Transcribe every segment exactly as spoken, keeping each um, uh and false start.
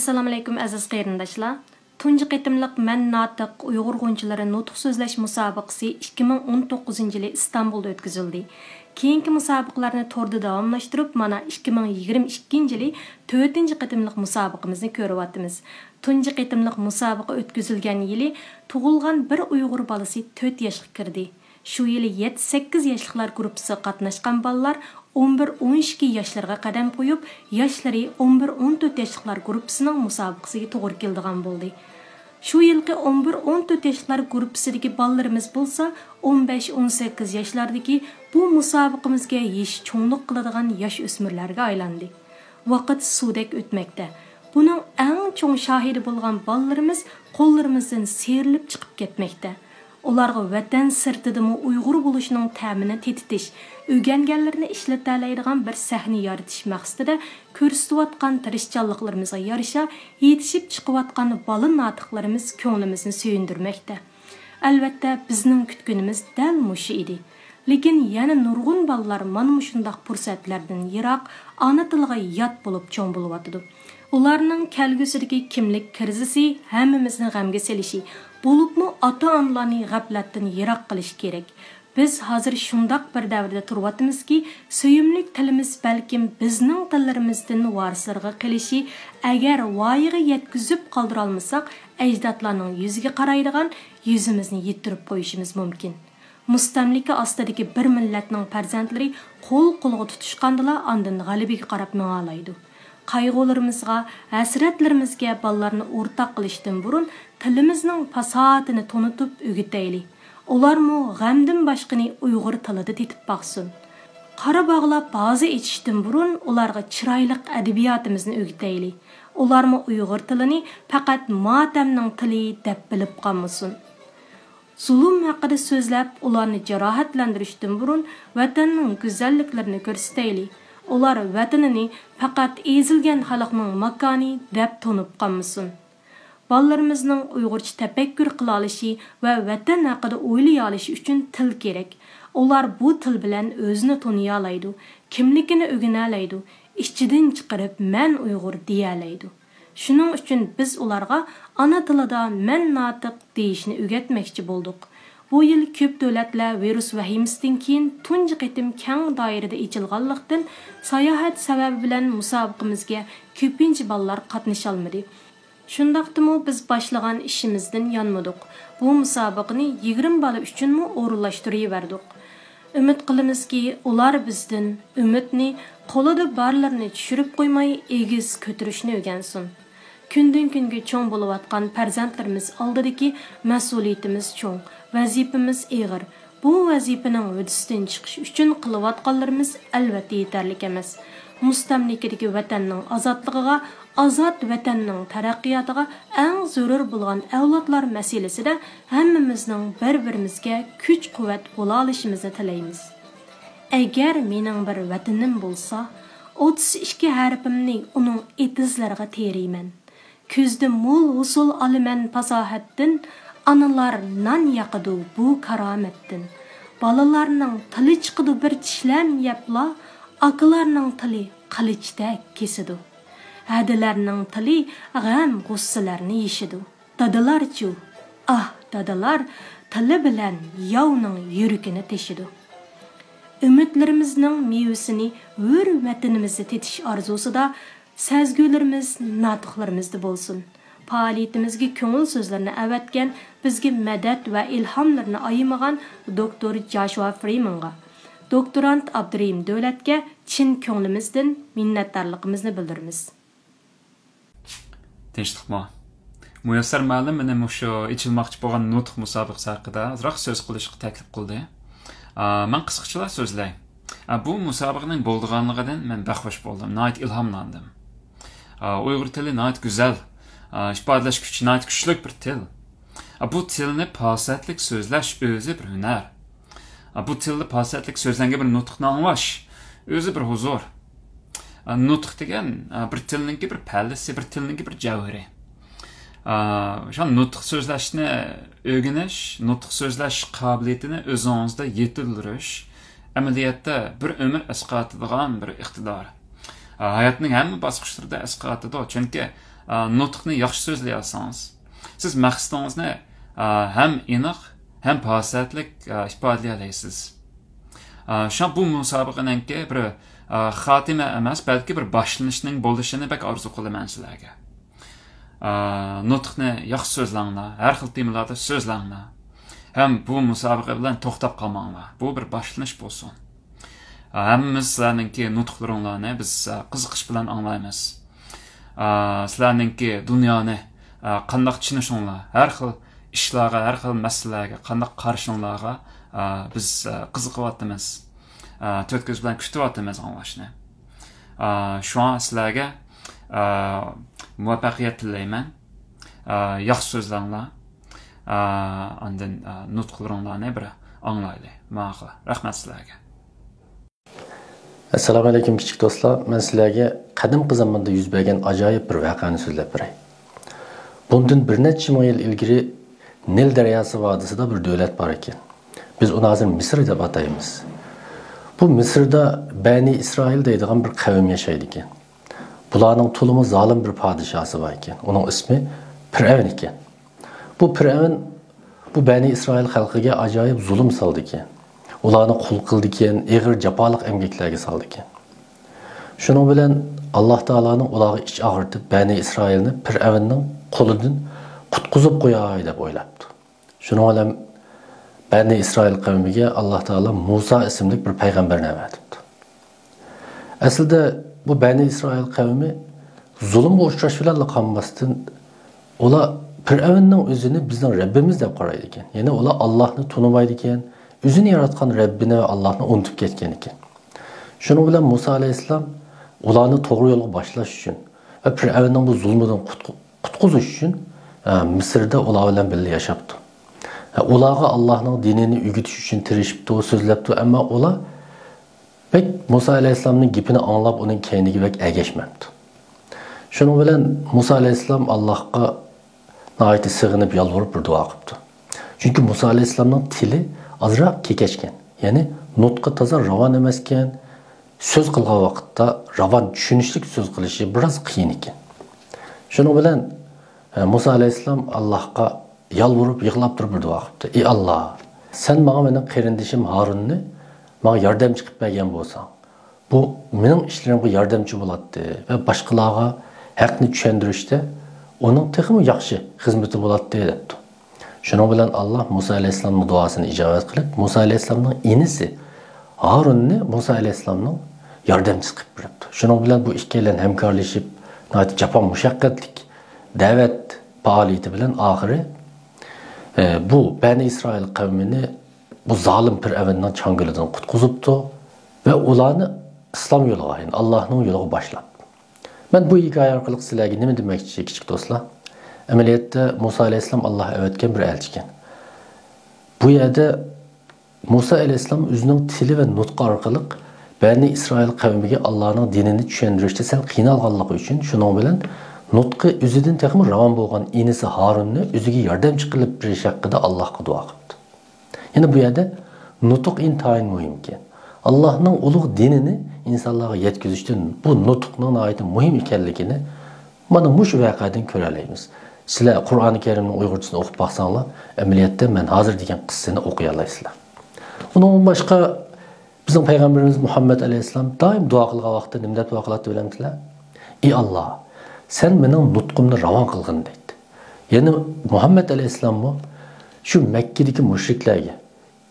ئەسسالامۇئەلەيكۇم، ئەزىز قېرىنداشلار. تۇنجى قېتىملىق مەن ناتىق ئۇيغۇر غۇنچىلىرى نۇتۇق سۆزلەش مۇسابىقىسى ئىككى مىڭ ئون توققۇزىنچى يىلى ئىستانبۇلدا ئۆتكۈزۈلدى. كېيىنكى مۇسابىقىلەرنى توردا داۋاملاشتۇرۇپ، مانا، ئىككى مىڭ يىگىرمە ئىككىنچى يىلى تۆتىنچى قېتىملىق مۇسابىقىمىزنى كۆرۈۋاتىمىز. تۇنجى قېتىملىق مۇسابىقە ئۆتكۈزۈلگەن يىلى تۇغۇلغان بىر ئۇيغۇر بالىسى تۆت ياشقا كىردى. شۇ يىلى يەتتە سەككىز ياشلىقلار گۇرۇپپىسىغا قاتناشقان بالىلار ئون بىر ئون ئىككى ياشلىرىغا قەدەم قويۇپ، ياشلىرى ئون بىر ئون تۆت ياشلىقلار گۇرۇپپىسىنىڭ مۇسابىقىسىگە توغرا كېلىدىغان بولدى. شۇ يىلقى ئون بىر ئون تۆت ياشلار گۇرۇپپىسىدىكى بالىلىرىمىز بولسا، ئون بەش ئون سەككىز ياشلاردىكى بۇ مۇسابىقىمىزگە يېشى چوڭلۇق قىلىدىغان ياش ئۆسمۈرلەرگە ئايلاندى. ۋاقىت سۇدەك ئۆتمەكتە. بۇنىڭ ئەڭ چوڭ شاھىدى بولغان بالىلىرىمىز قوللىرىمىزدىن سىيرىلىپ چىقىپ كەتمەكتە. ئۇلارغا ۋەتەن سىرتىدىمۇ ئۇيغۇر بولۇشنىڭ تەمىنى تېتىتىش، ئۆگەنگەنلىرىنى ئىشلىتەلەيدىغان بىر سەھنە يارىتىش مەقسىتىدە كۆرسىتىۋاتقان تىرىشچانلىقلىرىمىزغا يارىشا يېتىشىپ چىقىۋاتقان بالا ناتىقلىرىمىز كۆڭلىمىزنى سۆيۈندۈرمەكتە. ئەلۋەتتە، بىزنىڭ كۈتكىنىمىز دەل مۇشۇ ئىدى. لېكىن يەنە نۇرغۇن بالىلار مانا مۇشۇنداق پۇرسەتلەردىن يىراق، ئانا تىلىغا يات بولۇپ چوڭ بولۇۋاتىدۇ. ئۇلارنىڭ كەلگۈسىدىكى كىملىك كىرىزىسى ھەممىمىزنى غەمگە سېلىشى، بولۇپمۇ ئاتا-ئانىلارنى غەپلەتتىن يىراق قىلىشى كېرەك. بىز ھازىر شۇنداق بىر دەۋردە تۇرۇۋاتىمىزكى، سۆيۈملۈك تىلىمىز بەلكىم بىزنىڭ تىللىرىمىزدىن ۋارىسلىرىغا قېلىشى، ئەگەر ۋايىغا يەتكۈزۈپ قالدۇرالمىساق، ئەجدادلارنىڭ يۈزىگە قارايدىغان يۈزىمىزنى يىتتۈرۈپ قويۇشىمىز مۇمكىن. مۇستەملىكە ئاستىدىكى بىر مىللەتنىڭ پەرزەنتلىرى قول-قولغا تۇتۇشقاندىلا ئاندىن غەلىبىگە قاراپ ماڭالايدۇ. قايغۇلىرىمىزغا، ھەسرەتلىرىمىزگە بالىلارنى ئورتاق قىلىشتىن بۇرۇن تىلىمىزنىڭ پاساھىتىنى تونۇتۇپ ئۆگىتەيلى. ئۇلارمۇ غەمدىن باشقىنى ئۇيغۇر تىلىدا تېتىپ باقسۇن. قارا باغلاپ ھازا ئېچىشتىن بۇرۇن ئۇلارغا چىرايلىق ئەدەبىياتىمىزنى ئۆگىتەيلى. ئۇلارمۇ ئۇيغۇر تىلىنى پەقەت ماتەمنىڭ تىلى دەپ بىلىپ قالمىسۇن. زۇلۇم ھەققىدە سۆزلەپ، ئۇلارنى جاراھەتلەندۈرۈشتىن بۇرۇن ۋەتەننىڭ گۈزەللىكلىرىنى كۆرسىتەيلى. ئۇلار ۋەتىنىنى پەقەت ئېزىلگەن خەلقنىڭ ماكانى دەپ تونۇپ قالمىسۇن. بالىلىرىمىزنىڭ ئۇيغۇرچە تەپەككۇر قىلالىشى ۋە ۋەتەن ھەققىدە ئويلىيالىشى ئۈچۈن تىل كېرەك. ئۇلار بۇ تىل بىلەن ئۆزىنى تونۇيالايدۇ، كىملىكىنى ئۆگىنەلەيدۇ، ئىچىدىن چىقىرىپ مەن ئۇيغۇر دېيەلەيدۇ. شۇنىڭ ئۈچۈن بىز ئۇلارغا ئانا تىلىدا مەن ناتىق دېيىشنى ئۆگەتمەكچى بولدۇق. بۇ يىل كۆپ دۆلەتلەر ۋىرۇس ۋەھىمىسىدىن كېيىن تۇنجى قېتىم كەڭ دائىرىدە ئېچىلغانلىقتىن، ساياھەت سەۋەبى بىلەن مۇسابىقىمىزگە كۆپىنچە بالىلار قاتنىشالمىدى. شۇنداقتىمۇ بىز باشلىغان ئىشىمىزدىن يانمىدۇق. بۇ مۇسابىقىنى يىگىرمە بالا ئۈچۈنمۇ ئورۇنلاشتۇرۇۋەردۇق. ئۈمىد قىلىمىزكى، ئۇلار بىزدىن ئۈمىدنى، قولىدا بارلىرىنى چۈشۈرۈپ قويماي، ئېگىز كۆتۈرۈشنى ئۆگەنسۇن. كۈندىن-كۈنگە چوڭ بولۇۋاتقان پەرزەنتلىرىمىز ئالدىدىكى مەسئۇلىيىتىمىز چوڭ، ۋەزىپىمىز ئېغىر. بۇ ۋەزىپىنىڭ ھۆددىسىدىن چىقىش ئۈچۈن قىلىۋاتقانلىرىمىز ئەلۋەتتە يېتەرلىك ئەمەس. مۇستەملىكىدىكى ۋەتەننىڭ ئازادلىقىغا، ئازاد ۋەتەننىڭ تەرەققىياتىغا ئەڭ زۆرۈر بولغان ئەۋلادلار مەسىلىسىدە ھەممىمىزنىڭ بىر-بىرىمىزگە كۈچ-قۇۋۋەت بولالىشىمىزنى تىلەيمىز. ئەگەر مېنىڭ بىر ۋەتىنىم بولسا، ئوتتۇز ئىككى ھەرپىمنى ئۇنىڭ ئېتىزلىرىغا تېرىيمەن. كۈزدە مول ھوسۇل ئالىمەن پاساھەتتىن، ئانىلار نان ياقىدۇ بۇ كارامەتتىن. بالىلارنىڭ تىلى چىقىدۇ بىر چىشلەم يەپلا، ئاكىلارنىڭ تىلى قىلىچتەك كېسىدۇ. ھەدىلەرنىڭ تىلى غەم-غۇسسىلەرنى يېشىدۇ. دادىلارچۇ؟ ئاھ، دادىلار تىلى بىلەن ياۋنىڭ يۈرىكىنى تېشىدۇ. ئۈمىدلىرىمىزنىڭ مېۋىسىنى ھۆر ۋەتىنىمىزدە تېتىش ئارزۇسىدا سەزگۈلىرىمىز ناتىقلىرىمىزدە بولسۇن. پائالىيىتىمىزگە كۆڭۈل سۆزلىرىنى ئەۋەتكەن، بىزگە مەدەت ۋە ئىلھاملىرىنى ئايىمىغان دوكتور جاشۇا فرىمانغا، دوكتورانت ئابدۇرېھىم دۆلەتكە چىن كۆڭلىمىزدىن مىننەتدارلىقىمىزنى بىلدۈرىمىز. تىنچلىقمۇ؟ مۇيەسسەر مۇئەللىم مېنى مۇشۇ ئېچىلماقچى بولغان نۇتۇق مۇسابىقىسى ھەققىدە ئازراق سۆز قىلىشقا تەكلىپ قىلدى. ئا، مەن قىسقىچىلا سۆزلەي. ئا، بۇ مۇسابىقىنىڭ بولىدىغانلىقىدىن مەن بەك خۇش بولدۇم، ناھايىتى ئىلھاملاندىم. ئا، ئۇيغۇر تىلى ناھايىتى گۈزەل، ئا، ئىپادىلەش كۈچى ناھايىتى كۈچلۈك بىر تىل. ئا، بۇ تىلنى پاسىھەتلىك سۆزلەش ئۆزى بىر ھۈنەر. ئا، بۇ تىلدا پاسىھەتلىك سۆزلەنگەن بىر نۇتۇقنى ئاڭلاش ئۆزى بىر ھۇزۇر. ئا، نۇتۇق دېگەن، ئا، بىر تىلنىڭكى بىر پەللىسى، بىر تىلنىڭكى بىر جەۋھىرى. ئا، شۇ نۇتۇق سۆزلەشنى ئۆگىنىش، نۇتۇق سۆزلەش قابىلىيىتىنى ئۆزىڭىزدە يېتىلدۈرۈش ئەمەلىيەتتە بىر ئۆمۈر ئەسقاتىدىغان بىر ئىقتىدار. ئا، ھاياتنىڭ ھەممە باسقۇچلىرىدا ئەسقاتىدۇ، چۈنكى ئا، نۇتۇقنى ياخشى سۆزلىيالسىڭىز، سىز مەقسىتىڭىزنى، ئا، ھەم ئېنىق، ھەم پاسىھەتلىك، ئا، ئىپادىلىيەلەيسىز. ئا، شۇڭا بۇ مۇسابىقىنىڭكى بىر، ئا، خاتىمە ئەمەس، بەلكى بىر باشلىنىشنىڭ بولۇشىنى بەك ئارزۇ قىلىمەن سىلەرگە. ئا، نۇتۇقنى ياخشى سۆزلەڭلار، ھەر خىل تېمىلاردا سۆزلەڭلار. ھەم بۇ مۇسابىقە بىلەن توختاپ قالماڭلار. بۇ بىر باشلىنىش بولسۇن. ھەممىمىز سىلەرنىڭكى نۇتۇقلىرىڭلارنى بىز، ئە، قىزىقىش بىلەن ئاڭلايمىز. ئە، سىلەرنىڭكى دۇنيانى، ئە، قانداق چۈشىنىشىڭلار، ھەر خىل ئىشلارغا، ھەر خىل مەسىلىلەرگە قانداق قارىشىڭلارغا، ئە، بىز، ئە، قىزىقىۋاتىمىز. ئە، تۆت كۆز بىلەن كۈتۈۋاتىمىز ئاڭلاشنى. ئە، شۇڭا سىلەرگە، ئە، مۇۋەپپەقىيەت تىلەيمەن. ئە، ياخشى سۆزلەڭلار. ئە، ئاندىن، ئە، نۇتۇقلىرىڭلارنى بىر ئاڭلايلى. ماقۇل. رەھمەت سىلەرگە. ئەسسالامۇئەلەيكۇم، كىچىك دوستلار. مەن سىلەرگە قەدىمكى زاماندا يۈز بەرگەن ئاجايىپ بىر ۋەقەنى سۆزلەپ بېرەي. بۇندىن بىر نەچچە مىڭ يىل ئىلگىرى نىل دەرياسى ۋادىسىدا بىر دۆلەت بار ئىكەن. بىز ئۇنى ھازىر مىسىر دەپ ئاتايمىز. بۇ مىسىردا بەنى ئىسرائىل دەيدىغان بىر قەۋم ياشايدىكەن. بۇلارنىڭ تولىمۇ زالىم بىر پادىشاسى بار ئىكەن. ئۇنىڭ ئىسمى پىرئەۋن ئىكەن. بۇ پىرئەۋن بۇ بەنى ئىسرائىل خەلقىگە ئاجايىپ زۇلۇم سالىدىكەن. ئۇلارنى قۇل قىلىدىكەن، ئېغىر جاپالىق ئەمگەكلەرگە سالىدىكەن. شۇنىڭ بىلەن ئاللاھ تائالانىڭ ئۇلارغا ئىچ ئاغرىتىپ، بەنى ئىسرائىلنى پىرئەۋننىڭ قولىدىن قۇتقۇزۇپ قوياي دەپ ئويلاپتۇ. شۇنىڭ بىلەن بەنى ئىسرائىل قەۋمىگە ئاللاھ تائالا مۇسا ئىسىملىك بىر پەيغەمبەرنى ئەۋەتىپتۇ. ئەسلىدە بۇ بەنى ئىسرائىل قەۋمى زۇلۇمغا ئۇچراش بىلەنلا قالماستىن، ئۇلار پىرئەۋننىڭ ئۆزىنى بىزنىڭ رەببىمىز دەپ قارايدىكەن. يەنى ئۇلار ئاللاھنى تونۇمايدىكەن، ئۆزىنى ياراتقان رەببىنى ۋە ئاللاھنى ئۇنتۇپ كەتكەنىكەن. شۇنىڭ بىلەن مۇسا ئەلەيھىسسالام ئۇلارنى توغرا يولغا باشلاش ئۈچۈن ۋە پىرئەۋننىڭ بۇ زۇلمىدىن قۇتقۇ-، قۇتقۇزۇش ئۈچۈن، ئە، مىسىردا ئۇلار بىلەن بىللە ياشاپتۇ. ئە، ئۇلارغا ئاللاھنىڭ دىنىنى ئۆگىتىش ئۈچۈن تىرىشىپتۇ، سۆزلەپتۇ، ئەمما ئۇلار بەك مۇسا ئەلەيھىسسالامنىڭ گېپىنى ئاڭلاپ، ئۇنىڭ كەينىگە بەك ئەگەشمەپتۇ. شۇنىڭ بىلەن مۇسا ئەلەيھىسسالام ئاللاھقا ناھايىتى سېغىنىپ، يالۋۇرۇپ بىر دۇئا قىپتۇ. چۈنكى مۇسا ئەلەيھىسسالامنىڭ تىلى ئازراق كېكەچكەن، يەنى نۇتقى تازا راۋان ئەمەسكەن، سۆز قىلغان ۋاقىتتا راۋان چۈشىنىشلىك سۆز قىلىشى بىراز قىيىن ئىكەن. شۇنىڭ بىلەن، ئە، مۇسا ئەلەيھىسسالام ئاللاھقا يالۋۇرۇپ، يىغلاپ تۇرۇپ بىر دۇئا قىپتۇ. ئى ئاللاھ، سەن ماڭا مېنىڭ قېرىندىشىم ھارۇننى ماڭا ياردەمچى قىلىپ بەرگەن بولساڭ، بۇ مېنىڭ ئىشلىرىمغا ياردەمچى بولاتتى ۋە باشقىلارغا ھەقنى چۈشەندۈرۈشتە ئۇنىڭ تېخىمۇ ياخشى خىزمىتى بولاتتى، دەپتۇ. شۇنىڭ بىلەن ئاللاھ مۇسا ئەلەيھىسسالامنىڭ دۇئاسىنى ئىجابەت قىلىپ، مۇسا ئەلەيھىسسالامنىڭ ئىنىسى ھارۇننى مۇسا ئەلەيھىسسالامنىڭ ياردەمچىسى قىلىپ بېرىپتۇ. شۇنىڭ بىلەن بۇ ئىككىيلەن ھەمكارلىشىپ، ناھايىتى جاپا مۇشەققەتلىك دەۋەت پائالىيىتى بىلەن ئاخىرى، ئە، بۇ بەنى ئىسرائىل قەۋمىنى بۇ زالىم پىرئەۋننىڭ چاڭگىلىدىن قۇتقۇزۇپتۇ ۋە ئۇلارنى ئىسلام يولىغا، يەنى ئاللاھنىڭ يولىغا باشلاپتۇ. مەن بۇ ھېكايە ئارقىلىق سىلەرگە نېمە دېمەكچى، كىچىك دوستلار؟ ئەمەلىيەتتە مۇسا ئەلەيھىسسالام ئاللاھ ئەۋەتكەن بىر ئەلچىكەن. بۇ يەردە مۇسا ئەلەيھىسسالام ئۆزىنىڭ تىلى ۋە نۇتقى ئارقىلىق بەنى ئىسرائىل قەۋمىگە ئاللاھنىڭ دىنىنى چۈشەندۈرۈشتە سەل قىينالغانلىقى ئۈچۈن، شۇنىڭ بىلەن نۇتقى ئۆزىدىن تېخىمۇ راۋان بولغان ئىنىسى ھارۇننى ئۆزىگە ياردەمچى قىلىپ بېرىش ھەققىدە ئاللاھقا دۇئا قىپتۇ. يەنە بۇ يەردە نۇتۇق ئىنتايىن مۇھىمكەن. ئاللاھنىڭ ئۇلۇغ دىنىنى ئىنسانلارغا يەتكۈزۈشتە بۇ نۇتۇقنىڭ ناھايىتى مۇھىم ئىكەنلىكىنى مانا مۇشۇ ۋەقەدىن كۆرەلەيمىز. سىلەر قۇرئانى كەرىمنىڭ ئۇيغۇرچىسىنى ئوقۇپ باقساڭلار، ئەمەلىيەتتە مەن ھازىر دېگەن قىسسىنى ئوقۇيالايسىلەر. ئۇنىڭدىن باشقا بىزنىڭ پەيغەمبىرىمىز مۇھەممەد ئەلەيھىسسالام دائىم دۇئا قىلغان ۋاقتىدا نېمە دەپ دۇئا قىلاتتى بىلەمسىلەر؟ ئى ئاللاھ، سەن مېنىڭ نۇتقۇمنى راۋان قىلغىن، دەيتتى. يەنى مۇھەممەد ئەلەيھىسسالاممۇ شۇ مەككىدىكى مۇشرىكلەرگە،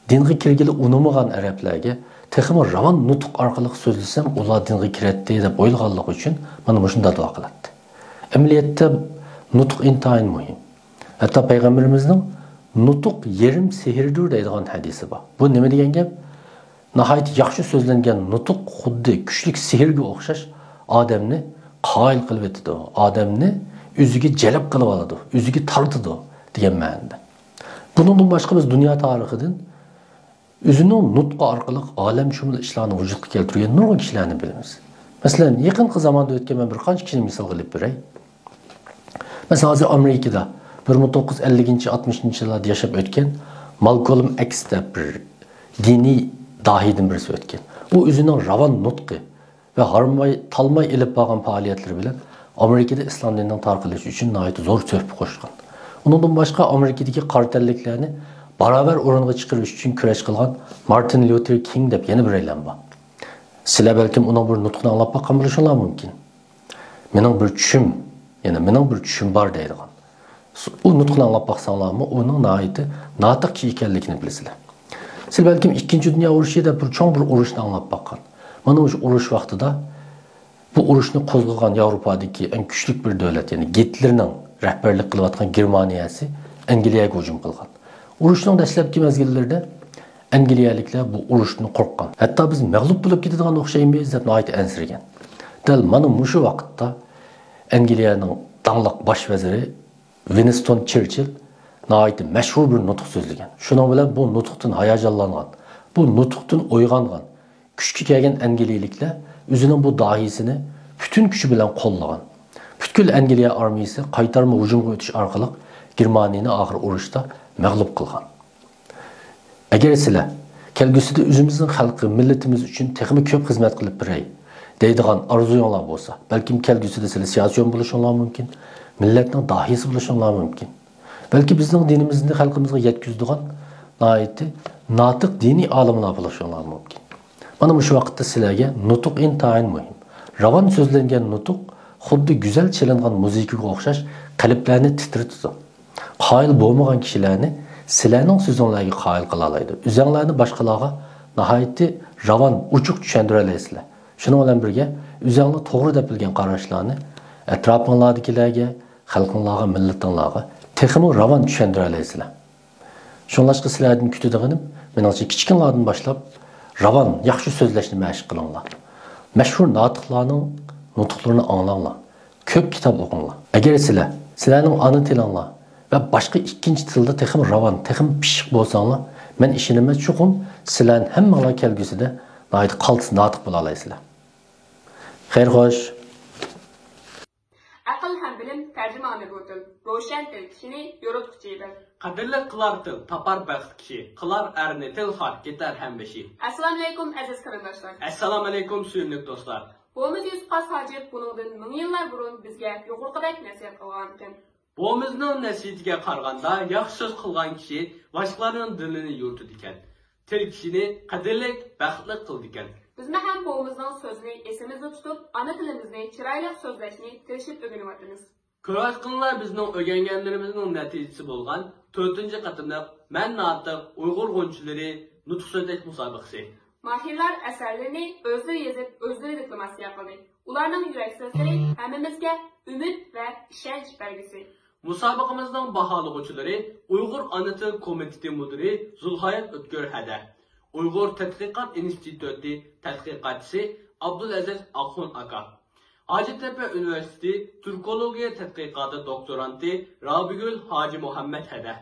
دىنغا كىرگىلى ئۇنىمىغان ئەرەبلەرگە تېخىمۇ راۋان نۇتۇق ئارقىلىق سۆزلىسەم، ئۇلار دىنغا كىرەتتى دەپ ئويلىغانلىقى ئۈچۈن مانا مۇشۇنداق دۇئا قىلاتتى. ئەمەلىيەتتە نۇتۇق ئىنتايىن مۇھىم. ھەتتا پەيغەمبىرىمىزنىڭ نۇتۇق يېرىم سېھىردۇر دەيدىغان ھەدىسى بار. بۇ نېمە دېگەن گەپ؟ ناھايىتى ياخشى سۆزلەنگەن نۇتۇق خۇددى كۈچلۈك سېھىرگە ئوخشاش، ئادەمنى قايىل قىلىۋېتىدۇ، ئادەمنى ئۆزىگە جەلپ قىلىۋالىدۇ، ئۆزىگە تارتىدۇ دېگەن مەنىدە. بۇنىڭدىن باشقا بىز دۇنيا تارىخىدىن ئۆزىنىڭ نۇتقى ئارقىلىق ئالەمشۇمۇل ئىشلارنى ۋۇجۇدقا كەلتۈرگەن نۇرغۇن كىشىلەرنى بىلىمىز. مەسىلەن، يېقىنقى زاماندا ئۆتكەن مەن بىر قانچە كىشىنى مىسالغا ئېلىپ بېرەي. مەسىلەن، ھازىر ئامېرىكىدا بىر مىڭ توققۇز يۈز ئەللىكىنچى، ئاتمىشىنچى يىللاردا ياشاپ ئۆتكەن مالكولم ئېكس دەپ بىر دىنىي داھىيدىن بىرسى ئۆتكەن. ئۇ ئۆزىنىڭ راۋان نۇتقى ۋە ھارماي، تالماي ئېلىپ بارغان پائالىيەتلىرى بىلەن ئامېرىكىدا ئىسلام دىنىنىڭ تارقىلىشى ئۈچۈن ناھايىتى زور تۆھپە قوشقان. ئۇنىڭدىن باشقا، ئامېرىكىدىكى قارا تەنلىكلەرنى باراۋەر ئورۇنغا چىقىرىش ئۈچۈن كۈرەش قىلغان مارتىن ليۇتېر كىڭ دەپ يەنە بىرەيلەن بار. سىلەر بەلكىم ئۇنىڭ بىر نۇتقىنى ئاڭلاپ باققان بولۇشۇڭلار مۇمكىن. «مېنىڭ بىر چۈشۈم، يەنى مېنىڭ بىر چۈشۈم بار» دەيدىغان. ئۇ نۇتقىنى ئاڭلاپ باقساڭلارمۇ، ئۇنىڭ ناھايىتى ناتىق كىشى ئىكەنلىكىنى بىلىسىلەر. سىلەر بەلكىم ئىككىنچى دۇنيا ئۇرۇشى دەپ بىر چوڭ بىر ئۇرۇشنى ئاڭلاپ باققان. مانا مۇشۇ ئۇرۇش ۋاقتىدا بۇ ئۇرۇشنى قوزغىغان ياۋروپادىكى ئەڭ كۈچلۈك بىر دۆلەت، يەنى گىتلېرنىڭ رەھبەرلىك قىلىۋاتقان گېرمانىيەسى ئەنگلىيەگە ھۇجۇم قىلغان. ئۇرۇشنىڭ دەسلەپكى مەزگىللىرىدە ئەنگلىيەلىكلەر بۇ ئۇرۇشتىن قورققان. ھەتتا «بىز مەغلۇپ بولۇپ كېتىدىغان ئوخشايمىز» دەپ ناھايىتى ئەنسىرىگەن. دەل مانا مۇشۇ ۋاقىتتا ئەنگلىيەنىڭ داڭلىق باش ۋەزىرى ۋىنستون چېرچىل ناھايىتى مەشھۇر بىر نۇتۇق سۆزلىگەن. شۇنىڭ بىلەن بۇ نۇتۇقتىن ھاياجانلانغان، بۇ نۇتۇقتىن ئويغانغان، كۈچكە كەلگەن ئەنگلىيەلىكلەر ئۆزىنىڭ بۇ داھىيسىنى پۈتۈن كۈچى بىلەن قوللىغان. پۈتكۈل ئەنگلىيە ئارمىيىسى قايتارما ھۇجۇمغا ئۆتۈش ئارقىلىق گېرمانىيىنى ئاخىر ئۇرۇشتا مەغلۇپ قىلغان. «ئەگەر سىلەر كەلگۈسىدە ئۆزىمىزنىڭ خەلقى، مىللىتىمىز ئۈچۈن تېخىمۇ كۆپ خىزمەت قىلىپ بېرەي» دەيدىغان ئارزۇيۇڭلار بولسا، بەلكىم كەلگۈسىدە سىلەر سىياسىيون بولۇشۇڭلار مۇمكىن، مىللەتنىڭ داھىيسى بولۇشۇڭلار مۇمكىن. بەلكى بىزنىڭ دىنىمىزنى خەلقىمىزغا يەتكۈزىدىغان ناھايىتى ناتىق دىنىي ئالىملار بولۇشۇڭلار مۇمكىن. مانا مۇشۇ ۋاقىتتا سىلەرگە نۇتۇق ئىنتايىن مۇھىم. راۋان سۆزلەنگەن نۇتۇق خۇددى گۈزەل چېلىنغان مۇزىكىغا ئوخشاش قەلبلەرنى تىترىتىدۇ. قايىل بولمىغان كىشىلەرنى سىلەرنىڭ سۆزۈڭلارغا قايىل قىلالايدۇ. ئۆزەڭلارنى باشقىلارغا ناھايىتى راۋان، ئوچۇق چۈشەندۈرەلەيسىلەر. شۇنىڭ بىلەن بىرگە، ئۆزەڭلار توغرا دەپ بىلگەن قاراشلارنى ئەتراپىڭلاردىكىلەرگە، خەلقىڭلارغا، مىللىتىڭلارغا تېخىمۇ راۋان چۈشەندۈرەلەيسىلەر. شۇڭلاشقا سىلەردىن كۈتىدىغىنىم، مېنىڭچە، كىچىكىڭلاردىن باشلاپ راۋان، ياخشى سۆزلەشنى مەشىق قىلىڭلار. مەشھۇر ناتىقلارنىڭ نۇتۇقلىرىنى ئاڭلاڭلار. كۆپ كىتاب ئوقۇڭلار. ئەگەر سىلەر، سىلەرنىڭ ئانا تىلىڭلار ۋە باشقا ئىككىنچى تىلدا تېخىمۇ راۋان، تېخىمۇ پىششىق بولساڭلار، مەن ئىشىنىمەن، چوقۇم سىلەرنى ھەممىڭلار كەلگۈسىدە ناھايىتى قالتىس ناتىق بولالايسىلەر. خەير خوش. ئەقىل ھەم بىلىم تەرجىمانى بۇ تىل، روشەن تىل كىشىنى يورۇتقۇچى بىل. قەدىرلىك قىلار تىل، تاپار بەخت كىشى، قىلار ئەرنى تىل خار، كېتەر ھەم بېشى. ئەسسالامۇئەلەيكۇم ئەزىز قېرىنداشلار. ئەسسالامۇئەلەيكۇم سۆيۈملۈك دوستلار. بوۋىمىز يۈسۈپ خاس ھاجىپ بۇنىڭدىن مىڭ يىللار بۇرۇن بىزگە يۇقىرىقىدەك نەسىھەت قىلغانىكەن. بوۋىمىزنىڭ نەسىھىتىگە قارىغاندا، ياخشى سۆز قىلغان كىشى باشقىلارنىڭ دىلىنى يورۇتىدىكەن. تىل كىشىنى قەدىرلىك، بەختلىك قىلىدىكەن. بىزمۇ ھەم بوۋىمىزنىڭ سۆزىنى ئېسىمىزدە تۇتۇپ، ئانا تىلىمىزنى چىرايلىق سۆزلەشنى تىرىشىپ ئۆگىنىۋاتىمىز. كۆرۈۋاتقىنىلەر بىزنىڭ ئۆگەنگەنلىرىمىزنىڭ نەتىجىسى بولغان تۆتىنچى قېتىملىق مەن ناتىق ئۇيغۇر غۇنچىلىرى نۇتۇق سۆزلەش مۇسابىقىسى. ماھىرلار ئەسەرلىرىنى ئۆزلىرى يېزىپ، ئۆزلىرى دېكلاماتسىيە قىلدى. ئۇلارنىڭ يۈرەك سۆزلىرى ھەممىمىزگە ئۈمىد ۋە ئىشەنچ بەلگىسى. مۇسابىقىمىزنىڭ باھالىغۇچىلىرى ئۇيغۇر ئانا تىل كومىتېتى مۇدىرى زۇلھايات ئۆتكۈر ھەدە، ئۇيغۇر تەتقىقات ئىنستىتۇتى تەتقىقاتچىسى ئابدۇلئەزىز ئاخۇن ئاكا، ھاجىتەپە ئۇنىۋېرسىتېتى تۈركولوگىيە تەتقىقاتى دوكتورانتى رابىگۈل ھاجى مۇھەممەت ھەدە.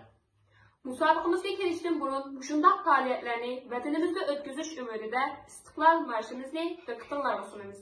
مۇسابىقىمىزگە كىرىشتىن بۇرۇن مۇشۇنداق پائالىيەتلەرنى ۋەتىنىمىزدە ئۆتكۈزۈش ئۈمىدىدە ئىستىقلال مارشىمىزنى دىققىتىڭلارغا سۇنىمىز.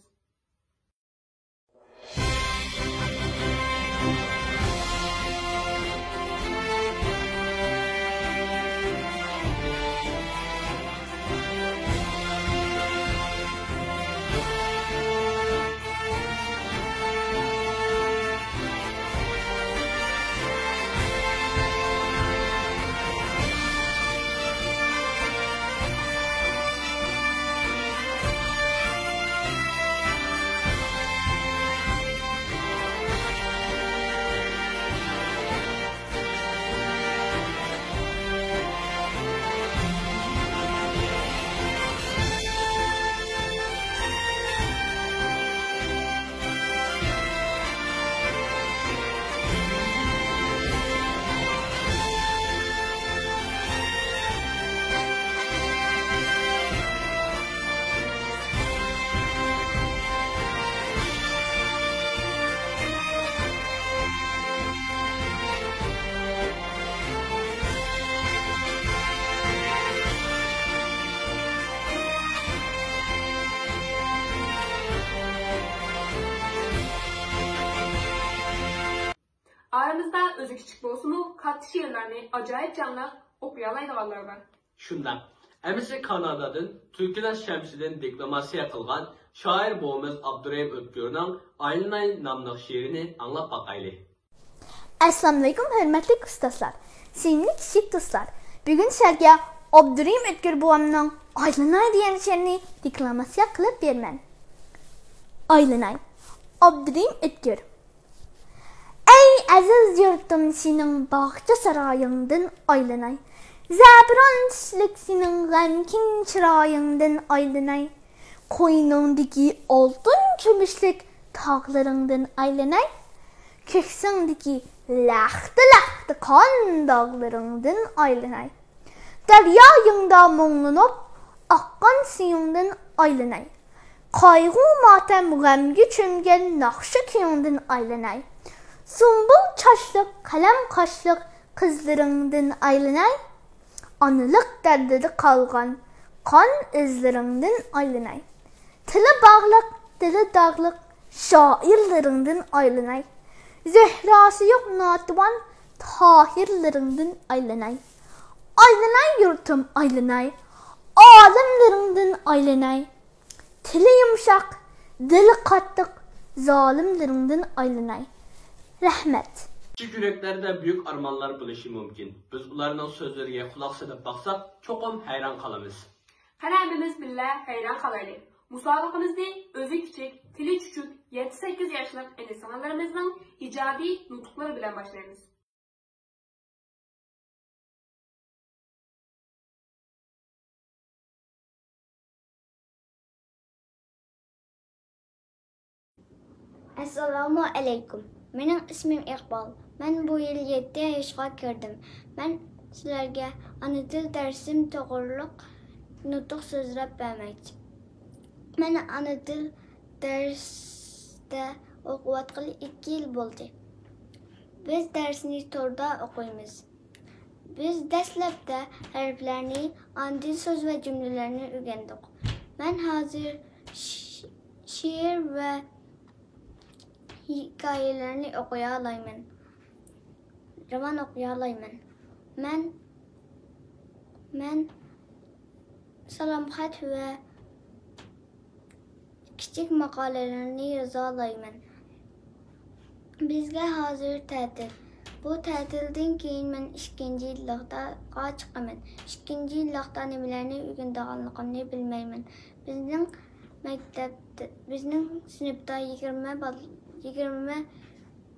ئارىمىزدا ئۆزى كىچىك بولسىمۇ، كاتتا شېئىرلارنى ئاجايىپ جانلىق ئوقۇيالايدىغانلار بار. شۇنداق. ئەمىسە كانادادىن تۈركىناز شەمسىدىن دېكلاماتسىيە قىلغان شائىر بوۋىمىز ئابدۇرېھىم ئۆتكۈرنىڭ ئايلىناي ناملىق شېئىرىنى ئاڭلاپ باقايلى. ئەسسالامۇئەلەيكۇم، ھۆرمەتلىك ئۇستازلار، سۆيۈملۈك كىچىك دوستلار. بۈگۈن سىلەرگە ئابدۇرېھىم ئۆتكۈر بوۋامنىڭ ئايلىناي دېگەن شېئىرىنى دېكلاماتسىيە قىلىپ بېرىمەن. ئايلىناي. ئابدۇرېھىم ئۆتكۈر. ئەي ئەزىز يۇرتۇم، سېنىڭ باغچە سارايىڭدىن ئايلىناي. زەپىران چۈشلۈك سېنىڭ غەمكىن چىرايىڭدىن ئايلىناي. قوينۇڭدىكى ئالتۇن كۈمۈشلۈك تاغلىرىڭدىن ئايلىناي. كۆكسۈڭدىكى لەختە-لەختە قان داغلىرىڭدىن ئايلىناي. دەريايىڭدا مۇڭلىنىپ ئاققان سۈيۈڭدىن ئايلىناي. قايغۇ-ماتەم، غەمگە چۆمگەن ناخشا كۈيۈڭدىن ئايلىناي. سۇمبۇل چاچلىق، قەلەم قاشلىق قىزلىرىڭدىن ئايلىناي. ئانىلىق دەردىدە قالغان قان ئىزلىرىڭدىن ئايلىناي. تىلى باغلىق، دىلى داغلىق شائىرلىرىڭدىن ئايلىناي. زۆھراسى يوق ناتىۋان تاھىرلىرىڭدىن ئايلىناي. ئايلىناي يۇرتۇم، ئايلىناي، ئالىملىرىڭدىن ئايلىناي. تىلى يۇمشاق، دىلى قاتتىق زالىملىرىڭدىن ئايلىناي. رەھمەت. كىچىك يۈرەكلەردە بۈيۈك ئارمانلار بولۇشى مۇمكىن. بىز ئۇلارنىڭ سۆزلىرىگە قۇلاق سېلىپ باقساق، چوقۇم ھەيران قالىمىز. قېنى ھەممىمىز بىللە ھەيران قالايلى. مۇسابىقىمىزنى ئۆزى كىچىك، تىلى چۈچۈك، يەتتە-سەككىز ياشلىق ئىنى-سىڭىللىرىمىزنىڭ ئىجادىي نۇتۇقلىرى بىلەن باشلايمىز. ئەسسالامۇ ئەلەيكۇم. مېنىڭ ئىسمىم ئىقبال. مەن بۇ يىل يەتتە ياشقا كىردىم. مەن سىلەرگە ئانا تىل دەرسىم توغرۇلۇق نۇتۇق سۆزلەپ بەرمەكچى. مەن ئانا تىل دەرستە ئوقۇۋاتقىلى ئىككى يىل بولدى. بىز دەرسنى توردا ئوقۇيمىز. بىز دەسلەپتە ھەرپلەرنى، ئاندىن سۆز ۋە جۈملىلەرنى ئۆگەندۇق. مەن ھازىر ش-، شېئىر ۋە ھېكايىلەرنى ئوقۇيالايمەن. رومان ئوقۇيالايمەن. مەن، مەن سالام خەت ۋە كىچىك ماقالىلەرنى يازالايمەن. بىزگە ھازىر تەتىل. بۇ تەتىلدىن كېيىن مەن ئىككىنچى يىللىقتاغا چىقىمەن. ئىككىنچى يىللىقتا نېمىلەرنى ئۆگىنىدىغانلىقىمنى بىلمەيمەن. بىزنىڭ مەكتەپتە، بىزنىڭ سىنىپتا يىگىرمە بال-، يىگىرمە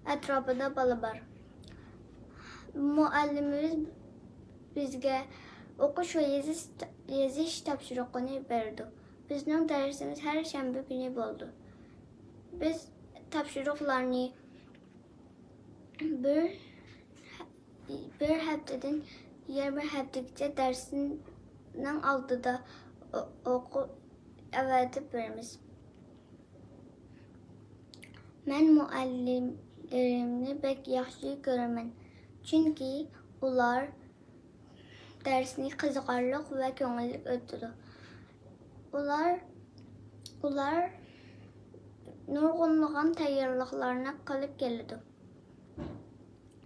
ئەتراپىدا بالا بار. مۇئەللىمىمىز بىزگە ئوقۇش ۋە يېزىش، يېزىش تاپشۇرۇقىنى بېرىدۇ. بىزنىڭ دەرسىمىز ھەر شەنبە كۈنى بولىدۇ. بىز تاپشۇرۇقلارنى بىر، بىر ھەپتىدىن يىگىرمە ھەپتىگىچە دەرسنىڭ ئالدىدا ئو-، ئوقۇپ ئەۋەتىپ بېرىمىز. مەن مۇئەللىملىرىمنى بەك ياخشى كۆرىمەن، چۈنكى ئۇلار دەرسنى قىزىقارلىق ۋە كۆڭۈللۈك ئۆتىدۇ. ئۇلار، ئۇلار نۇرغۇنلىغان تەييارلىقلارنى قىلىپ كېلىدۇ.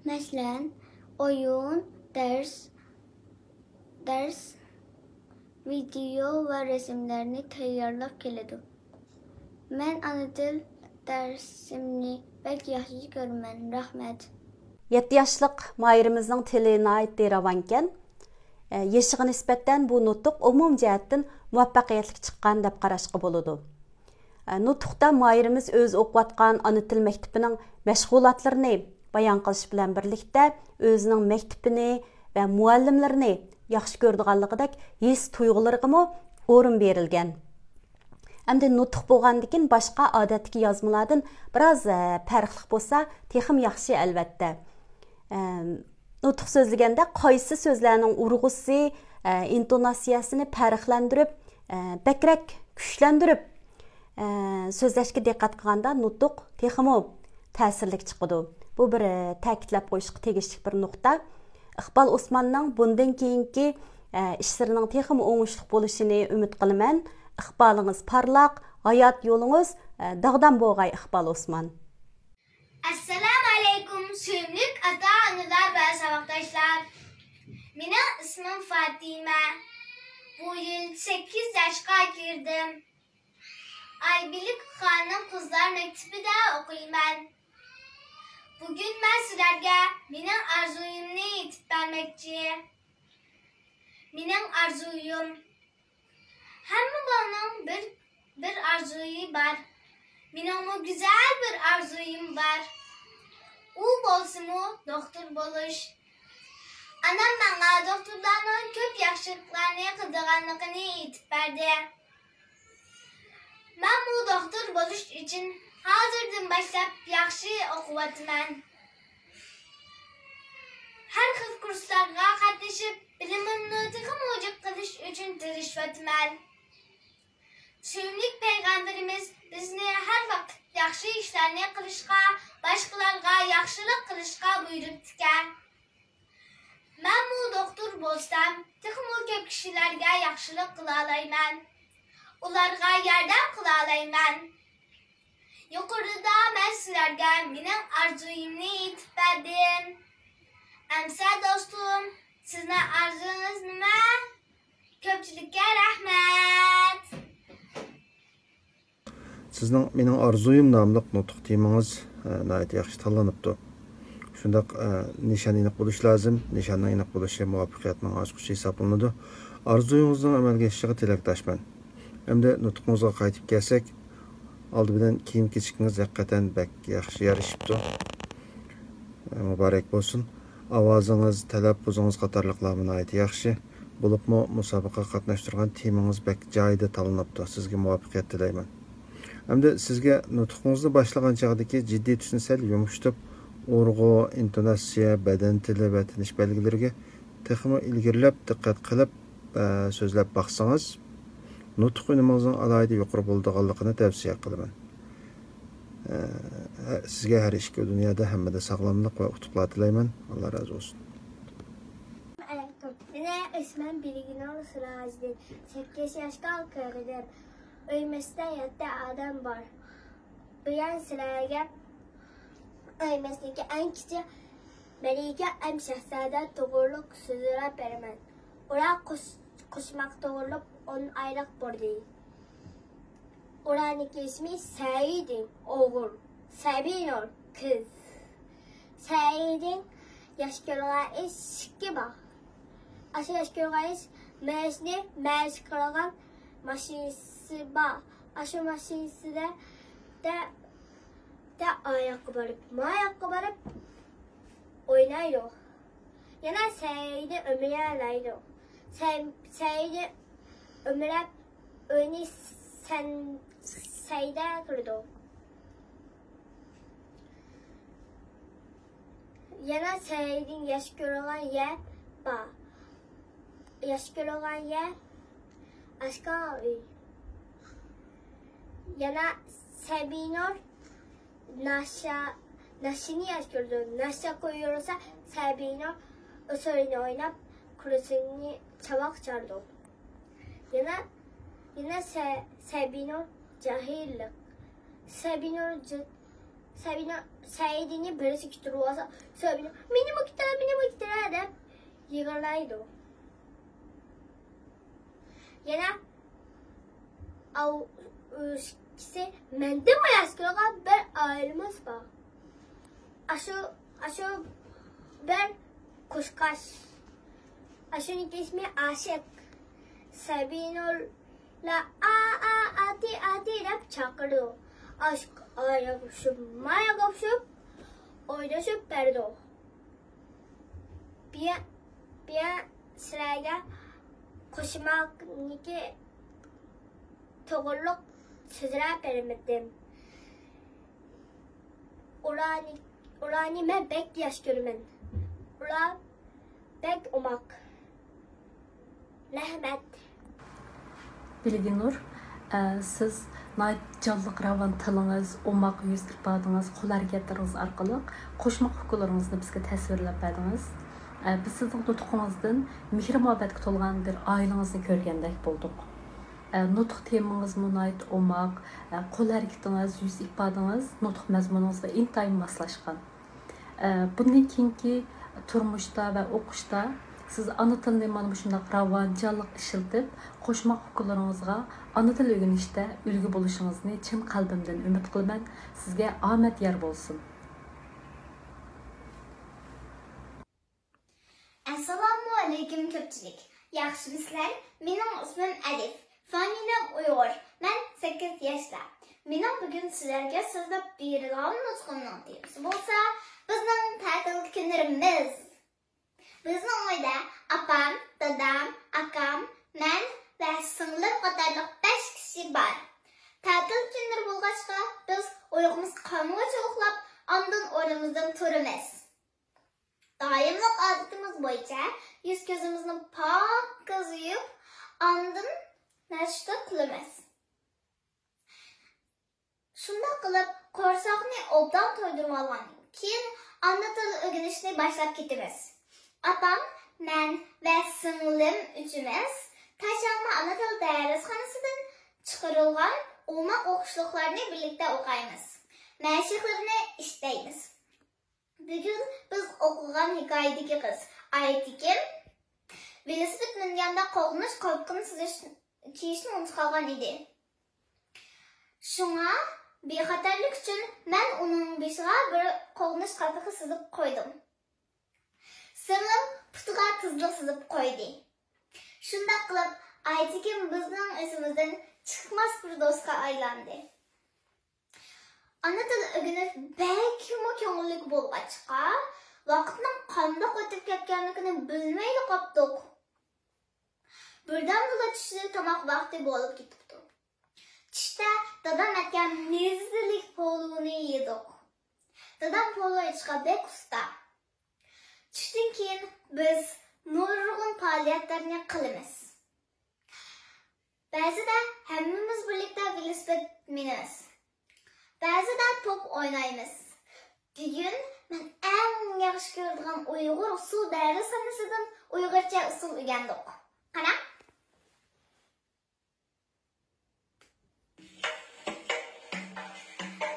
مەسىلەن، ئويۇن، دەرس، دەرس، ۋىدېئو ۋە رەسىملەرنى تەييارلاپ كېلىدۇ. مەن ئانا تىل دەرسىمنى بەك ياخشى كۆرىمەن. رەھمەت. يەتتە ياشلىق ماھىرىمىزنىڭ تىلى ناھايىتى راۋانكەن. ئە، يېشىغا نىسبەتەن بۇ نۇتۇق ئومۇمىي جەھەتتىن مۇۋەپپەقىيەتلىك چىققان دەپ قاراشقا بولىدۇ. ئە، نۇتۇقتا ماھىرىمىز ئۆزى ئوقۇۋاتقان ئانا تىل مەكتىپىنىڭ مەشغۇلاتلىرىنى بايان قىلىش بىلەن بىرلىكتە، ئۆزىنىڭ مەكتىپىنى ۋە مۇئەللىملىرىنى ياخشى كۆرىدىغانلىقىدەك ھېس تۇيغۇلىرىغىمۇ ئورۇن بېرىلگەن. ئەمدى نۇتۇق بولغاندىكىن باشقا ئادەتتىكى يازمىلاردىن بىراز، ئە، پەرقلىق بولسا تېخىمۇ ياخشى، ئەلۋەتتە. ئەم، نۇتۇق سۆزلىگەندە قايسى سۆزلەرنىڭ ئۇرغۇسى، ئە، ئىنتوناتسىيەسىنى پەرقلەندۈرۈپ، ئە، بەكرەك كۈچلەندۈرۈپ، ئە، سۆزلەشكە دىققەت قىلغاندا نۇتۇق تېخىمۇ تەسىرلىك چىقىدۇ. بۇ بىر، ئە، تەكىتلەپ قويۇشقا تېگىشلىك بىر نۇقتا. ئىقبال ئوسماننىڭ بۇندىن كېيىنكى، ئە، ئىشلىرىنىڭ تېخىمۇ ئوڭۇشلۇق بولۇشىنى ئۈمىد قىلىمەن. ئىقبالىڭىز پارلاق، ھايات يولىڭىز، ئە، داغدام بولغاي، ئىقبال ئوسمان. ئەسسالامۇئەلەيكۇم، سۆيۈملۈك ئاتا-ئانىلار ۋە ساۋاقداشلار. مېنىڭ ئىسمىم فاتىمە. بۇ يىل سەككىز ياشقا كىردىم. ئايبىلىك خانىم قىزلار مەكتىپىدە ئوقۇيمەن. بۈگۈن مەن سىلەرگە مېنىڭ ئارزۇيۇمنى ئېيتىپ بەرمەكچى. مېنىڭ ئارزۇيۇم. ھەممە بالىنىڭ بىر، بىر ئارزۇيى بار. مېنىڭمۇ گۈزەل بىر ئارزۇيۇم بار. ئۇ بولسىمۇ دوختۇر بولۇش. ئانام ماڭا دوختۇرلارنىڭ كۆپ ياخشىلىقلارنى قىلىدىغانلىقىنى ئېيتىپ بەردى. مەنمۇ دوختۇر بولۇش ئۈچۈن ھازىردىن باشلاپ ياخشى ئوقۇۋاتىمەن. ھەر خىل كۇرسلارغا قاتنىشىپ، بىلىمىمنى تېخىمۇ جىق قىلىش ئۈچۈن تىرىشىۋاتىمەن. سۆيۈملۈك پەيغەمبىرىمىز بىزنى ھەر ۋاقىت ياخشى ئىشلارنى قىلىشقا، باشقىلارغا ياخشىلىق قىلىشقا بۇيرۇپتىكەن. مەنمۇ دوختۇر بولسام، تېخىمۇ كۆپ كىشىلەرگە ياخشىلىق قىلالايمەن. ئۇلارغا ياردەم قىلالايمەن. يۇقىرىدا مەن سىلەرگە مېنىڭ ئارزۇيۇمنى ئېيتىپ بەردىم. ئەمسە دوستۇم، سىزنىڭ ئارزۇيىڭىز نېمە؟ كۆپچىلىككە رەھمەت. سىزنىڭ مېنىڭ ئارزۇيۇم ناملىق نۇتۇق تېمىڭىز، ئە، ناھايىتى ياخشى تاللىنىپتۇ. شۇنداق، ئە، نىشان ئېنىق بولۇش لازىم. نىشاننىڭ ئېنىق بولۇشى مۇۋەپپەقىيەتنىڭ ئاچقۇچى ھېسابلىنىدۇ. ئارزۇيىڭىزنىڭ ئەمەلگە ئېشىشىغا تىلەكداشمەن. ئەمدى نۇتقىڭىزغا قايتىپ كەلسەك، ئالدى بىلەن كىيىم-كېچىكىڭىز ھەقىقەتەن بەك ياخشى يارىشىپتۇ. ئە، مۇبارەك بولسۇن. ئاۋازىڭىز، تەلەپپۇزىڭىز قاتارلىقلارمۇ ناھايىتى ياخشى. بولۇپمۇ مۇسابىقىگە قاتناشتۇرغان تېمىڭىز بەك جايىدا تاللىنىپتۇ. سىزگە مۇۋەپپەقىيەت تىلەيمەن. ئەمدى سىزگە نۇتقىڭىزنى باشلىغان چاغدىكى جىددىي تۈسنى سەل يۇمشىتىپ، ئۇرغۇ، ئىنتوناتسىيە، بەدەن تىلى ۋە تىنىش بەلگىلىرىگە تېخىمۇ ئىلگىرىلەپ دىققەت قىلىپ، ئە، سۆزلەپ باقسىڭىز، نۇتۇق ئۈنۈمىڭىزنىڭ ئالاھىدە يۇقىرى بولىدىغانلىقىنى تەۋسىيە قىلىمەن. ئە، سىزگە ھەر ئىككى دۇنيادا ھەممىدە ساغلاملىق ۋە ئۇتۇقلار تىلەيمەن. ئاللا رازى بولسۇن. ئەلەيكۇم. مېنىڭ ئىسمىم بىلگىنۇر سىراجىدىن. سەككىز ياشقا كىردىم. ئۆيىمىزدە يەتتە ئادەم بار. بۈگۈن سىلەرگە ئۆيىمىزدىكى ئەڭ كىچىك مەلىكە ھەم شاھزادە توغرۇلۇق سۆزلەپ بېرىمەن. ئۇلار قوش-، قوشماق توغرۇلۇق ئون ئايلىق بولدى. ئۇلارنىڭكى ئىسمى سەئىدىن ئوغۇل، سەبىنۇر قىز. سەئىدىن ياش كۆرگەن ئىش ئىككى بار. ئاشۇ ياش كۆرگەن ئىش مەيىشنى مەيىش قىلغان ماشىنىسى بار. ئاشۇ ماشىنىسىدە دە، دە ئاياققا بېرىپ، ماياققا بېرىپ ئوينايدۇ. يەنە سەئىدى ئۆمرەلەيدۇ. سەئ-، سەئىدى ئۆمرەپ ئۆينى سەن-، سەيدە قىلىدۇ. يەنە سەئىدىن ياش كۆرگەن يەر بار. ياش كۆرگەن يەر ئاشكارا ئۆي. يەنە سەبىنۇر ناشا، ناشىنى ياش كۆرىدۇ. ناشا قويۇۋەرسە، سەبىنۇر ئۇسۇلىنى ئويناپ، كۇرسىنى چاۋاك چالىدۇ. يەنە، يەنە سە-، سەبىنۇر جاھىللىق. سەبىنۇر ج-، سەبىنۇر سەئىدىنى بىرسى كۈتۈرۈۋالسا، سەبىنۇر، مېنىمۇ كۈتۈر، مېنىمۇ كۈتۈر دەپ يىغلايدۇ. يەنە ئاۋ-، ئىككىسى مەندىنمۇ ياش كۆرگەن بىر ئائىلىمىز بار. ئاشۇ، ئاشۇ بىر قۇشقاچ. ئاشۇنىڭكى ئىسمى ئاشىق. سەبىنۇرلا ئا، ئا، ئاتى، ئاتى دەپ چاقىرىدۇ. ئاشىق ئاياغ ئۇشۇپ، ماياغ ئۇشۇپ، ئوينىشىپ بېرىدۇ. بىيە، بىيە سىلەرگە قوشماقنىكى توغرۇلۇق سۆزلەپ بېرىمىدىم. ئۇلارنى، ئۇلارنى مەن بەك ياخشى كۆرىمەن. ئۇلار بەك ئوماق. رەھمەت. بىلگىنۇر، ئە، سىز ناھايىتى جانلىق، راۋان تىلىڭىز، ئوماق يۈز ئىپادىڭىز، قول ھەرىكەتلىرىڭىز ئارقىلىق قوشماق ئۇكىلىرىڭىزنى بىزگە تەسۋىرلەپ بەردىڭىز. ئە، بىز سىزنىڭ نۇتقىڭىزدىن مېھرى-مۇھەببەتكە تولغان بىر ئائىلىڭىزنى كۆرگەندەك بولدۇق. ئە، نۇتۇق تېمىڭىزمۇ ناھايىتى ئوماق، ئە، قول ھەرىكىتىڭىز، يۈز ئىپادىڭىز نۇتۇق مەزمۇنىڭىزغا ئىنتايىن ماسلاشقان. ئە، بۇندىن كېيىنكى تۇرمۇشتا ۋە ئوقۇشتا سىز ئانا تىلنى مانا مۇشۇنداق راۋانچاللىق ئىشلىتىپ، قوشماق ئۇكىلىرىڭىزغا ئانا تىل ئۆگىنىشتە ئۈلگە بولۇشىڭىزنى چىن قەلبىمدىن ئۈمىد قىلىمەن. سىزگە ئامەت يار بولسۇن! ئەسسالامۇئەلەيكۇم كۆپچىلىك. ياخشىمۇسىلەر؟ مېنىڭ ئىسمىم ئەلىف. فامىلەم ئۇيغۇر. مەن سەككىز ياشتا. مېنىڭ بۈگۈن سىلەرگە سۆزلەپ بېرىدىغان نۇتقۇمنىڭ تېمىسى بولسا، بىزنىڭ تەتىل كۈنلىرىمىز. بىزنىڭ ئۆيدە ئاپام، دادام، ئاكام، مەن ۋە سىڭلىم قاتارلىق بەش كىشى بار. تەتىل كۈنلىرى بولغاچقا، بىز ئۇيقۇمىز قانغۇچە ئۇخلاپ، ئاندىن ئورنىمىزدىن تۇرىمىز. دائىملىق ئادىتىمىز بويىچە يۈز-كۆزىمىزنى پاكىز يۇيۇپ، ئاندىن ناشتا قىلىمىز. شۇنداق قىلىپ، قورساقنى ئوبدان تويدۇرۇۋالغاندىن كېيىن، ئانا تىل ئۆگىنىشنى باشلاپ كېتىمىز. ئاپام، مەن ۋە سىڭلىم ئۈچىمىز تاشلانما ئانا تىل دەرسخانىسىدىن چىقىرىلغان ئوماق ئوقۇشلۇقلارنى بىرلىكتە ئوقۇيمىز. مەشىقلىرىنى ئىشلەيمىز. بۈگۈن بىز ئوقۇغان ھېكايىدىكى قىز ئايتېكىن ۋېلىسىپىت مىنگەندە قوغدىنىش قاپىقىنى سىزىش، كىيىشنى ئۇنتۇپ قالغان ئىدى. شۇڭا بىخەتەرلىك ئۈچۈن مەن ئۇنىڭ بېشىغا بىر قوغدىنىش قاپىقى سىزىپ قويدۇم. سىڭلىم پۇتىغا تىزلىق سىزىپ قويدى. شۇنداق قىلىپ، ئايتېكىن بىزنىڭ ئېسىمىزدىن چىقماس بىر دوستقا ئايلاندى. ئانا تىل ئۆگىنىش بەكمۇ كۆڭۈللۈك بولغاچقا، ۋاقىتنىڭ قانداق ئۆتۈپ كەتكەنلىكىنى بىلمەيلا قاپتۇق. بىردەمدىلا چۈشلۈك تاماق ۋاقتى بولۇپ كېتىپتۇ. چۈشتە دادام ئەتكەن مېزىلىك پولۇنى يېدۇق. دادام پولۇ ئېتىشقا بەك ئۇستا. چۈشتىن كېيىن بىز نۇرغۇن پائالىيەتلەرنى قىلىمىز. بەزىدە ھەممىمىز بىرلىكتە ۋېلىسىپىت مىنىمىز. بەزىدە توپ ئوينايمىز. بۈگۈن مەن ئەڭ ياخشى كۆرىدىغان ئۇيغۇر ئۇسسۇل دەرسخانىسىدىن ئۇيغۇرچە ئۇسسۇل ئۆگەندۇق. قاراڭ.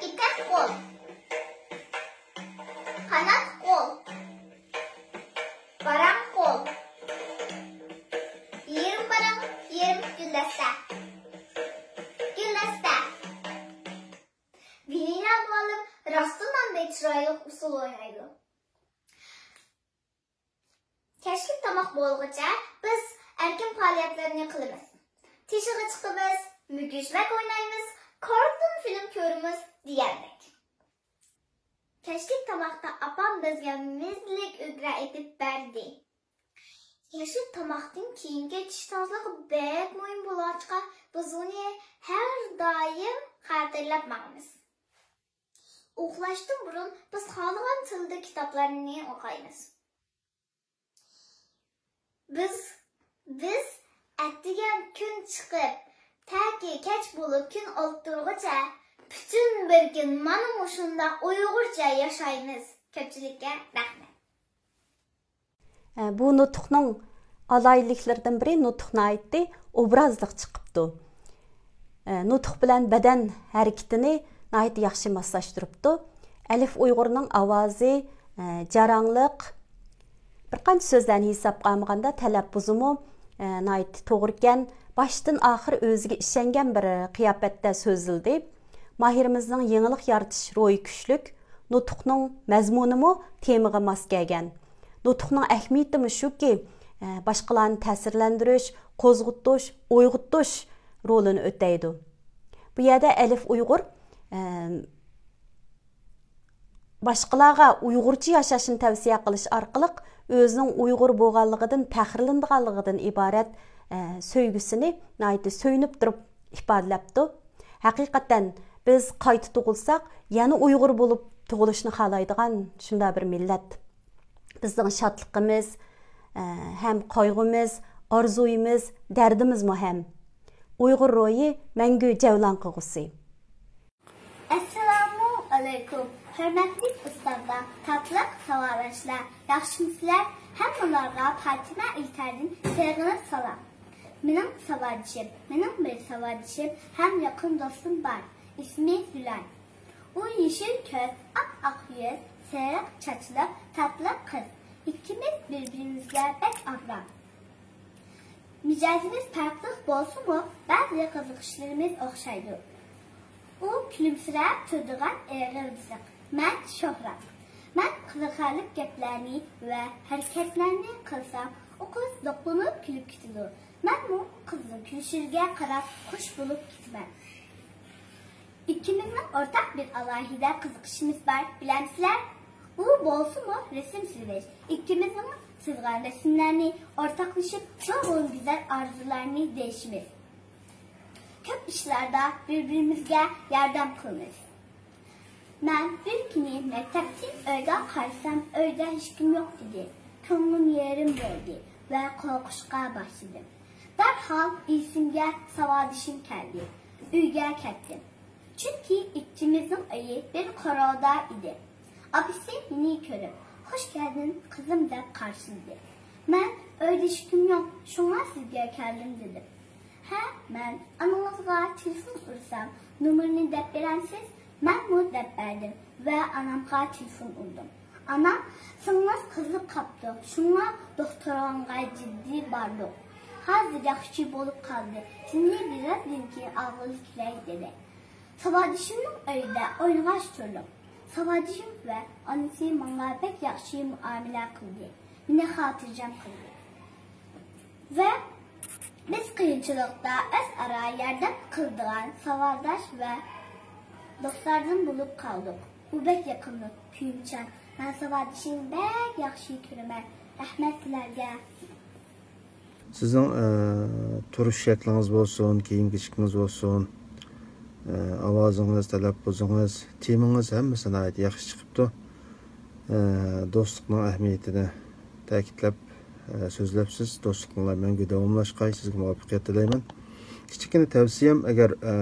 ئېتەك قول. قانات قول. باراڭ قول. يېرىم باراڭ، يېرىم گۈلدەستە. گۈلدەستە. ۋىنىنا مۇئەللىم راستتىنلا بەك چىرايلىق ئۇسسۇل ئوينايدۇ. كەچلىك تاماق بولغۇچە بىز ئەركىن پائالىيەتلەرنى قىلىمىز. تېشىغا چىقىمىز، مۈگۈزمەك ئوينايمىز، كارتون فىلىم كۆرىمىز دېگەندەك. كەچلىك تاماقتا ئاپام بىزگە مېزىلىك ئۈگرە ئېتىپ بەردى. كەچلىك تاماقتىن كېيىنكى چىش تازىلىقى بەك مۇھىم بولغاچقا، بىز ئۇنى ھەر دائىم خاتىرىلەپ ماڭىمىز. ئۇخلاشتىن بۇرۇن بىز خالىغان تىلدا كىتابلارنى ئوقۇيمىز. بىز، بىز ئەتىگەن كۈن چىقىپ، تاكى كەچ بولۇپ كۈن ئولتۇرغۇچە، پۈتۈن بىر كۈن مانا مۇشۇنداق ئۇيغۇرچە ياشايمىز. كۆپچىلىككە رەھمەت. ئە، بۇ نۇتۇقنىڭ ئالاھىدىلىكلىرىدىن بىرى، نۇتۇق ناھايىتى ئوبرازلىق چىقىپتۇ. ئە، نۇتۇق بىلەن بەدەن ھەرىكىتىنى ناھايىتى ياخشى ماسلاشتۇرۇپتۇ. ئەلىف ئۇيغۇرنىڭ ئاۋازى، ئە، جاراڭلىق، بىر قانچە سۆزلەرنى ھېسابقا ئالمىغاندا تەلەپپۇزىمۇ، ئە، ناھايىتى توغرىكەن. باشتىن ئاخىر ئۆزىگە ئىشەنگەن بىر قىياپەتتە سۆزلىدى. ماھىرىمىزنىڭ يېڭىلىق يارىتىش روھى كۈچلۈك. نۇتۇقنىڭ مەزمۇنىمۇ تېمىغا ماس كەلگەن. نۇتۇقنىڭ ئەھمىيىتىمۇ شۇكى، ئە، باشقىلارنى تەسىرلەندۈرۈش، قوزغىتىش، ئويغىتىش رولىنى ئۆتەيدۇ. بۇ يەردە ئەلىف ئۇيغۇر، ئە، باشقىلارغا ئۇيغۇرچە ياشاشنى تەۋسىيە قىلىش ئارقىلىق ئۆزىنىڭ ئۇيغۇر بولغانلىقىدىن پەخىرلىنىدىغانلىقىدىن ئىبارەت، ئە، سۆيگۈسىنى ناھايىتى سۆيۈنۈپ تۇرۇپ ئىپادىلەپتۇ. ھەقىقەتەن بىز قايتا تۇغۇلساق، يەنە ئۇيغۇر بولۇپ تۇغۇلۇشنى خالايدىغان شۇنداق بىر مىللەت. بىزنىڭ شادلىقىمىز، ئە، ھەم قايغۇمىز، ئارزۇيىمىز، دەردىمىزمۇ ھەم. ئۇيغۇر روھى مەڭگۈ جەۋلان قىلغۇسى. ئەسسالامۇ ئەلەيكۇم، ھۆرمەتلىك ئۇستازلار، تاتلىق ساۋاقداشلار، ياخشىمۇسىلەر؟ ھەممىڭلارغا پاتىمە ئىلكەردىن سېغىنىپ سالام. مېنىڭ ساۋاقدىشىم، مېنىڭ بىر ساۋاقدىشىم ھەم يېقىن دوستۇم بار. ئىسمى گۈلەن. ئۇ يېشىل كۆز، ئاپئاق يۈز، سېرىق چاچلىق، تاتلىق قىز. ئىككىمىز بىر-بىرىمىزگە بەك ئامراق. مىجەزىمىز پەرقلىق بولسىمۇ، بەزى قىزىقىشلىرىمىز ئوخشايدۇ. ئۇ كۈلۈمسىرەپ تۇرىدىغان ئېغىر بىزىق، مەن شۆھرەت. مەن قىزىقارلىق گەپلەرنى ۋە ھەرىكەتلەرنى قىلسام، ئۇ قىز دوقۇنۇپ كۈلۈپ كېتىدۇ. مەنمۇ قىزنىڭ كۈلۈشىگە قاراپ خۇش بولۇپ كېتىمەن. ئىككىمىزنىڭ ئورتاق بىر ئالاھىدە قىزىقىشىمىز بار، بىلەمسىلەر؟ ئۇ بولسىمۇ رەسىم سىزىش. ئىككىمىزنىڭ سىزغان رەسىملەرنى ئورتاقلىشىپ، نۇرغۇن گۈزەل ئارزۇلارنى دېيىشىمىز. كۆپ ئىشلاردا بىر-بىرىمىزگە ياردەم قىلىمىز. مەن بىر كۈنى مەكتەپتىن ئۆيگە قايتسام، ئۆيدە ھېچكىم يوق ئىدى. كۆڭلۈم يېرىم بولدى ۋە قورقۇشقا باشلىدىم. دەرھال ئېسىمگە ساۋاقدىشىم كەلدى. ئۆيگە كەتتىم. چۈنكى ئىككىمىزنىڭ ئۆيى بىر قورۇدا ئىدى. ئاپىسى مېنى كۆرۈپ، «خوش كەلدىڭ، قىزىم» دەپ قارشىلىدى. مەن، «ئۆيدە ھېچكىم يوق، شۇڭا سىزگە كەلدىم» دېدىم. «ھە، مەن ئانىڭىزغا تېلېفون ئۇرسام، نومۇرىنى دەپ بېرەمسىز؟ مەنمۇ دەپ بەردىم ۋە ئانامغا تېلېفون ئۇردۇم. ئانام، سىڭلىڭىز قىزىپ قاپتۇ، شۇڭا دوختۇرخانىغا جىددىي باردۇق. ھازىر ياخشى بولۇپ قالدى، سىزنى بىرازدىن كېيىن ئالغىلى كېلەي» دېدى. ساۋاقدىشىمنىڭ ئۆيىدە ئوينىغاچ تۇردۇم. ساۋاقدىشىم ۋە ئانىسى ماڭا بەك ياخشى مۇئامىلە قىلدى، مېنى خاتىرجەم قىلدى. ۋە بىز قىيىنچىلىقتا ئۆزئارا ياردەم قىلىدىغان ساۋاقداش ۋە دوستلاردىن بولۇپ قالدۇق. بۇ بەك يېقىملىق، كۆيۈمچان. مەن ساۋاقدىشىمنى بەك ياخشى كۆرىمەن. رەھمەت سىلەرگە. سىزنىڭ، ئە، تۇرۇش شەكلىڭىز بولسۇن، كىيىم-كېچىكىڭىز بولسۇن، ئە، ئاۋازىڭىز، تەلەپپۇزىڭىز، تېمىڭىز ھەممىسى ناھايىتى ياخشى چىقىپتۇ. ئە، دوستلۇقنىڭ ئەھمىيىتىنى تەكىتلەپ، ئە، سۆزلەپسىز. دوستلۇقۇڭلار مەڭگۈ داۋاملاشقاي. سىزگە مۇۋەپپەقىيەت تىلەيمەن. كىچىككىنە تەۋسىيەم، ئەگەر، ئە،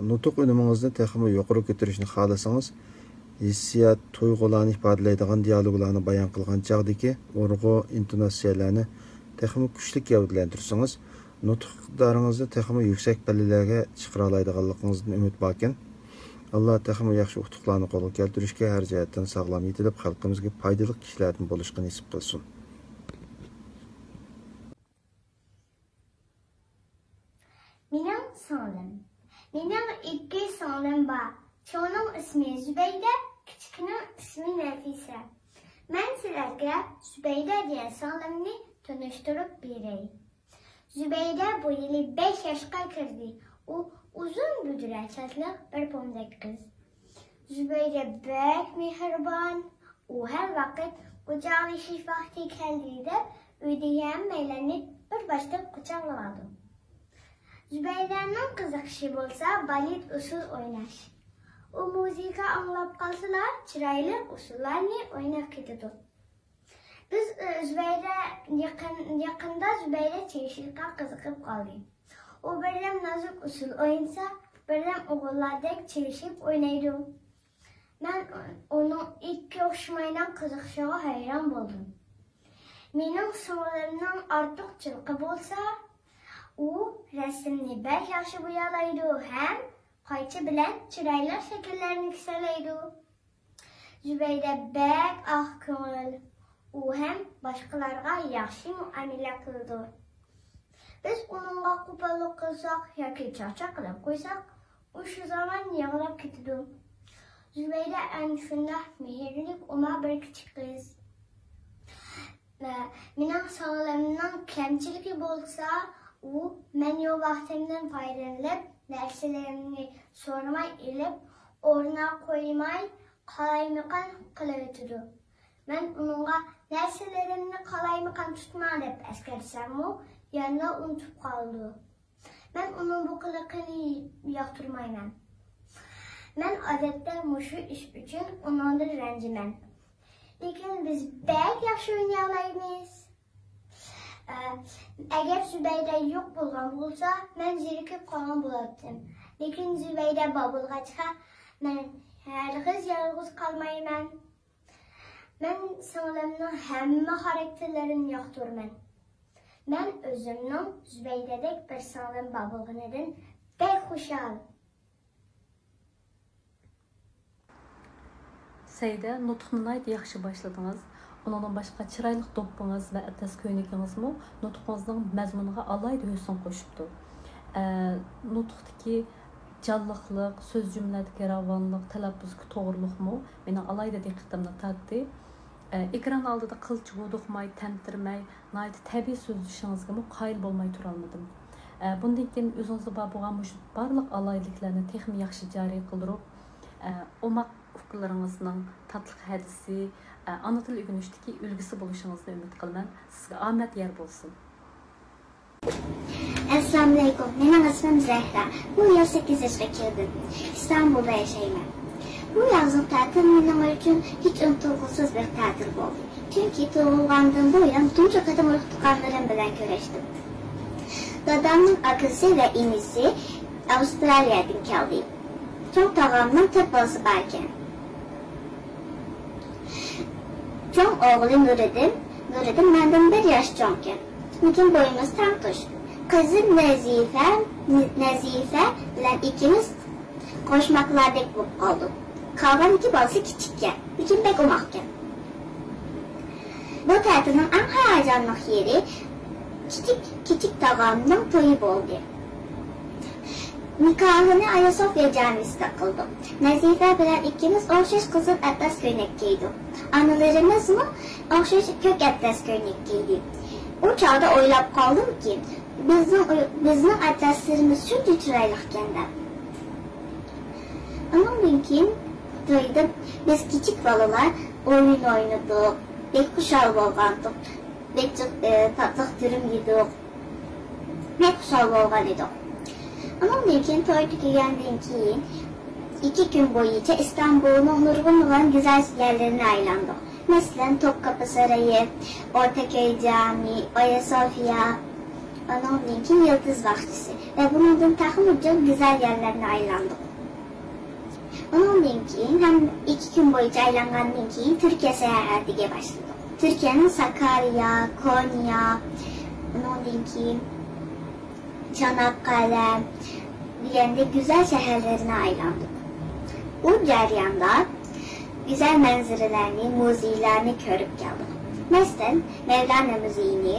نۇتۇق ئۈنۈمىڭىزنى تېخىمۇ يۇقىرى كۆتۈرۈشنى خالىسىڭىز، ھېسسىيات، تۇيغۇلارنى ئىپادىلەيدىغان دىيالوگلارنى بايان قىلغان چاغدىكى ئۇرغۇ، ئىنتوناتسىيەلەرنى تېخىمۇ كۈچلۈك گەۋدىلەندۈرسىڭىز، نۇتۇق ئىقتىدارىڭىزنى تېخىمۇ يۈكسەك پەللىلەرگە چىقىرالايدىغانلىقىڭىزدىن ئۈمىد باركەن. ئاللا تېخىمۇ ياخشى ئۇتۇقلارنى قولغا كەلتۈرۈشكە، ھەر جەھەتتىن ساغلام يېتىلىپ، خەلقىمىزگە پايدىلىق كىشىلەردىن بولۇشقا نېسىپ قىلسۇن. مېنىڭ سىڭلىم. مېنىڭ ئىككى سىڭلىم بار. چوڭىنىڭ ئىسمى زۇبەيدە، كىچىكىنىڭ ئىسمى نەفىسە. مەن سىلەرگە زۇبەيدە دېگەن سىڭلىمنى تونۇشتۇرۇپ بېرەي. زۇبەيدە بۇ يىلى بەش ياشقا كىردى. ئۇ ئۇزۇن بۈدرە چاچلىق بىر پومدەك قىز. زۇبەيدە بەك مېھرىبان. ئۇ ھەر ۋاقىت قۇچاقلىشىش ۋاقتى كەلدى دەپ، ئۆيدىكى ھەممەيلەننى بىر باشتىن قۇچاقلىۋالىدۇ. زۇبەيدەنىڭ قىزىقىشى بولسا بالېت ئۇسسۇل ئويناش. ئۇ مۇزىكا ئاڭلاپ قالسىلا، چىرايلىق ئۇسسۇللارنى ئويناپ كېتىدۇ. بىز، ئى، زۇبەيدە يېقىن، يېقىندا زۇبەيدە چېلىشىشقا قىزىقىپ قالدى. ئۇ بىردەم نازۇك ئۇسسۇل ئوينىسا، بىردەم ئوغۇللاردەك چېلىشىپ ئوينايدۇ. مەن ئۇنىڭ ئىككى ئوخشىمايدىغان قىزىقىشىغا ھەيران بولدۇم. مېنىڭ سىڭلىمنىڭ ئارتۇقچىلىقى بولسا، ئۇ رەسىمنى بەك ياخشى بويالايدۇ ھەم قايچا بىلەن چىرايلىق شەكىللەرنى كېسەلەيدۇ. زۇبەيدە بەك ئاق كۆڭۈل، ئۇ ھەم باشقىلارغا ياخشى مۇئامىلە قىلىدۇ. بىز ئۇنىڭغا قوپاللىق قىلساق ياكى چاقچاق قىلىپ قويساق، ئۇ شۇ زامان يىغلاپ كېتىدۇ. زۇبەيدە ئەنە شۇنداق مېھىرلىك، ئوماق بىر كىچىك قىز. مېنىڭ سىڭلىمنىڭ كەمچىلىكى بولسا، ئۇ مەن يوق ۋاقتىمدىن پايدىلىنىپ، نەرسىلىرىمنى سورىماي ئېلىپ، ئورنىغا قويماي، قالايمىقان قىلىۋېتىدۇ. مەن ئۇنىڭغا «نەرسىلىرىمنى قالايمىقان تۇتما» دەپ ئەسكەرتسەممۇ، يەنىلا ئۇنتۇپ قالىدۇ. مەن ئۇنىڭ بۇ قىلىقىنى ياقتۇرمايمەن. مەن ئادەتتە مۇشۇ ئىش ئۈچۈن ئۇنىڭدىن رەنجىمەن. لېكىن بىز بەك ياخشى ئوينىيالايمىز. ئە، ئەگەر زۇبەيدە يوق بولغان بولسا، مەن زېرىكىپ قالغان بولاتتىم. لېكىن زۇبەيدە بار بولغاچقا، مەن ھەرگىز يالغۇز قالمايمەن. مەن سىڭلىمنىڭ ھەممە خاراكتېرلىرىنى ياقتۇرىمەن. مەن ئۆزۈمنىڭ زۇبەيدەدەك بىر سىڭلىم بار بولغىنىدىن بەك خۇشال. سەيدە، نۇتۇقنى ناھايىتى ياخشى باشلىدىڭىز. ئۇنىڭدىن باشقا، چىرايلىق دوپپىڭىز ۋە ئەتلەس كۆينىكىڭىزمۇ نۇتقىڭىزنىڭ مەزمۇنىغا ئالاھىدە ھۆسن قوشۇپتۇ. ئە، نۇتۇقتىكى جانلىقلىق، سۆز جۈملىدىكى راۋانلىق، تەلەپپۇزدىكى توغرىلىقمۇ مېنىڭ ئالاھىدە دىققىتىمنى تارتتى. ئە، ئېكران ئالدىدا قىلچە ھودۇقماي، تەمتىرىمەي، ناھايىتى تەبىئىي سۆزلىشىڭىزگىمۇ قايىل بولماي تۇرالمىدىم. ئە، بۇندىن كېيىن ئۆزىڭىزدە بار بولغان مۇشۇ بارلىق ئالاھىدىلىكلەرنى تېخىمۇ ياخشى جارى قىلدۇرۇپ، ئە، ئوماق ئۇكىلىرىڭىزنىڭ تاتلىق ھەدىسى، ئە، ئانا تىل ئۆگىنىشتىكى ئۈلگىسى بولۇشىڭىزنى ئۈمىد قىلىمەن. سىزگە ئامەت يار بولسۇن. ئەسسالامۇئەلەيكۇم، مېنىڭ ئىسمىم زەھرا. بۇ يىل سەككىز ياشقا كىردىم. ئىستانبۇلدا ياشايمەن. بۇ يازلىق تەتىل مېنىڭ ئۈچۈن ھېچ ئۇنتۇلغۇسىز بىر تەتىل بولدى. چۈنكى تۇغۇلغاندىن بۇيان تۇنجى قېتىم ئۇرۇق-تۇغقانلىرىم بىلەن كۆرۈشتۈم. دادامنىڭ ئاكىسى ۋە ئىنىسى ئاۋسترالىيەدىن كەلدى. چوڭ تاغامنىڭ تۆت بالىسى باركەن. چوڭ ئوغلى نۇرىدىن، نۇرىدىن مەندىن بىر ياش چوڭكەن. لېكىن بويىمىز تەڭتۇش. قىزىم نەزىفە، نەزىفە بىلەن ئىككىمىز قوشماقلاردەك بولۇپ قالدۇق. قالغان ئىككى بالىسى كىچىككەن، لېكىن بەك ئوماقكەن. بۇ تەتىلنىڭ ئەڭ ھاياجانلىق يېرى كىچىك، كىچىك تاغامنىڭ تويى بولدى. نىكاھىنى ئايا سوفىيا جامىسىدا قىلدۇق. نەزىفە بىلەن ئىككىمىز ئوخشاش قىزىل ئەتلەس كۆينەك كىيدۇق. ئانىلىرىمىزمۇ ئوخشاش كۆك ئەتلەس كۆينەك كىيدى. ئۇ چاغدا ئويلاپ قالدىمكى، بىزنىڭ ئۆي-، بىزنىڭ ئەتلەسلىرىمىز شۇنچە چىرايلىقكەن دەپ. ئۇنىڭدىن كېيىن تويدا بىز كىچىك بالىلار ئويۇن ئوينىدۇق، بەك خۇشال بولغانتۇق، بەك جىق-، ئى، تاتلىق دۈرۈم يېدۇق، بەك خۇشال بولغان ئىدۇق. ئۇنىڭدىن كېيىن توي تۈگىگەندىن كېيىن ئىككى كۈن بويىچە ئىستانبۇلنىڭ نۇرغۇن نۇرغۇن گۈزەل يەرلىرىنى ئايلاندۇق. مەسىلەن، توپكاپا سارىيى، ئورتاكۆي جامى، ئايا سوفىيا، ئۇنىڭدىن كېيىن يىلتىز باغچىسى ۋە بۇنىڭدىن تېخىمۇ جىق گۈزەل يەرلەرنى ئايلاندۇق. ئۇنىڭدىن كېيىن ھەم ئىككى كۈن بويىچە ئايلانغاندىن كېيىن تۈركىيە ساياھەتىگە باشلىدۇق. تۈركىيەنىڭ ساكاريا، كونيا، ئۇنىڭدىن كېيىن چاناققالە دېگەندەك گۈزەل شەھەرلىرىنى ئايلاندۇق. ئۇ جەرياندا گۈزەل مەنزىرىلەرنى، مۇزېيلارنى كۆرۈپ كەلدۇق. مەسىلەن، مەۋلانا مۇزېيىنى،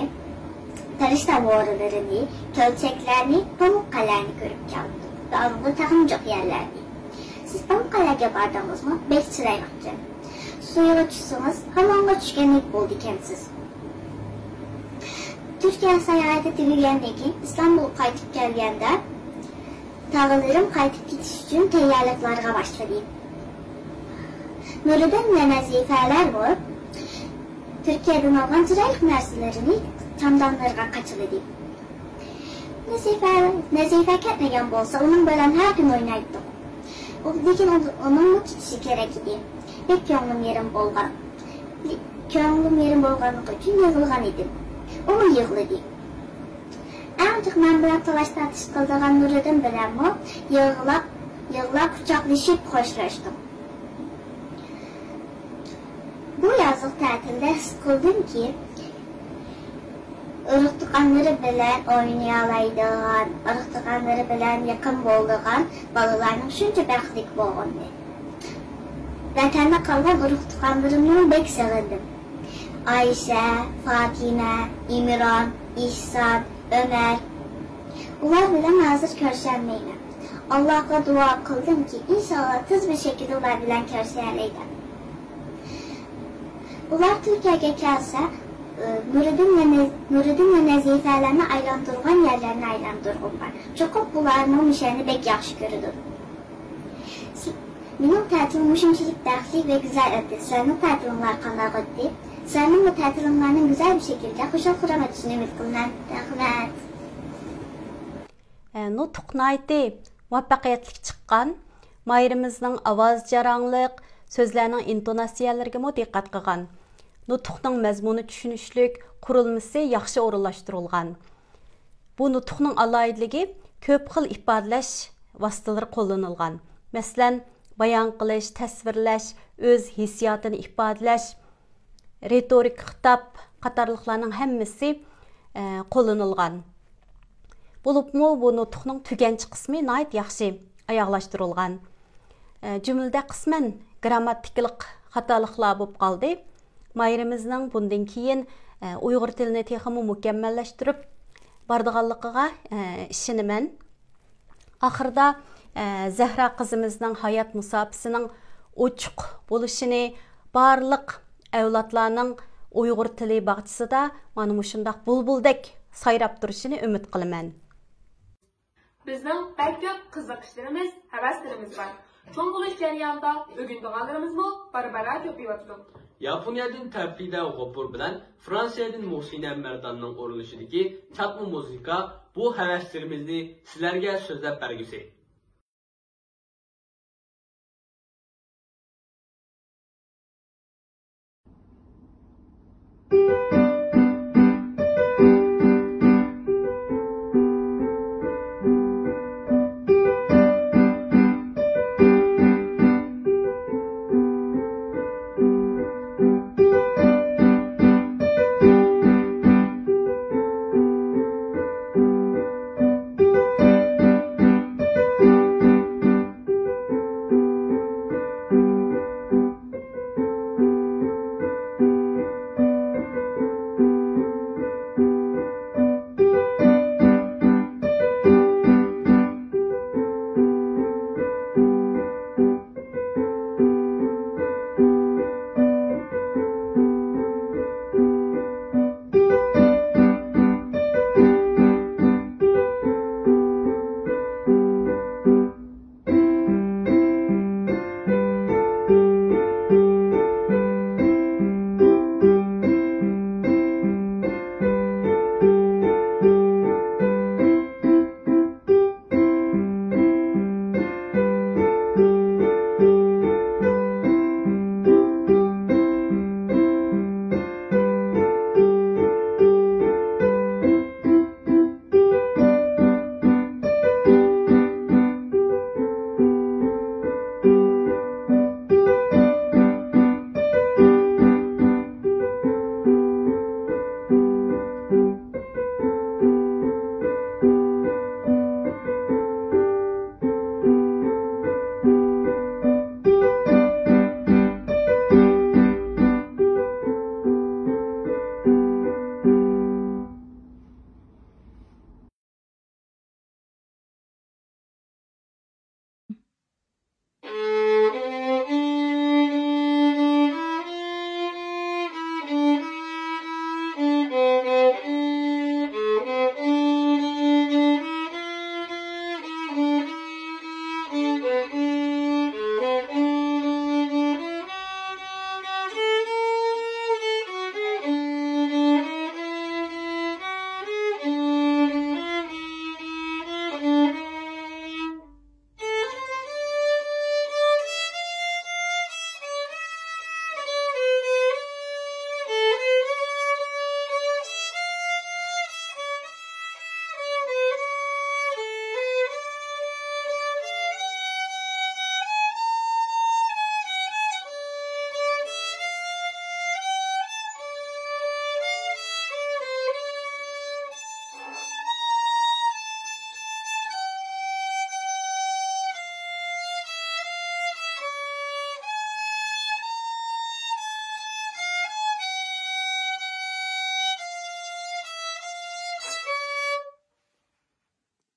پەرىشتە ھورىلىرىنى، كۆلچەكلەرنى، پامۇققەلەرنى كۆرۈپ كەلدۇق. داۋامىدا تېخىمۇ جىق يەرلەرنى. سىز پامۇققەلەرگە باردىڭىزمۇ؟ بەك چىرايلىقكەن. سۇيىغا چۈشسىڭىز، ھامامغا چۈشكەندەك بولىدىكەنسىز. تۈركىيە ساياھىتى تۈگىگەندىن كېيىن ئىستانبۇلغا قايتىپ كەلگەندە، تاغىلىرىم قايتىپ كېتىش ئۈچۈن تەييارلىقلارغا باشلىدى. نۇرىدىن ۋە نەزىفەلەرمۇ تۈركىيەدىن ئالغان چىرايلىق نەرسىلىرىنى چامدانلىرىغا قاچىلىدى. نەزىفە، نەزىفە كەتمىگەن بولسا، ئۇنىڭ بىلەن ھەر كۈن ئوينايتتۇق. ئۇ، لېكىن ئۇ-، ئۇنىڭمۇ كېتىشى كېرەك ئىدى. بەك كۆڭلۈم يېرىم بولغان. كۆڭلۈم يېرىم بولغانلىقى ئۈچۈن يىغلىغان ئىدىم. ئۇمۇ يىغلىدى. ئەڭ جىق مەن بىلەن تالاش-تارتىش قىلىدىغان نۇرىدىن بىلەنمۇ يىغلاپ، يىغلاپ قۇچاقلىشىپ خوشلاشتۇق. بۇ يازلىق تەتىلدە ھېس قىلدىمكى، ئۇرۇق-تۇغقانلىرى بىلەن ئوينىيالايدىغان، ئۇرۇق-تۇغقانلىرى بىلەن يېقىن بولىدىغان بالىلارنىڭ شۇنچە بەختلىك بولغىنىنى. ۋەتەندە قالغان ئۇرۇق-تۇغقانلىرىمنىمۇ بەك سېغىندىم. ئايشە، فاتىمە، ئىمران، ئېھسان، ئۆمەر. ئۇلار بىلەن ھازىر كۆرۈشەلمەيمەن. ئاللاغا دۇئا قىلدىمكى، ئىنشاللا تېز بىر شەكىلدە ئۇلار بىلەن كۆرۈشەلەي دەپ. ئۇلار تۈركىيەگە كەلسە، ئى، نۇرىدىن ۋە نە-، نۇرىدىن ۋە نەزىفەلەرنى ئايلاندۇرغان يەرلەرنى ئايلاندۇرغۇم بار. چوقۇم ئۇلارمۇ مۇشۇ يەرنى بەك ياخشى كۆرىدۇ. مېنىڭ تەتىلىم مۇشۇنچىلىك بەختلىك ۋە گۈزەل ئۆتتى. سىلەرنىڭ تەتىلىڭلار قانداق ئۆتتى؟ سىلەرنىڭمۇ تەتىلىڭلارنىڭ گۈزەل بىر شەكىلدە خۇشال-خۇرام ئۆتۈشىنى ئۈمىد قىلىمەن. رەھمەت. ئە، نۇتۇق ناھايىتى مۇۋەپپەقىيەتلىك چىققان. ماھىرىمىزنىڭ ئاۋاز جاراڭلىق، سۆزلەرنىڭ ئىنتوناتسىيەلىرىگىمۇ دىققەت قىلغان. نۇتۇقنىڭ مەزمۇنى چۈشىنىشلىك، قۇرۇلمىسى ياخشى ئورۇنلاشتۇرۇلغان. بۇ نۇتۇقنىڭ ئالاھىدىلىكى، كۆپ خىل ئىپادىلەش ۋاسىتىلىرى قوللىنىلغان. مەسىلەن، بايان قىلىش، تەسۋىرلەش، ئۆز ھېسسىياتىنى ئىپادىلەش، رېتورىكا خىتاب قاتارلىقلارنىڭ ھەممىسى، ئە، قوللىنىلغان. بولۇپمۇ بۇ نۇتۇقنىڭ تۈگەنچە قىسمى ناھايىتى ياخشى ئاياغلاشتۇرۇلغان. ئە، جۈملىدە قىسمەن گىرامماتىكىلىق خاتالىقلار بولۇپ قالدى. ماھىرىمىزنىڭ بۇندىن كېيىن، ئە، ئۇيغۇر تىلىنى تېخىمۇ مۇكەممەللەشتۈرۈپ بارىدىغانلىقىغا، ئە، ئىشىنىمەن. ئاخىرىدا، ئە، زەھرا قىزىمىزنىڭ ھايات مۇساپىسىنىڭ ئوچۇق بولۇشىنى، بارلىق ئەۋلادلارنىڭ ئۇيغۇر تىلى باغچىسىدا مانا مۇشۇنداق بۇلبۇلدەك سايراپ تۇرۇشىنى ئۈمىد قىلىمەن. بىزنىڭ بەك كۆپ قىزىقىشلىرىمىز، ھەۋەسلىرىمىز بار. چوڭ بولۇش جەريانىدا ئۆگىنىدىغانلىرىمىزمۇ بارا-بارا كۆپىيىۋاتىدۇ. ياپونىيەدىن تەرپىدە غوپۇر بىلەن فرانسىيەدىن مۇھسىنە مەرداننىڭ ئورۇنلىشىدىكى چاتما مۇزىكا بۇ ھەۋەسلىرىمىزنى سىلەرگە سۆزلەپ بەرگۈسى.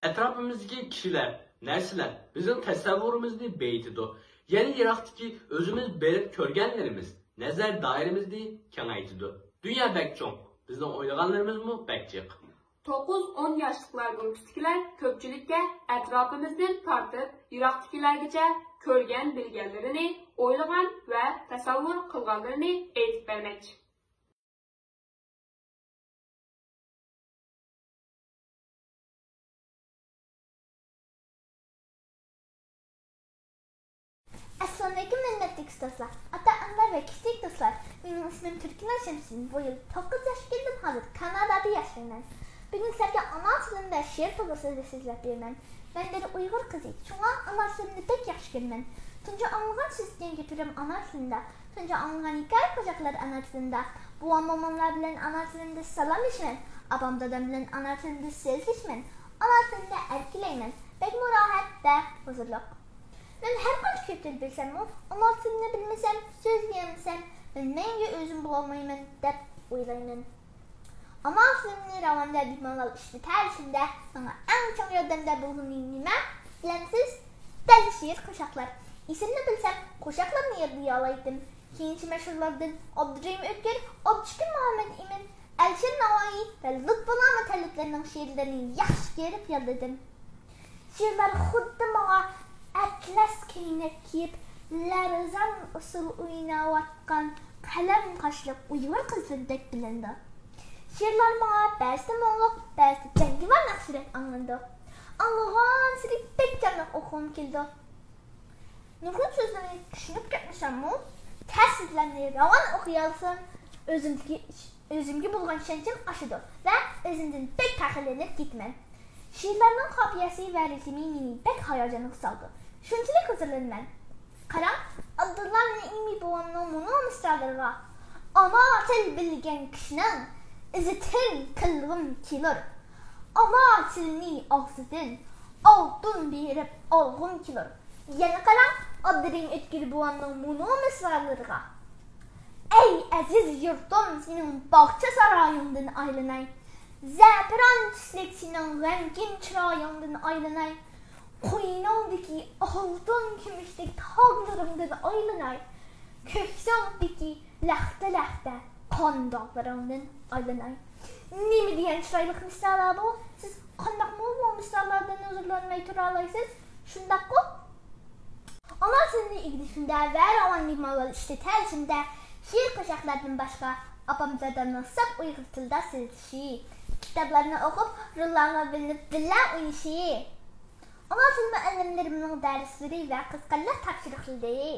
ئەتراپىمىزدىكى كىشىلەر، نەرسىلەر بىزنىڭ تەسەۋۋۇرىمىزنى بېيىتىدۇ. يەنە يىراقتىكى ئۆزىمىز بېرىپ كۆرگەنلىرىمىز نەزەر دائىرىمىزنى كېڭەيتىدۇ. دۇنيا بەك چوڭ، بىزنىڭ ئويلىغانلىرىمىزمۇ بەك جىق. توققۇز ئون ياشلىقلار گۇرۇپپىسىدىكىلەر كۆپچىلىككە ئەتراپىمىزدىن تارتىپ يىراقتىكىلەرگىچە كۆرگەن، بىلگەنلىرىنى، ئويلىغان ۋە تەسەۋۋۇر قىلغانلىرىنى ئېيتىپ بەرمەكچى. ئەسسالامۇئەلەيكۇم، ھۆرمەتلىك ئۇستازلار، ئاتا-ئانىلار ۋە كىچىك دوستلار. مېنىڭ ئىسمىم تۈركىناز شەمسىدىن. بۇ يىل توققۇز ياشقا كىردىم، ھازىر كانادادا ياشايمەن. بۈگۈن سىلەرگە ئانا تىلىمدا شېئىر توپلىسىنى سۆزلەپ بېرىمەن. مەن بىر ئۇيغۇر قىزى، شۇڭا ئانا تىلىمنى بەك ياخشى كۆرىمەن. تۇنجى ئاڭلىغان سۆزلىگەن گېپىم ئانا تىلىمدا. تۇنجى ئاڭلىغان ھېكايە قوشاقلار ئانا تىلىمدا. بوۋام، موماملار بىلەن ئانا تىلىمدا سالاملىشىمەن. ئاپام، دادام بىلەن ئانا تىلىمدا سۆزلىشىمەن. ئانا تىلىمدا ئەركىلەيمەن. بەكمۇ راھەت ۋە ھۇزۇرلۇق. مەن ھەر قانچە كۆپ تىل بىلسەممۇ، ئانا تىلىمنى بىلمىسەم، سۆزلىيەلمىسەم، مەن مەڭگۈ ئۆزۈم بولالمايمەن دەپ ئويلايمەن. ئانا تىلىمنى راۋان ۋە بىمالال ئىشلىتەلىشىمدە ماڭا ئەڭ چوڭ ياردەمدە بولغىنى نېمە؟ بىلەمسىز؟ دەل شېئىر قوشاقلار. ئېسىمدە بىلسەم، قوشاقلارنى يادلىيالايتتىم. كېيىنچە مەشھۇرلاردىن ئابدۇرېھىم ئۆتكۈر، ئابدۇشۈكۈر مۇھەممەتئىمىن، ئەلىشىر ناۋايى ۋە لۇتپۇللا مۇتەللىپلەرنىڭ شېئىرلىرىنى ياخشى كۆرۈپ يادلىدىم. شېئىرلار خۇددى ماڭا ئەتلەس كەينەك كىيىپ، لەرزان ئۇسسۇل ئويناۋاتقان قەلەم قاشلىق ئۇيغۇر قىزلىرىدەك بىلىنىدۇ. شېئىرلار ماڭا بەزىدە مۇڭلۇق، بەزىدە جەڭگىۋار ناخشىدەك ئاڭلىنىدۇ. ئاڭلىغانسېرى بەك جانلىق ئوقۇغۇم كېلىدۇ. نۇرغۇن سۆزلەرنى چۈشىنىپ كەتمىسەممۇ، تەسىرلەرنى راۋان ئوقۇيالىسام، ئۆزۈمدىكى، ئۆزۈمگە بولغان ئىشەنچىم ئاشىدۇ ۋە ئۆزۈمدىن بەك پەخىرلىنىپ كېتىمەن. شېئىرلارنىڭ قاپىيەسى ۋە رىتىمى مېنى بەك ھاياجانغا سالىدۇ. شۇنچىلىك ھۇزۇرلىنىمەن. قاراڭ، ئابدۇللا نەئىمى بوۋامنىڭ مۇنۇ مىسرالىرىغا: «ئانا تىل بىلگەن كىشىنىڭ ئىززىتىن قىلغۇم كېلۇر. ئانا تىلنى ئاغزىدىن ئالتۇن بېرىپ ئالغۇم كېلۇر.» يەنە قاراڭ، ئابدۇرېھىم ئۆتكۈر بوۋامنىڭ مۇنۇ مىسرالىرىغا: «ئەي ئەزىز يۇرتۇم، سېنىڭ باغچە سارايىڭدىن ئايلىناي، زەپىران تۈسلۈك سېنىڭ غەمكىن چىرايىڭدىن ئايلىناي، قوينۇڭدىكى ئالتۇن كۈمۈشلۈك تاغلىرىڭدىن ئايلىناي، كۆكسۈڭدىكى لەختە-لەختە قان داغلىرىڭدىن ئايلىناي.» نېمە دېگەن چىرايلىق مىسرالار بۇ؟ سىز قانداقمۇ بۇ مىسراللاردىن ھۇزۇرلانماي تۇرالايسىز؟ شۇنداققۇ؟ ئانا تىلنى ئۆگىنىشىمدە ۋە راۋان بىمالال ئىشلىتەلىشىمدە شېئىر قوشاقلاردىن باشقا، ئاپام دادامنىڭ ساپ ئۇيغۇر تىلىدا سۆزلىشى، كىتابلارنى ئوقۇپ، روللارغا بۆلۈنۈپ بىللە ئوينىشى، ئانا تىل مۇئەللىملىرىمنىڭ دەرسلىرى ۋە قىزىقارلىق تاپشۇرۇقلىرى،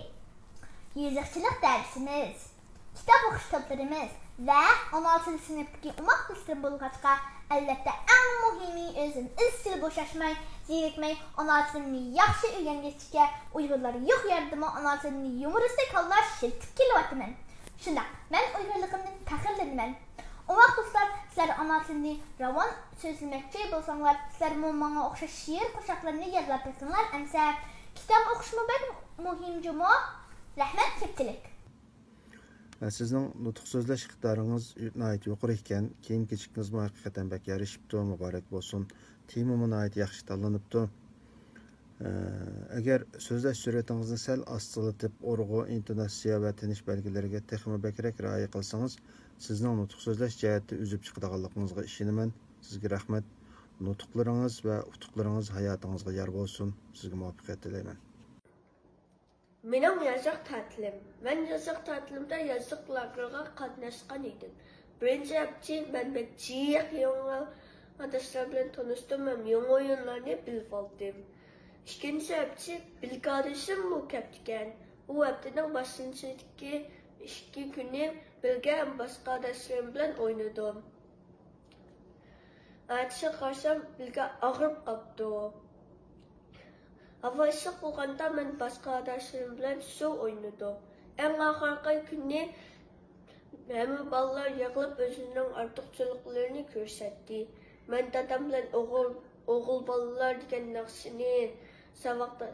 يېزىقچىلىق دەرسىمىز، كىتاب ئوقۇش توپلىرىمىز ۋە ئانا تىل سىنىپتىكى ئوماق دوستلىرىم بولغاچقا، ئەلۋەتتە، ئەڭ مۇھىمى، ئۆزۈم ئىزچىل بوشاشماي، زېرىكمەي ئانا تىلىمنى ياخشى ئۆگەنگەچكە، ئۇيغۇرلار يوق يەردىمۇ ئانا تىلىمنى يۇمۇرىستەك ھالدا ئىشلىتىپ كېلىۋاتىمەن. شۇنداق، مەن ئۇيغۇرلۇقۇمدىن پەخىرلىنىمەن. ئوماق دوستلار، سىلەر ئانا تىلنى راۋان سۆزلىمەكچى بولساڭلار، سىلەرمۇ ماڭا ئوخشاش شېئىر قوشاقلارنى يادلاپ بېقىڭلار ئەمسە. كىتاب ئوقۇشمۇ بەك مۇھىم جۇمۇ. رەھمەت، كۆپچىلىك. سىزنىڭ نۇتۇق سۆزلەش ئىقتىدارىڭىز ناھايىتى يۇقىرى ئىكەن. كىيىم-كېچىكىڭىزمۇ ھەقىقەتەن بەك يارىشىپتۇ، مۇبارەك بولسۇن. تېمىمۇ ناھايىتى ياخشى تاللىنىپتۇ. ئە، ئەگەر سۆزلەش سۈرئىتىڭىزنى سەل ئاستىلىتىپ، ئۇرغۇ، ئىنتوناتسىيە ۋە تىنىش بەلگىلىرىگە تېخىمۇ بەكرەك رىئايە قىلسىڭىز، سىزنىڭ نۇتۇق سۆزلەش جەھەتتە ئۈزۈپ چىقىدىغانلىقىڭىزغا ئىشىنىمەن. سىزگە رەھمەت. نۇتۇقلىرىڭىز ۋە ئۇتۇقلىرىڭىز ھاياتىڭىزغا يار بولسۇن. سىزگە مۇۋەپپەقىيەت تىلەيمەن. مېنىڭ يازلىق تەتىلىم. مەن يازلىق تەتىلىمدە يازلىق لاگېرغا قاتناشقان ئىدىم. بىرىنچى ھەپتىسى مەن بەك جىق يېڭى ئادەملەر بىلەن تونۇشتۇم ھەم يېڭى ئويۇنلارنى بىلىپ ئالدىم. ئىككىنچى ھەپتىسى بىلگە ئادىشىممۇ كەپتىكەن. ئۇ ھەپتىنىڭ باشلىنىشىدىكى ئىككى كۈنى بىلگە ھەم باشقا ئادەملىرىم بىلەن ئوينىدىم. ئەتىسى قارىسام، بىلگە ئاغرىپ قاپتۇ. ھاۋا ئىسسىق بولغاندا مەن باشقا ئاداشلىرىم بىلەن سۇ ئوينىدۇق. ئەڭ ئاخىرقى كۈنى ھەممە بالىلار يىغىلىپ ئۆزىنىڭ ئارتۇقچىلىقلىرىنى كۆرسەتتى. مەن دادام بىلەن ئوغۇل، ئوغۇل بالىلار دېگەن ناخشىنى، ساۋاقدا-،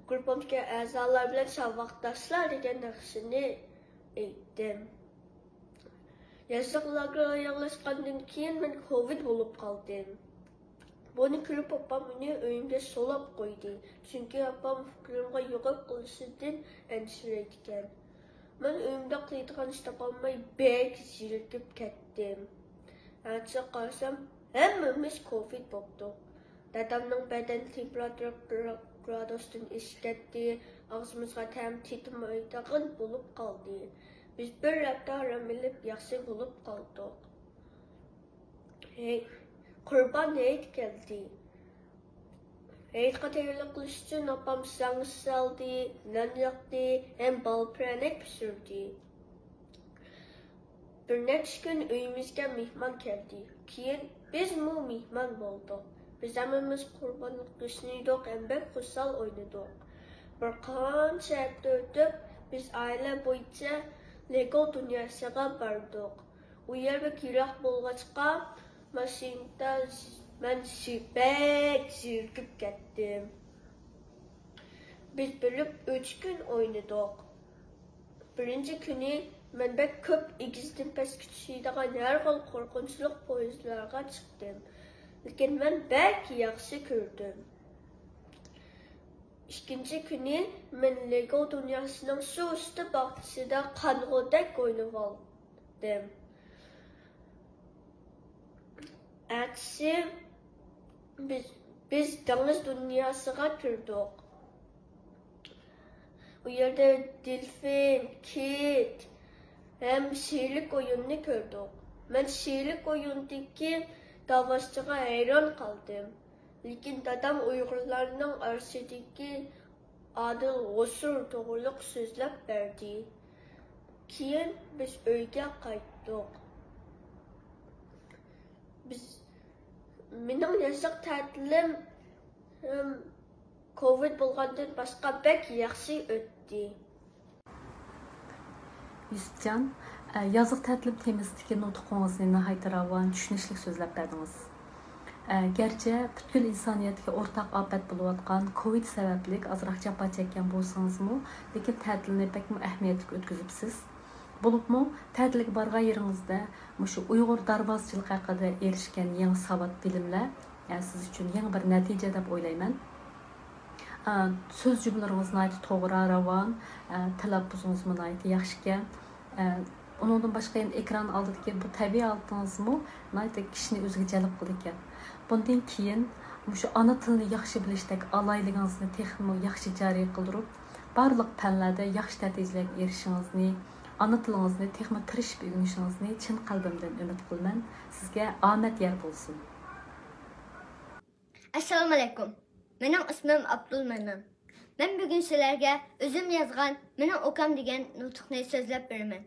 گۇرۇپپامدىكى ئەزالار بىلەن ساۋاقداشلار دېگەن ناخشىنى ئېيتتىم. يازلىق لاگېرغا يوللاشقاندىن كېيىن مەن كوۋىد بولۇپ قالدىم. بۇنى كۆرۈپ ئاپام مېنى ئۆيۈمدە سولاپ قويدى، چۈنكى ئاپام ئۇكىلىرىمغا يۇقۇم قىلىشىدىن ئەندىشىلەيدىكەن. مەن ئۆيۈمدە قىلىدىغان ئىش تاپالماي بەك زېرىكىپ كەتتىم. ئەتىسى قارىسام، ھەممىمىز كوۋىد بوپتۇق. دادامنىڭ بەدەن تېمپېراتۇرا گرادۇستىن ئېشىپ كەتتى، ئاغزىمىزغا تەم تېتىمايدىغان بولۇپ قالدى. بىز بىر ھەپتە ئارام ئېلىپ ياخشى بولۇپ قالدۇق. ھېي، قۇربان ھېيت كەلدى. ھېيتقا تەييارلىق قىلىش ئۈچۈن ئاپام ساڭزا سالدى، نان ياقتى ھەم بال پىرەنەك پىشۇردى. بىر نەچچە كۈن ئۆيىمىزگە مېھمان كەلدى. كېيىن بىزمۇ مېھمان بولدۇق. بىز ھەممىمىز قۇربانلىق گۆشىنى يېدۇق ھەم بەك خۇشال ئوينىدۇق. بىر قانچە ھەپتە ئۆتۈپ، بىز ئائىلە بويىچە لېگو دۇنياسىغا باردۇق. ئۇ يەر بەك يىراق بولغاچقا، ماشىنىدا مەن زى-، بەك زېرىكىپ كەتتىم. بىز بولۇپ ئۈچ كۈن ئوينىدۇق. بىرىنچى كۈنى مەن بەك كۆپ ئېگىزدىن پەسكە چۈشىدىغان ھەر خىل قورقۇنچلۇق پويىزلارغا چىقتىم، لېكىن مەن بەك ياخشى كۆردۈم. ئىككىنچى كۈنى مەن لېگو دۇنياسىنىڭ سۇ ئۈستى باغچىسىدا قانغۇدەك ئوينىۋالدىم. ئەتىسى بىز، بىز دېڭىز دۇنياسىغا كىردۇق. ئۇ يەردە دېلفىن، كىت ھەم سىيلىك ئويۇننى كۆردۇق. مەن سىيلىك ئويۇندىكى داۋاشچىغا ھەيران قالدىم. لېكىن دادام ئۇيغۇرلارنىڭ ئارىسىدىكى ئادىل غوسۇر توغرىلىق سۆزلەپ بەردى. كېيىن بىز ئۆيگە قايتتۇق. بىز، مېنىڭ يازلىق تەتىلىم، ئىم، كوۋىد بولغاندىن باشقا بەك ياخشى ئۆتتى. يۈسۈپجان، ئە، يازلىق تەتىلىم تېمىسىدىكى نۇتقىڭىزنى ناھايىتى راۋان، چۈشىنىشلىك سۆزلەپ بەردىڭىز. ئە، گەرچە پۈتكۈل ئىنسانىيەتكە ئورتاق ئاپەت بولۇۋاتقان كوۋىد سەۋەبلىك ئازراق جاپا چەككەن بولسىڭىزمۇ، لېكىن تەتىلنى بەكمۇ ئەھمىيەتلىك ئۆتكۈزۈپسىز. بولۇپمۇ تەتىلگە بارغان يېرىڭىزدە مۇشۇ ئۇيغۇر دارۋازىچىلىقى ھەققىدە ئېرىشكەن يېڭى ساۋات بىلىملەر، ئە، سىز ئۈچۈن يېڭى بىر نەتىجە دەپ ئويلايمەن. ئە، سۆز جۈملىلىرىڭىز ناھايىتى توغرا، راۋان، ئە، تەلەپپۇزىڭىزمۇ ناھايىتى ياخشىكەن. ئە، ئۇنىڭدىن باشقا يەنە ئېكران ئالدىدىكى بۇ تەبىئىي ھالىتىڭىزمۇ ناھايىتى كىشىنى ئۆزىگە جەلپ قىلىدىكەن. بۇندىن كېيىن مۇشۇ ئانا تىلنى ياخشى بىلىشتەك ئالاھىدىلىكىڭىزنى تېخىمۇ ياخشى جارى قىلدۇرۇپ، بارلىق پەنلەردە ياخشى نەتىجىلەرگە ئېرىشىشىڭىزنى، ئانا تىلىڭىزنى تېخىمۇ تىرىشىپ ئۆگىنىشىڭىزنى چىن قەلبىمدىن ئۈمىد قىلىمەن. سىزگە ئامەت يار بولسۇن. ئەسسالامۇئەلەيكۇم. مېنىڭ ئىسمىم ئابدۇلمەننان. مەن بۈگۈن سىلەرگە ئۆزۈم يازغان مېنىڭ ئۇكام دېگەن نۇتۇقنى سۆزلەپ بېرىمەن.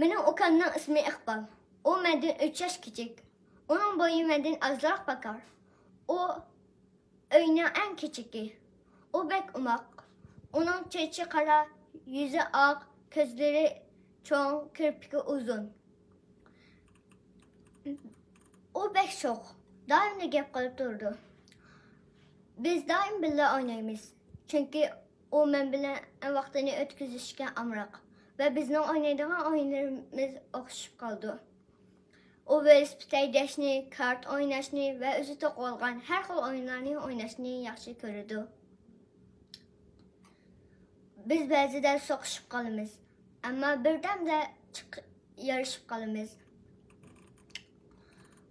مېنىڭ ئۇكامنىڭ ئىسمى ئىقبال. ئۇ مەندىن ئۈچ ياش كىچىك. ئۇنىڭ بويى مەندىن ئازراق پاكار. ئۇ ئۆينىڭ ئەڭ كىچىكى. ئۇ بەك ئوماق. ئۇنىڭ چېچى قارا، يۈزى ئاق، كۆزلىرى چوڭ، كىرپىكى ئۇزۇن. ئۇ بەك شوخ، دائىملا گەپ قىلىپ تۇرىدۇ. بىز دائىم بىللە ئوينايمىز، چۈنكى ئۇ مەن بىلەن ۋاقتىنى ئۆتكۈزۈشكە ئامراق ۋە بىزنىڭ ئوينايدىغان ئويۇنلىرىمىز ئوخشىشىپ قالىدۇ. ئۇ ۋېلىسىپىت ھەيدەشنى، كارت ئويناشنى ۋە ئۆزى توقۇۋالغان ھەر خىل ئويۇنلارنى ئويناشنى ياخشى كۆرىدۇ. بىز بەزىدە سوقۇشۇپ قالىمىز، ئەمما بىردەمدە چىق-، يارىشىپ قالىمىز.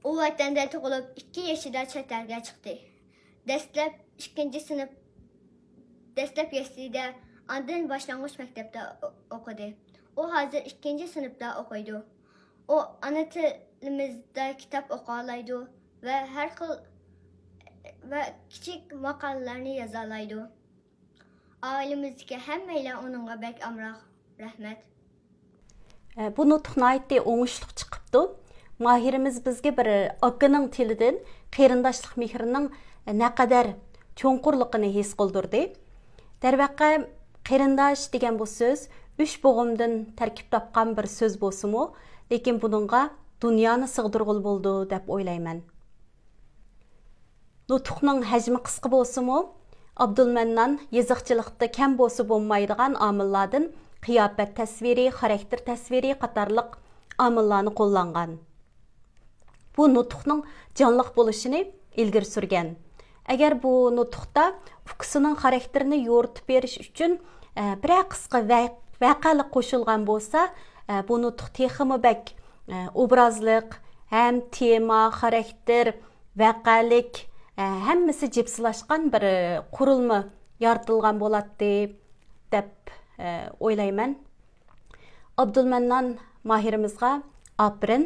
ئۇ ۋەتەندە تۇغۇلۇپ، ئىككى يېشىدا چەت ئەلگە چىقتى. دەسلەپ ئىككىنچى سىنىپ، دەسلەپ يەسلىدە، ئاندىن باشلانغۇچ مەكتەپتە ئو-، ئوقۇدى. ئۇ ھازىر ئىككىنچى سىنىپتا ئوقۇيدۇ. ئۇ ئانا تىلىمىزدا كىتاب ئوقۇيالايدۇ ۋە ھەر خىل ۋە كىچىك ماقالىلەرنى يازالايدۇ. ئائىلىمىزدىكى ھەممەيلەن ئۇنىڭغا بەك ئامراق. رەھمەت. ئە، بۇ نۇتۇق ناھايىتى ئوڭۇشلۇق چىقىپتۇ. ماھىرىمىز بىزگە بىر ئاكىنىڭ تىلىدىن قېرىنداشلىق مېھرىنىڭ نەقەدەر چوڭقۇرلۇقىنى ھېس قىلدۇردى. دەرۋەقە، قېرىنداش دېگەن بۇ سۆز ئۈچ بوغۇمدىن تەركىب تاپقان بىر سۆز بولسىمۇ، لېكىن بۇنىڭغا دۇنيانى سىغدۇرغىلى بولىدۇ دەپ ئويلايمەن. نۇتۇقنىڭ ھەجمى قىسقا بولسىمۇ، ئابدۇلمەننان يېزىقچىلىقتا كەم بولسا بولمايدىغان ئامىللاردىن قىياپەت تەسۋىرى، خاراكتېر تەسۋىرى قاتارلىق ئامىللارنى قوللانغان. بۇ نۇتۇقنىڭ جانلىق بولۇشىنى ئىلگىرى سۈرگەن. ئەگەر بۇ نۇتۇقتا ئۇكىسىنىڭ خاراكتېرىنى يورۇتۇپ بېرىش ئۈچۈن، ئە، بىرەر قىسقا ۋە-، ۋەقەلىك قوشۇلغان بولسا، ئە، بۇ نۇتۇق تېخىمۇ بەك، ئە، ئوبرازلىق ھەم تېما، خاراكتېر، ۋەقەلىك، ئە، ھەممىسى جىپسىلاشقان بىر، ئە، قۇرۇلما يارىتىلغان بولاتتى، دەپ، ئە، ئويلايمەن. ئابدۇلمەننان ماھىرىمىزغا ئاپىرىن.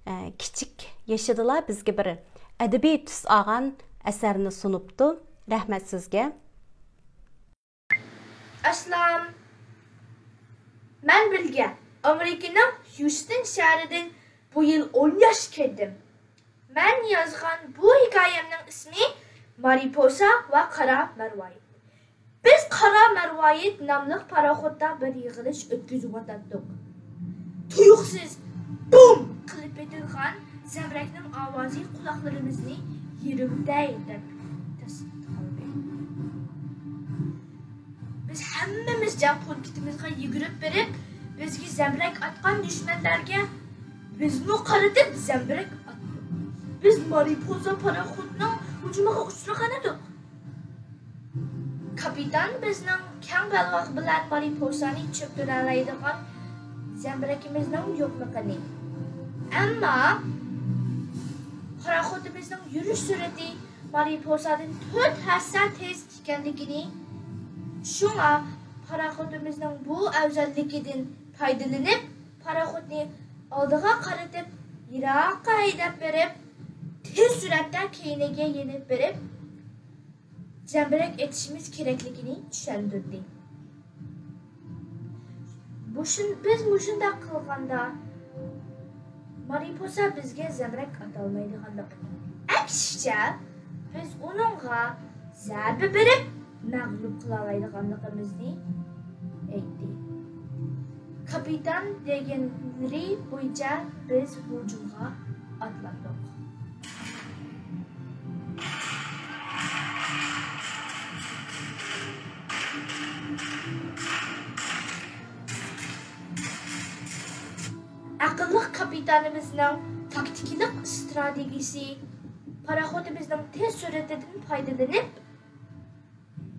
ئە، كىچىك يېشىدىلا بىزگە بىر ئەدەبىي تۈس ئالغان ئەسەرنى سۇنۇپتۇ. رەھمەت سىزگە. ئەسسالام. مەن بىلگە ئامېرىكىنىڭ ھيۇستون شەھىرىدىن بۇ يىل ئون ياشقا كىردىم. مەن يازغان بۇ ھېكايەمنىڭ ئىسمى مارىپوسا ۋە قارا مەرۋايىت. بىز قارا مەرۋايىت ناملىق پاراخوتتا بىر يىغىلىش ئۆتكۈزۈۋاتاتتۇق. تۇيۇقسىز بۇم قىلىپ ئېتىلغان زەمبىرەكنىڭ ئاۋازى قۇلاقلىرىمىزنى يېرىمدەي دەپ تەستىقلىدى. بىز ھەممىمىز جەڭ پونكىتىمىزغا يۈگۈرۈپ بېرىپ، بىزگە زەمبىرەك ئاتقان دۈشمەنلەرگە بىزمۇ قارىتىپ زەمبىرەك ئاتتۇق. بىز مارىپوزا پاراخوتنىڭ ھۇجۇمىغا ئۇچرىغانىدۇق. كاپىتان بىزنىڭ كەڭ بەلباغ بىلەن مارىپوسانى چۆكتۈرەلەيدىغان زەمبىرىكىمىزنىڭ يوقلۇقىنى، ئەمما پاراخوتىمىزنىڭ يۈرۈش سۈرئىتى مارىپوسادىن تۆت ھەسسە تېز ئىكەنلىكىنى، شۇڭا پاراخوتىمىزنىڭ بۇ ئەۋزەللىكىدىن پايدىلىنىپ، پاراخوتنى ئالدىغا قارىتىپ يىراققا ھەيدەپ بېرىپ، تېز سۈرئەتتە كەينىگە يېنىپ بېرىپ، زەمبىرەك ئېتىشىمىز كېرەكلىكىنى چۈشەندۈردى. مۇشۇن-، بىز مۇشۇنداق قىلغاندا، مارىپوسا بىزگە زەمبىرەك ئاتالمايدىغانلىقىنى، ئەكسىچە، بىز ئۇنىڭغا زەربە بېرىپ مەغلۇپ قىلالايدىغانلىقىمىزنى ئېيتتى. كاپىتان دېگەنلىرى بويىچە بىز ھۇجۇمغا ئاتلاندۇق. ئەقىللىق كاپىتانىمىزنىڭ تاكتىكىلىق ئىستراتېگىيىسى، پاراخوتىمىزنىڭ تېز سۈرئىتىدىن پايدىلىنىپ،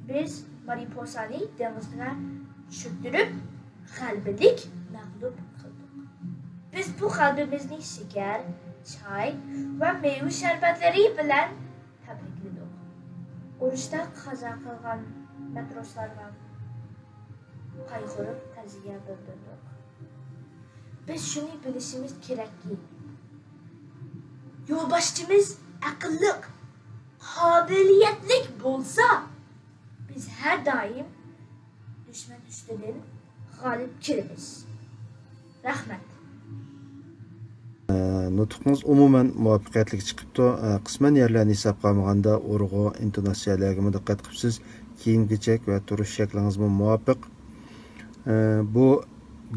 بىز مارىپوسانى دېڭىزغا چۆكتۈرۈپ، غەلىبىلىك مەغلۇپ قىلدۇق. بىز بۇ غەلىبىمىزنى شېكەر، چاي ۋە مېۋە شەربەتلىرى بىلەن تەبرىكلىدۇق. ئۇرۇشتا قازا قىلغان ماتروسلارغا قايغۇرۇپ تەزىيە بىلدۈردۇق. بىز شۇنى بىلىشىمىز كېرەككى، يولباشچىمىز ئەقىللىق، قابىلىيەتلىك بولسا، بىز ھەر دائىم دۈشمەن ئۈستىدىن غالىب كېلىمىز. رەھمەت. نۇتقىڭىز ئومۇمەن مۇۋەپپەقىيەتلىك چىقىپتۇ. قىسمەن يەرلەرنى ھېسابقا ئالمىغاندا ئۇرغۇ، ئىنتوناتسىيەلەرگىمۇ دىققەت قىپسىز. كىيىم-كېچەك ۋە تۇرۇش شەكلىڭىزمۇ مۇۋاپىق. بۇ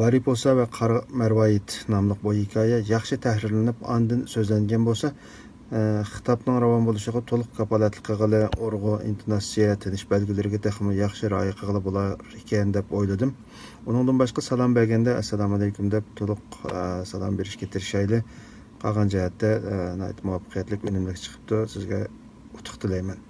مارىپوسا ۋە قارا مەرۋايىت ناملىق بۇ ھېكايە ياخشى تەھرىرلىنىپ، ئاندىن سۆزلەنگەن بولسا، خىتابنىڭ راۋان بولۇشىغا تولۇق كاپالەتلىك قىلغىلى، ئۇرغۇ، ئىنتوناتسىيە، تىنىش بەلگىلىرىگە تېخىمۇ ياخشى رىئايە قىلغىلى بولار ئىكەن، دەپ ئويلىدىم. ئۇنىڭدىن باشقا، سالام بەرگەندە، «ئەسسالامۇئەلەيكۇم» دەپ تولۇق، ئە، سالام بېرىشكە تىرىشايلى. قالغان جەھەتتە، ئە، ناھايىتى مۇۋەپپەقىيەتلىك، ئۈنۈملۈك چىقىپتۇ. سىزگە ئۇتۇق تىلەيمەن.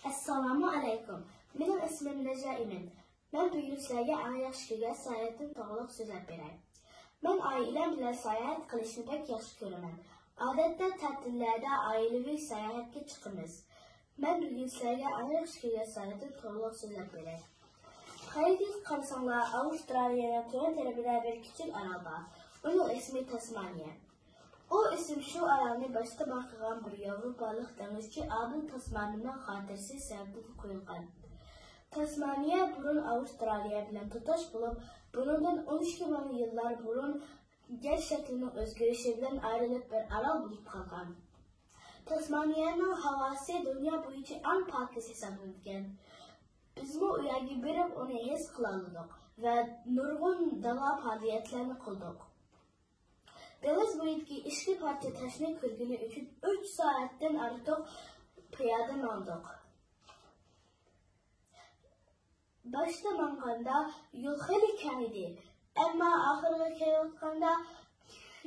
ئەسسالامۇ ئەلەيكۇم. مېنىڭ ئىسمىم نەجلا ئىمىن. مەن بۈگۈن سىلەرگە ئەڭ ياخشى كۆرگەن ساياھەتتىن توغرىلىق سۆزلەپ بېرەي. مەن ئائىلەم بىلەن ساياھەت قىلىشنى بەك ياخشى كۆرىمەن. ئادەتتە تەتىللەردە ئائىلىۋى ساياھەتكە چىقىمىز. مەن بۈگۈن سىلەرگە ئەڭ ياخشى كۆرگەن ساياھەتتىن توغرىلىق سۆزلەپ بېرەي. خەرىتىگە قارىساڭلار، ئاۋسترالىيەنىڭ تۆۋەن تەرىپىدە بىر كىچىك ئارال بار. ئۇنىڭ ئىسمى تاسمانىيە. ئۇ ئىسىم شۇ ئارالنى باشتا بايقىغان بىر ياۋروپالىق دېڭىزچى ئابىل تاسمانىنىڭ خاتىرىسى سەۋەبىدىن قويۇلغان. تاسمانىيە بۇرۇن ئاۋسترالىيە بىلەن تۇتاش بولۇپ، بۇنىڭدىن ئون ئىككى مىڭ يىللار بۇرۇن يەر شەكلىنىڭ ئۆزگىرىشى بىلەن ئايرىلىپ بىر ئارال بولۇپ قالغان. تاسمانىيەنىڭ ھاۋاسى دۇنيا بويىچە ئەڭ پاكىز ھېسابلىنىدىكەن. بىزمۇ ئۇ يەرگە بېرىپ ئۇنى ھېس قىلالىدۇق ۋە نۇرغۇن داۋا پائالىيەتلەرنى قىلدۇق. دېڭىز بويىدىكى ئىچكى پارچە تاشنى كۆرگىنى ئۈچۈن ئۈچ سائەتتىن ئارتۇق پىيادە ماڭدۇق. باشتا ماڭغاندا يول خېلى كەڭ ئىدى، ئەمما ئاخىرىغا كېلىۋاتقاندا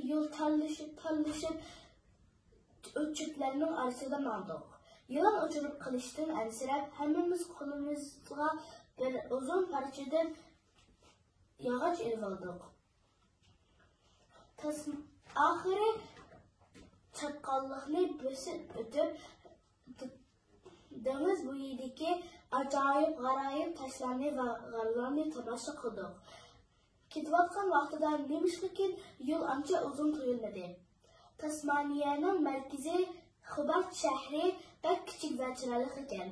يول تارلىشىپ، تارلىشىپ، ئوت-چۆپلەرنىڭ ئارىسىدا ماڭدۇق. يىلان ئۇچۇرۇپ قېلىشتىن ئەنسىرەپ، ھەممىمىز قولىمىزغا بىر ئۇزۇن پارچىدىن ياغاچ ئېلىۋالدۇق. تاس-، ئاخىرى چاتقاللىقنى بۆسۈپ ئۆتۈپ، د-، دېڭىز بويىدىكى ئاجايىپ غارايىپ تاشلارنى ۋە غارلارنى تاماشا قىلدۇق. كېتىۋاتقان ۋاقتىدا نېمىشقىكىن يول ئانچە ئۇزۇن تۇيۇلمىدى. تاسمانىيەنىڭ مەركىزى خوبارت شەھىرى بەك كىچىك ۋە چىرايلىق ئىكەن.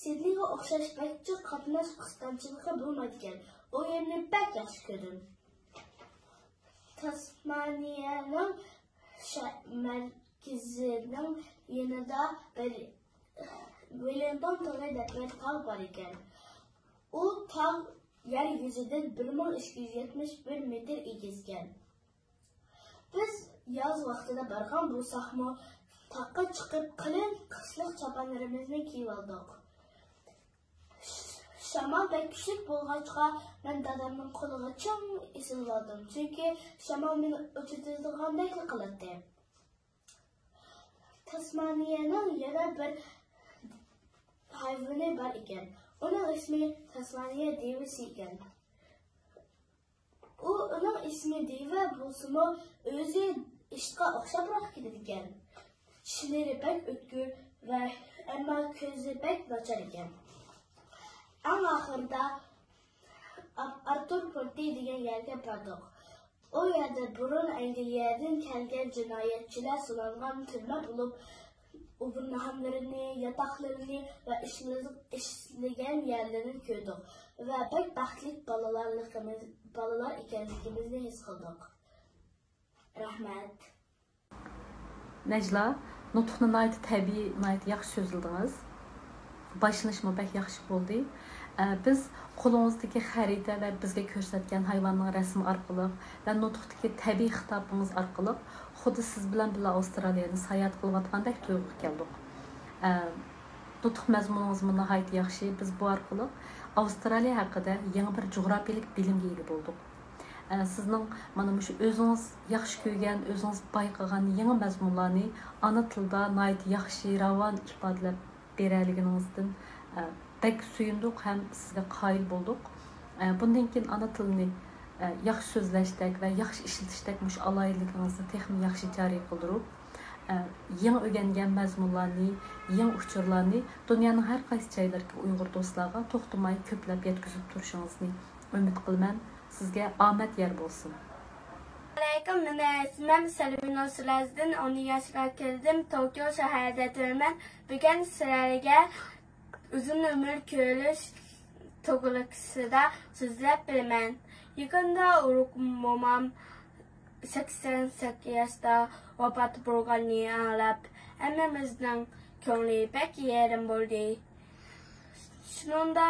سىدنېيغا ئوخشاش بەك جىق قاتناش قىستاڭچىلىقى بولمايدىكەن. ئۇ يەرنى بەك ياخشى كۆردۈم. تاسمانىيەنىڭ شە-، مەركىزىنىڭ يېنىدا بىر ۋېللىنگتون تاغى دەپ بىر تاغ بار ئىكەن. ئۇ تاغ يەر يۈزىدىن بىر مىڭ ئىككى يۈز يەتمىش بىر مېتىر ئېگىزكەن. بىز ياز ۋاقتىدا بارغان بولساقمۇ، تاغقا چىقىپ قېلىن قىشلىق چاپانلىرىمىزنى كىيىۋالدۇق. شامال بەك كۈچلۈك بولغاچقا، مەن دادامنىڭ قولىغا چىڭ ئېسىلىۋالدىم، چۈنكى شامال مېنى ئۇچۇرتىدىغاندەكلا قىلاتتى. تاسمانىيەنىڭ يەنە بىر ھايۋىنى بار ئىكەن. ئۇنىڭ ئىسمى تاسمانىيە دېۋىسى ئىكەن. ئۇ، ئۇنىڭ ئىسمى دىۋە بولسىمۇ، ئۆزى ئىتقا ئوخشاپراق كېلىدىكەن. چىشلىرى بەك ئۆتكۈر ۋە ئەمما كۆزى بەك ناچار ئىكەن. ئەڭ ئاخىرىدا ئارتۇر پورتى دېگەن يەرگە باردۇق. ئۇ يەردە بۇرۇن ئەنگلىيەدىن كەلگەن جىنايەتچىلەر سولانغان تۈرمە بولۇپ، ئوبدانلىرىنى، ياتاقلىرىنى ۋە ئىشلىغان يەرلىرىنى كۆردۇق ۋە بەك بەختلىك بالىلارلىقىمىز، بالىلار ئىكەنلىكىمىزنى ھېس قىلدۇق. رەھمەت. نەجلا، نۇتۇقنى ناھايىتى تەبىئىي، ناھايىتى ياخشى سۆزلىدىڭىز. باشلىنىشمۇ بەك ياخشى بولدى. ئە، بىز قولىڭىزدىكى خەرىتە ۋە بىزگە كۆرسەتكەن ھايۋاننىڭ رەسىمى ئارقىلىق ۋە نۇتۇقتىكى تەبىئىي خىتابىڭىز ئارقىلىق خۇددى سىز بىلەن بىللە ئاۋسترالىيەنى ساياھەت قىلىۋاتقاندەك تۇيغۇغا كەلدۇق. ئە، نۇتۇق مەزمۇنىڭىزمۇ ناھايىتى ياخشى. بىز بۇ ئارقىلىق ئاۋسترالىيە ھەققىدە يېڭى بىر جۇغراپىيەلىك بىلىمگە ئىگە بولدۇق. ئە، سىزنىڭ مانا مۇشۇ ئۆزىڭىز ياخشى كۆرگەن، ئۆزىڭىز بايقىغان يېڭى مەزمۇنلارنى ئانا تىلدا ناھايىتى ياخشى، راۋان ئىپادىلەپ بېرەلىگىنىڭىزدىن، ئە، بەك سۆيۈندۇق ھەم سىزگە قايىل بولدۇق. ئە، بۇندىن كېيىن ئانا تىلنى، ئە، ياخشى سۆزلەشتەك ۋە ياخشى ئىشلىتىشتەك مۇشۇ ئالاھىدىلىكىڭىزنى تېخىمۇ ياخشى جارى قىلدۇرۇپ، ئە، يېڭى ئۆگەنگەن مەزمۇنلارنى، يېڭى ئۇچۇرلارنى دۇنيانىڭ ھەر قايسى جايلىرىدىكى ئۇيغۇر دوستلارغا توختىماي كۆپلەپ يەتكۈزۈپ تۇرۇشىڭىزنى ئۈمىد قىلىمەن. سىزگە ئامەت يار بولسۇن. ئەسسالامۇئەلەيكۇم، مېنىڭ ئىسمىم سەلۋىنۇر سىراجدىن، ئون ياشقا كىردىم، توكيو شەھىرىدە تۇرىمەن. بۈگۈن سىلەرگە ئۇزۇن ئۆمۈر كۆرۈش توغرىسىدا سۆزلەپ بېرىمەن. يېقىندا ئۇرۇق مومام سەكسەن سەككىز ياشتا ۋاپات بولغاننى ئاڭلاپ، ھەممىمىزنىڭ كۆڭلى بەك يېرىم بولدى. شۇنىڭدا،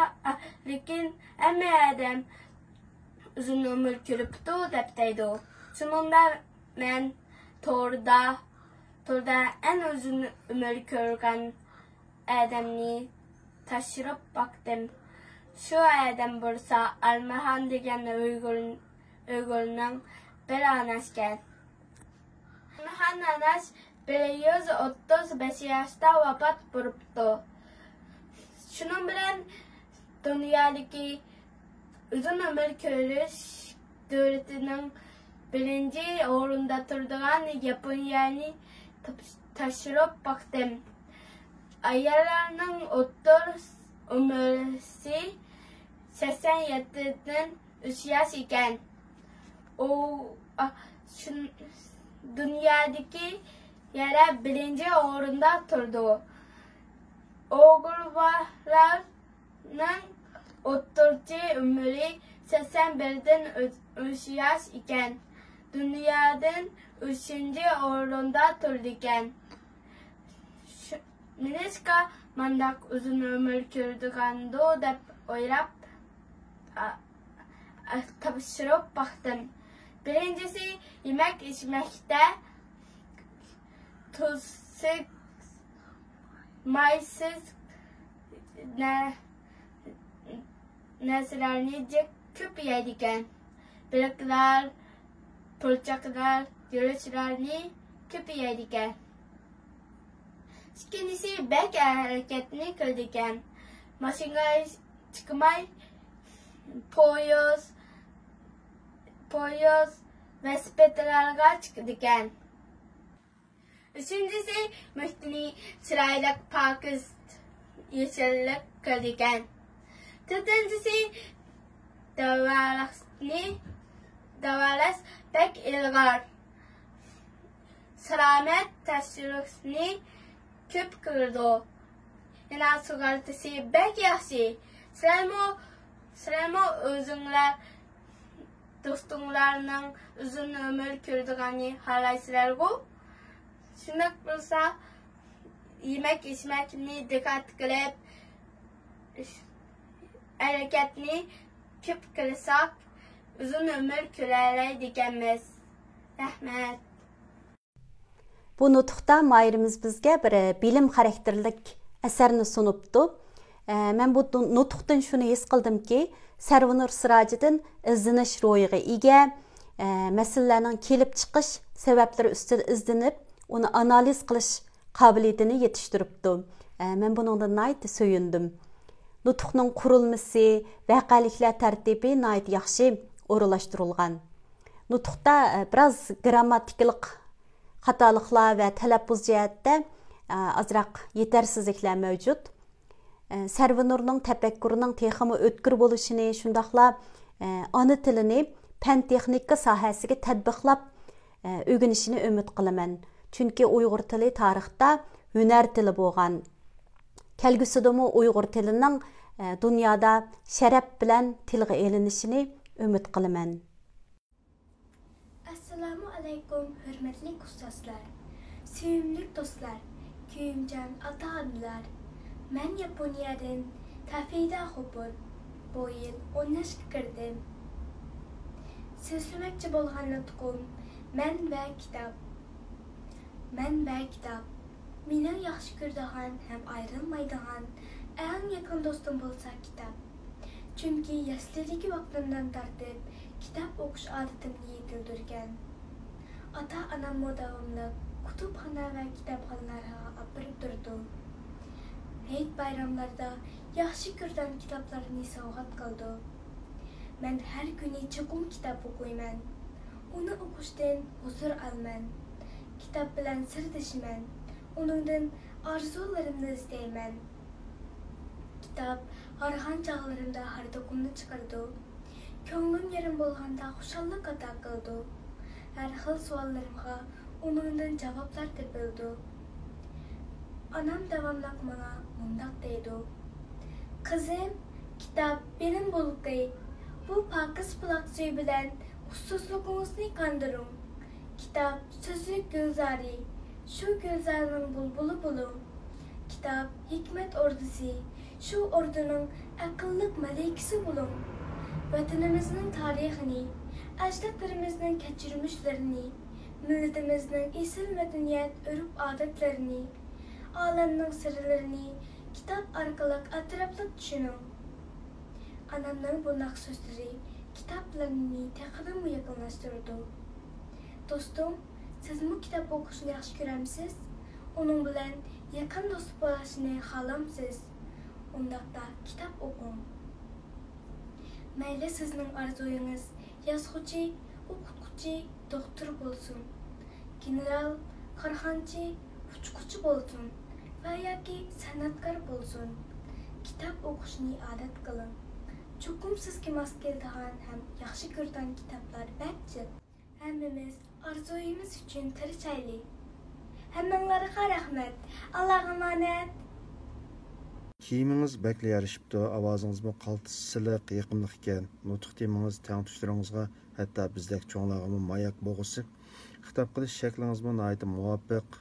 لېكىن ھەممە ئادەم ئۇزۇن ئۆمۈر كۆرۈپتۇ دەپ دەيدۇ. شۇنىڭدا مەن توردا، توردا ئەڭ ئۇزۇن ئۆمۈر كۆرگەن ئادەمنى تەكشۈرۈپ باقتىم. شۇ ئادەم بولسا ئالماخان دېگەن ئۇيغۇر، ئۇيغۇرنىڭ بىر ئاناش ئىكەن. ئالماخان ئاناش بىر يۈز ئوتتۇز بەش ياشتا ۋاپات بولۇپتۇ. شۇنىڭ بىلەن دۇنيادىكى ئۇزۇن ئۆمۈر كۆرۈش دۆلىتىنىڭ بىرىنچى ئورۇندا تۇرىدىغان ياپونىيەنى تاپ-، تەكشۈرۈپ باقتىم. ئاياللارنىڭ ئوتتۇرا ئۆمۈرى سەكسەن يەتتىدىن ئۈچ ياش ئىكەن. ئۇ، ئا، شۇن-، دۇنيادىكى يەنە بىرىنچى ئورۇندا تۇرىدۇ. ئۇيغۇرلار نىڭ ئوتتۇرىچە ئۆمرى سەكسەن بىردىن ئۈچ ياش ئىكەن. دۇنيادىن ئۈچىنچى ئورۇندا تۇرىدىكەن. شۇ، نېمىشقا مانداق ئۇزۇن ئۆمۈر كۆرىدىغاندۇ دەپ ئويلاپ، ئا، ئا، تەكشۈرۈپ باقتىم. بىرىنچىسى، يېمەك ئىچمەكتە تۇزسىز، مايسىز نە-، نەرسىلەرنى جىق كۆپ يەيدىكەن. بېلىقلار، پۇرچاقلار، گۈرۈچلەرنى كۆپ يەيدىكەن. ئىككىنچىسى، بەك ھەرىكەتنى قىلىدىكەن. ماشىنىغا چىقماي، پويىز، پويىز، ۋېلىسىپىتلارغا چىقىدىكەن. ئۈچىنچىسى، مۇھىتنى چىرايلىق، پاكىز، يېشىللىق قىلىدىكەن. تۆتىنچىسى، داۋالاشنى، داۋالاش بەك ئىلغار. سالامەت تەكشۈرۈشنى كۆپ قىلىدۇ. يەنە سۇغۇرتىسى بەك ياخشى. سىلەرمۇ، سىلەرمۇ ئۆزۈڭلار دوستۇڭلارنىڭ ئۇزۇن ئۆمۈر كۆرىدىغاننى خالايسىلەرغۇ؟ شۇنداق بولسا، يېمەك ئىچمەكنى دىققەت قىلىپ، ھەرىكەتنى كۆپ قىلساق، ئۇزۇن ئۆمۈر كۆرەلەيدىكەنمىز. رەھمەت. بۇ نۇتۇقتا ماھىرىمىز بىزگە بىر بىلىم خاراكتېرلىك ئەسەرنى سۇنۇپتۇ. ئە، مەن بۇ نۇتۇقتىن شۇنى ھېس قىلدىمكى، سەرۋىنۇر سىراجىدىن ئىزدىنىش روھىغا ئىگە، ئە، مەسىلىلەرنىڭ كېلىپ چىقىش سەۋەبلىرى ئۈستىدە ئىزدىنىپ، ئۇنى ئانالىز قىلىش قابىلىيىتىنى يېتىشتۈرۈپتۇ. ئە، مەن بۇنىڭدىن ناھايىتى سۆيۈندۈم. نۇتۇقنىڭ قۇرۇلمىسى، ۋەقەلىكلەر تەرتىپى ناھايىتى ياخشى ئورۇنلاشتۇرۇلغان. نۇتۇقتا، ئە، بىراز گىرامماتىكىلىق خاتالىقلار ۋە تەلەپپۇز جەھەتتە، ئە، ئازراق يېتەرسىزلىكلەر مەۋجۇت. ئە، سەرۋىنۇرنىڭ تەپەككۇرىنىڭ تېخىمۇ ئۆتكۈر بولۇشىنى، شۇنداقلا، ئە، ئانا تىلىنى پەن-تېخنىكا ساھەسىگە تەتبىقلاپ، ئە، ئۆگىنىشىنى ئۈمىد قىلىمەن. چۈنكى ئۇيغۇر تىلى تارىختا ھۈنەر تىلى بولغان. كەلگۈسىدىمۇ ئۇيغۇر تىلىنىڭ، ئە، دۇنيادا شەرەپ بىلەن تىلغا ئېلىنىشىنى ئۈمىد قىلىمەن. ئەسسالامۇ ئەلەيكۇم، ھۆرمەتلىك ئۇستازلار، سۆيۈملۈك دوستلار، كۆيۈمچان ئاتا-ئانىلار. مەن ياپونىيەدىن تافىدا خوپۇر. بۇ يىل ئون ياشقا كىردىم. سۆزلىمەكچى بولغان نۇتقۇم مەن ۋە كىتاب. مەن ۋە كىتاب. مېنىڭ ياخشى كۆرىدىغان ھەم ئايرىلمايدىغان ئەڭ يېقىن دوستۇم بولسا كىتاب. چۈنكى يەسلىدىكى ۋاقتىمدىن تارتىپ كىتاب ئوقۇش ئادىتىمنى يېتىلدۈرگەن. ئاتا-ئاناممۇ داۋاملىق كۇتۇپخانا ۋە كىتابخانىلارغا ئاپىرىپ تۇرىدۇ. ھېيت بايراملاردا ياخشى كۆرىدىغان كىتابلارنى سوۋغات قىلىدۇ. مەن ھەر كۈنى چوقۇم كىتاب ئوقۇيمەن. ئۇنى ئوقۇشتىن ھۇزۇر ئالىمەن. كىتاب بىلەن سىردىشىمەن. ئۇنىڭدىن ئارزۇلىرىمنى ئىزدەيمەن. كىتاب ھارغان چاغلىرىمدا ھاردۇقۇمنى چىقىرىدۇ. كۆڭلۈم يېرىم بولغاندا خۇشاللىق ئاتا قىلىدۇ. ھەر خىل سوئاللىرىمغا ئۇنىڭدىن جاۋابلار تېپىلىدۇ. ئانام داۋاملىق ماڭا مۇنداق دەيدۇ: «قىزىم، كىتاب بىلىم بۇلىقى. بۇ پاكىز بۇلاق سۈيى بىلەن ئۇسسۇزلۇقىڭىزنى قاندۇرۇڭ. كىتاب سۆزلۈك گۈلزارى، شۇ گۈلزارنىڭ بۇلبۇلى بولۇڭ. كىتاب ھېكمەت ئوردىسى، شۇ ئوردىنىڭ ئەقىللىق مەلىكىسى بولۇڭ. ۋەتىنىمىزنىڭ تارىخىنى، ئەجدادلىرىمىزنىڭ كەچۈرمىشلىرىنى، مىللىتىمىزنىڭ ئېسىل مەدەنىيەت، ئۆرپ-ئادەتلىرىنى، ئالەمنىڭ سىرلىرىنى كىتاب ئارقىلىق ئەتراپلىق چۈشىنىڭ.» ئانامنىڭ بۇنداق سۆزلىرى كىتاب بىلەن مېنى تېخىمۇ يېقىنلاشتۇرىدۇ. دوستۇم، سىزمۇ كىتاب ئوقۇشنى ياخشى كۆرەمسىز؟ ئۇنىڭ بىلەن يېقىن دوست بولۇشنى خالامسىز؟ ئۇنداقتا كىتاب ئوقۇڭ. مەيلى سىزنىڭ ئارزۇيىڭىز يازغۇچى، ئوقۇتقۇچى، دوختۇر بولسۇن، گېنېرال، كارخانىچى، ئۇچقۇچى بولسۇن ۋە ياكى سەنئەتكار بولسۇن، كىتاب ئوقۇشنى ئادەت قىلىڭ. چوقۇم سىزگە ماس كېلىدىغان ھەم ياخشى كۆرىدىغان كىتابلار بەك جىق. ھەممىمىز ئارزۇيىمىز ئۈچۈن تىرىشايلى. ھەممىڭلارغا رەھمەت. ئاللاغا ئامانەت. كىيىمىڭىز بەكلا يارىشىپتۇ، ئاۋازىڭىزمۇ قالتىس سىلىق، يېقىملىق ئىكەن. نۇتۇق تېمىڭىز تەڭتۇشلىرىڭىزغا، ھەتتا بىزدەك چوڭلارغىمۇ ماياك بولغۇسى. خىتاب قىلىش شەكلىڭىزمۇ ناھايىتى مۇۋاپىق،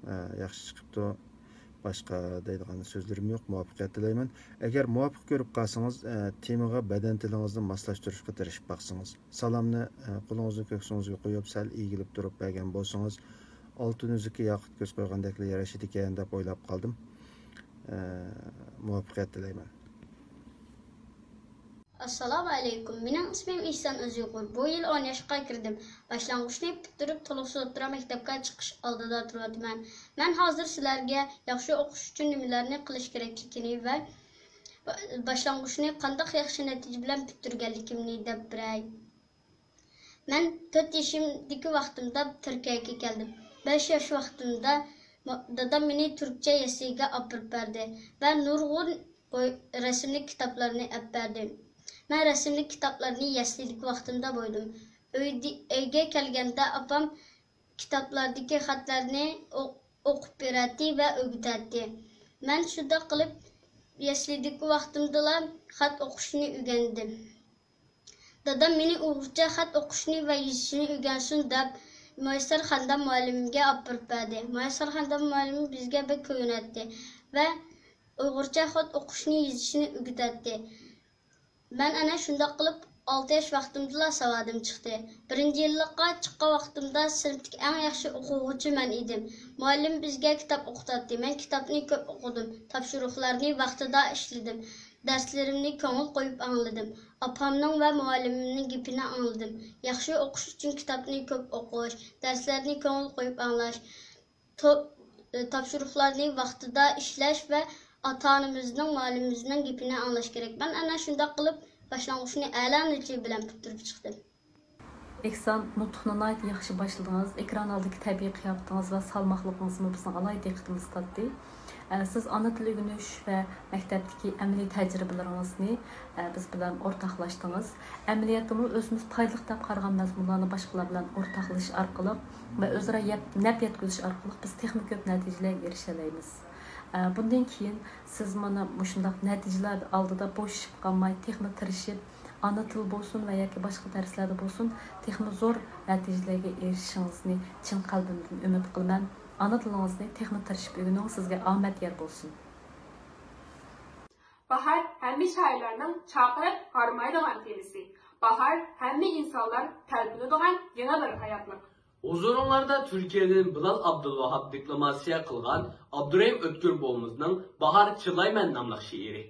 ئە، ياخشى چىقىپتۇ. باشقا دەيدىغان سۆزلىرىم يوق، مۇۋەپپەقىيەت تىلەيمەن. ئەگەر مۇۋاپىق كۆرۈپ قالسىڭىز، ئە، تېمىغا بەدەن تىلىڭىزنى ماسلاشتۇرۇشقا تىرىشىپ باقسىڭىز. سالامنى، ئە، قولىڭىزنى كۆكسىڭىزگە قويۇپ، سەل ئېگىلىپ تۇرۇپ بەرگەن بولسىڭىز، ئالتۇن ئۈزۈككە ياقۇت كۆز قويغاندەكلا يارىشىدىكەن دەپ ئويلاپ قالدىم. ئە، مۇۋەپپەقىيەت تىلەيمەن. ئەسسالامۇ ئەلەيكۇم. مېنىڭ ئىسمىم ئېھسان ئۆزۇيغۇر. بۇ يىل ئون ياشقا كىردىم. باشلانغۇچنى پۈتتۈرۈپ، تولۇقسىز ئوتتۇرا مەكتەپكە چىقىش ئالدىدا تۇرۇۋاتىمەن. مەن ھازىر سىلەرگە ياخشى ئوقۇش ئۈچۈن نېمىلەرنى قىلىش كېرەكلىكىنى ۋە باشلانغۇچنى قانداق ياخشى نەتىجە بىلەن پۈتتۈرگەنلىكىمنى دەپ بېرەي. مەن تۆت يېشىمدىكى ۋاقتىمدا تۈركىيەگە كەلدىم. بەش ياش ۋاقتىمدا مو-، دادام مېنى تۈركچە يەسلىگە ئاپىرىپ بەردى ۋە نۇرغۇن ئوي-، رەسىملىك كىتابلارنى ئەپ بەردى. مەن رەسىملىك كىتابلارنى يەسلىدىكى ۋاقتىمدا بويىدىم. ئۆيدە-، ئۆيگە كەلگەندە ئاپام كىتابلاردىكى خەتلەرنى ئو-، ئوقۇپ بېرەتتى ۋە ئۆگىتەتتى. مەن شۇنداق قىلىپ يەسلىدىكى ۋاقتىمدىلا خەت ئوقۇشنى ئۆگەندىم. دادام مېنى ئۇيغۇرچە خەت ئوقۇشنى ۋە يېزىشنى ئۆگەنسۇن دەپ، مۇيەسسەرخاندا مۇئەللىمىمگە ئاپىرىپ بەردى. مۇيەسسەرخاندا مۇئەللىمىم بىزگە بەك كۆيۈنەتتى ۋە ئۇيغۇرچە خەت ئوقۇشنى، يېزىشنى ئۆگىتەتتى. مەن ئەنە شۇنداق قىلىپ ئالتە ياش ۋاقتىمدىلا ساۋادىم چىقتى. بىرىنچى يىللىققا چىققان ۋاقتىمدا سىنىپتىكى ئەڭ ياخشى ئوقۇغۇچى مەن ئىدىم. مۇئەللىم بىزگە كىتاب ئوقۇتاتتى. مەن كىتابنى كۆپ ئوقۇدۇم. تاپشۇرۇقلارنى ۋاقتىدا ئىشلىدىم. دەرسلىرىمنى كۆڭۈل قويۇپ ئاڭلىدىم. ئاپامنىڭ ۋە مۇئەللىمىمنىڭ گېپىنى ئاڭلىدىم. ياخشى ئوقۇش ئۈچۈن كىتابنى كۆپ ئوقۇش، دەرسلەرنى كۆڭۈل قويۇپ ئاڭلاش، تو-، تاپشۇرۇقلارنى ۋاقتىدا ئىشلەش ۋە ئاتا-ئانىمىزنىڭ، مۇئەللىمىمىزنىڭ گېپىنى ئاڭلاش كېرەك. مەن ئەنە شۇنداق قىلىپ باشلانغۇچنى ئەلا نەتىجە بىلەن پۈتتۈرۈپ چىقتىم. ئېھسان، نۇتۇقنى ناھايىتى ياخشى باشلىدىڭىز. ئېكران ئالدىدىكى تەبىئىي قىياپىتىڭىز ۋە سالماقلىقىڭىزمۇ بىزنىڭ ئالاھىدە دىققىتىمىزنى تارتتى. ئە، سىز ئانا تىل ئۆگىنىش ۋە مەكتەپتىكى ئەمەلىي تەجرىبىلىرىڭىزنى، ئە، بىز بىلەن ئورتاقلاشتىڭىز. ئەمەلىيەتتىمۇ ئۆزىمىز پايدىلىق دەپ قارىغان مەزمۇنلارنى باشقىلار بىلەن ئورتاقلىشىش ئارقىلىق ۋە ئۆزئارا يەپ-، نەپ يەتكۈزۈش ئارقىلىق بىز تېخىمۇ كۆپ نەتىجىلەرگە ئېرىشەلەيمىز. ئە، بۇندىن كېيىن سىز مانا مۇشۇنداق نەتىجىلەر ئالدىدا بوشىشىپ قالماي، تېخىمۇ تىرىشىپ، ئانا تىل بولسۇن ۋە ياكى باشقا دەرسلەردە بولسۇن، تېخىمۇ زور نەتىجىلەرگە ئېرىشىشىڭىزنى چىن قەلبىمدىن ئۈمىد قىلىمەن. ئانا تىلىڭىزنى تېخىمۇ تىرىشىپ ئۆگىنىڭ، سىزگە ئامەت يار بولسۇن. باھار ھەممە شائىرلارنىڭ چاقىرىپ ھارمايدىغان تېمىسى. باھار ھەممە ئىنسانلار تەلپۈنىدىغان يېڭى بىر ھاياتلىق. ھۇزۇرۇڭلاردا تۈركىيەدىن بىلال ئابدۇلۋاھاب دېكلاماتسىيە قىلغان ئابدۇرېھىم ئۆتكۈر بوۋىمىزنىڭ باھار چىللايمەن ناملىق شېئىرى.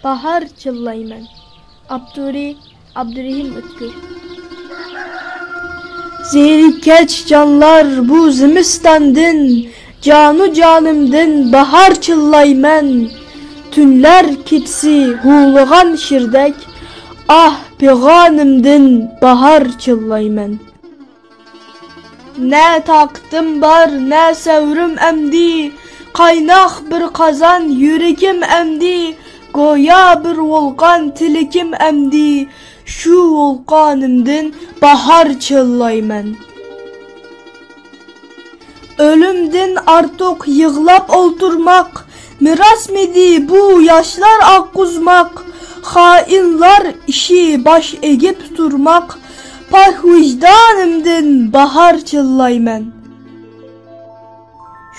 باھار چىللايمەن. ئاپتورى: ئابدۇرېھىم ئۆتكۈر. زېرىككەچ جانلار بۇ زىمىستاندىن، جانۇ جانىمدىن باھار چىللايمەن. تۈنلەر كېچىسى ھۇۋلىغان شىردەك، ئاھ، پىغانىمدىن باھار چىللايمەن. نە تاقىتىم بار، نە سەۋرىم ئەمدى، قايناق بىر قازان يۈرىكىم ئەمدى، گويا بىر ۋولقان تىلىكىم ئەمدى، شۇ ۋولقانىمدىن باھار چىللايمەن. ئۆلۈمدىن ئارتۇق يىغلاپ ئولتۇرماق، مىراسمىدى بۇ ياشلار ئاققۇزماق؟ خائىنلار ئىشى باش ئېگىپ تۇرماق، پاك ۋىجدانىمدىن باھار چىللايمەن.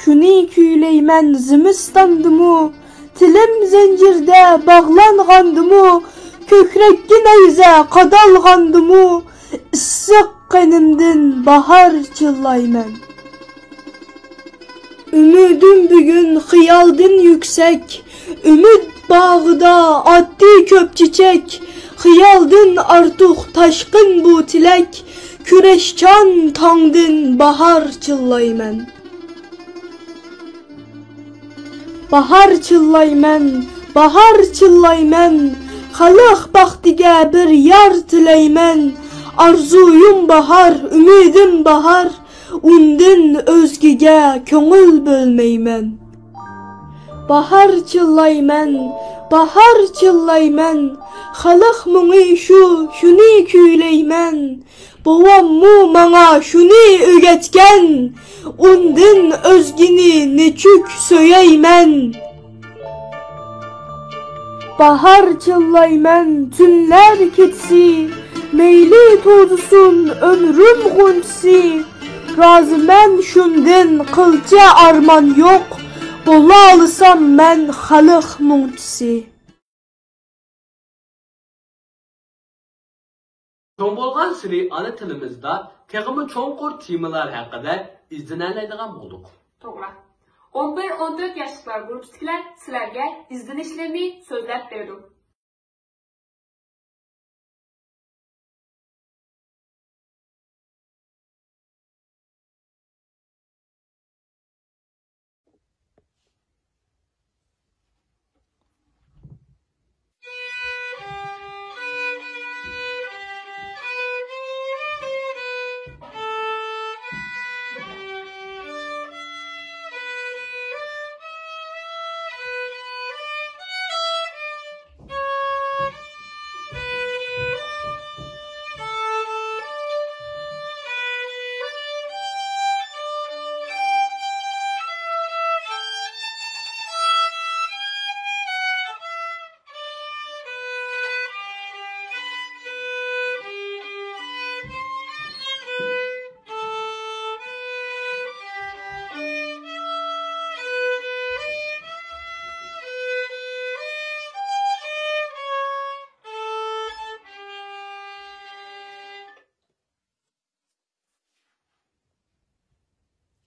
شۇنى كۈيلەيمەن زىمىستاندىمۇ، تىلىم زەنجىردە باغلانغاندىمۇ، كۆكرەككە نەيزە قادالغاندىمۇ، ئىسسىق قېنىمدىن باھار چىللايمەن. ئۈمىدىم بۈگۈن خىيالدىن يۈكسەك، ئۈمىد باغىدا ئاتتى كۆپ چېچەك، خىيالدىن ئارتۇق تاشقىن بۇ تىلەك، كۈرەشچان تاڭدىن باھار چىللايمەن. باھار چىللايمەن، باھار چىللايمەن، خەلق بەختىگە بىر يار تىلەيمەن. ئارزۇيۇم باھار، ئۈمىدىم باھار، ئۇندىن ئۆزگىگە كۆڭۈل بۆلمەيمەن. باھار چىللايمەن، باھار چىللايمەن، خەلق مۇڭى شۇ، شۇنى كۈيلەيمەن. بوۋاممۇ ماڭا شۇنى ئۆگەتكەن، ئۇندىن ئۆزگىنى نېچۈك سۆيەيمەن. باھار چىللايمەن تۈنلەر كېچىسى، مەيلى توزۇسۇن ئۆمرۈم غۇنچىسى. رازىمەن شۇندىن قىلچە ئارمان يوق، بولالىسام مەن خەلق مۇڭچىسى. چوڭ بولغانسېرى ئانا تىلىمىزدا تېخىمۇ چوڭقۇر تېمىلار ھەققىدە ئىزدىنەلەيدىغان بولدۇق. توغرا. ئون بىر، ئون تۆت ياشلىقلار گۇرۇپپىسىدىكىلەر سىلەرگە ئىزدىنىشلىرىنى سۆزلەپ بېرىدۇ.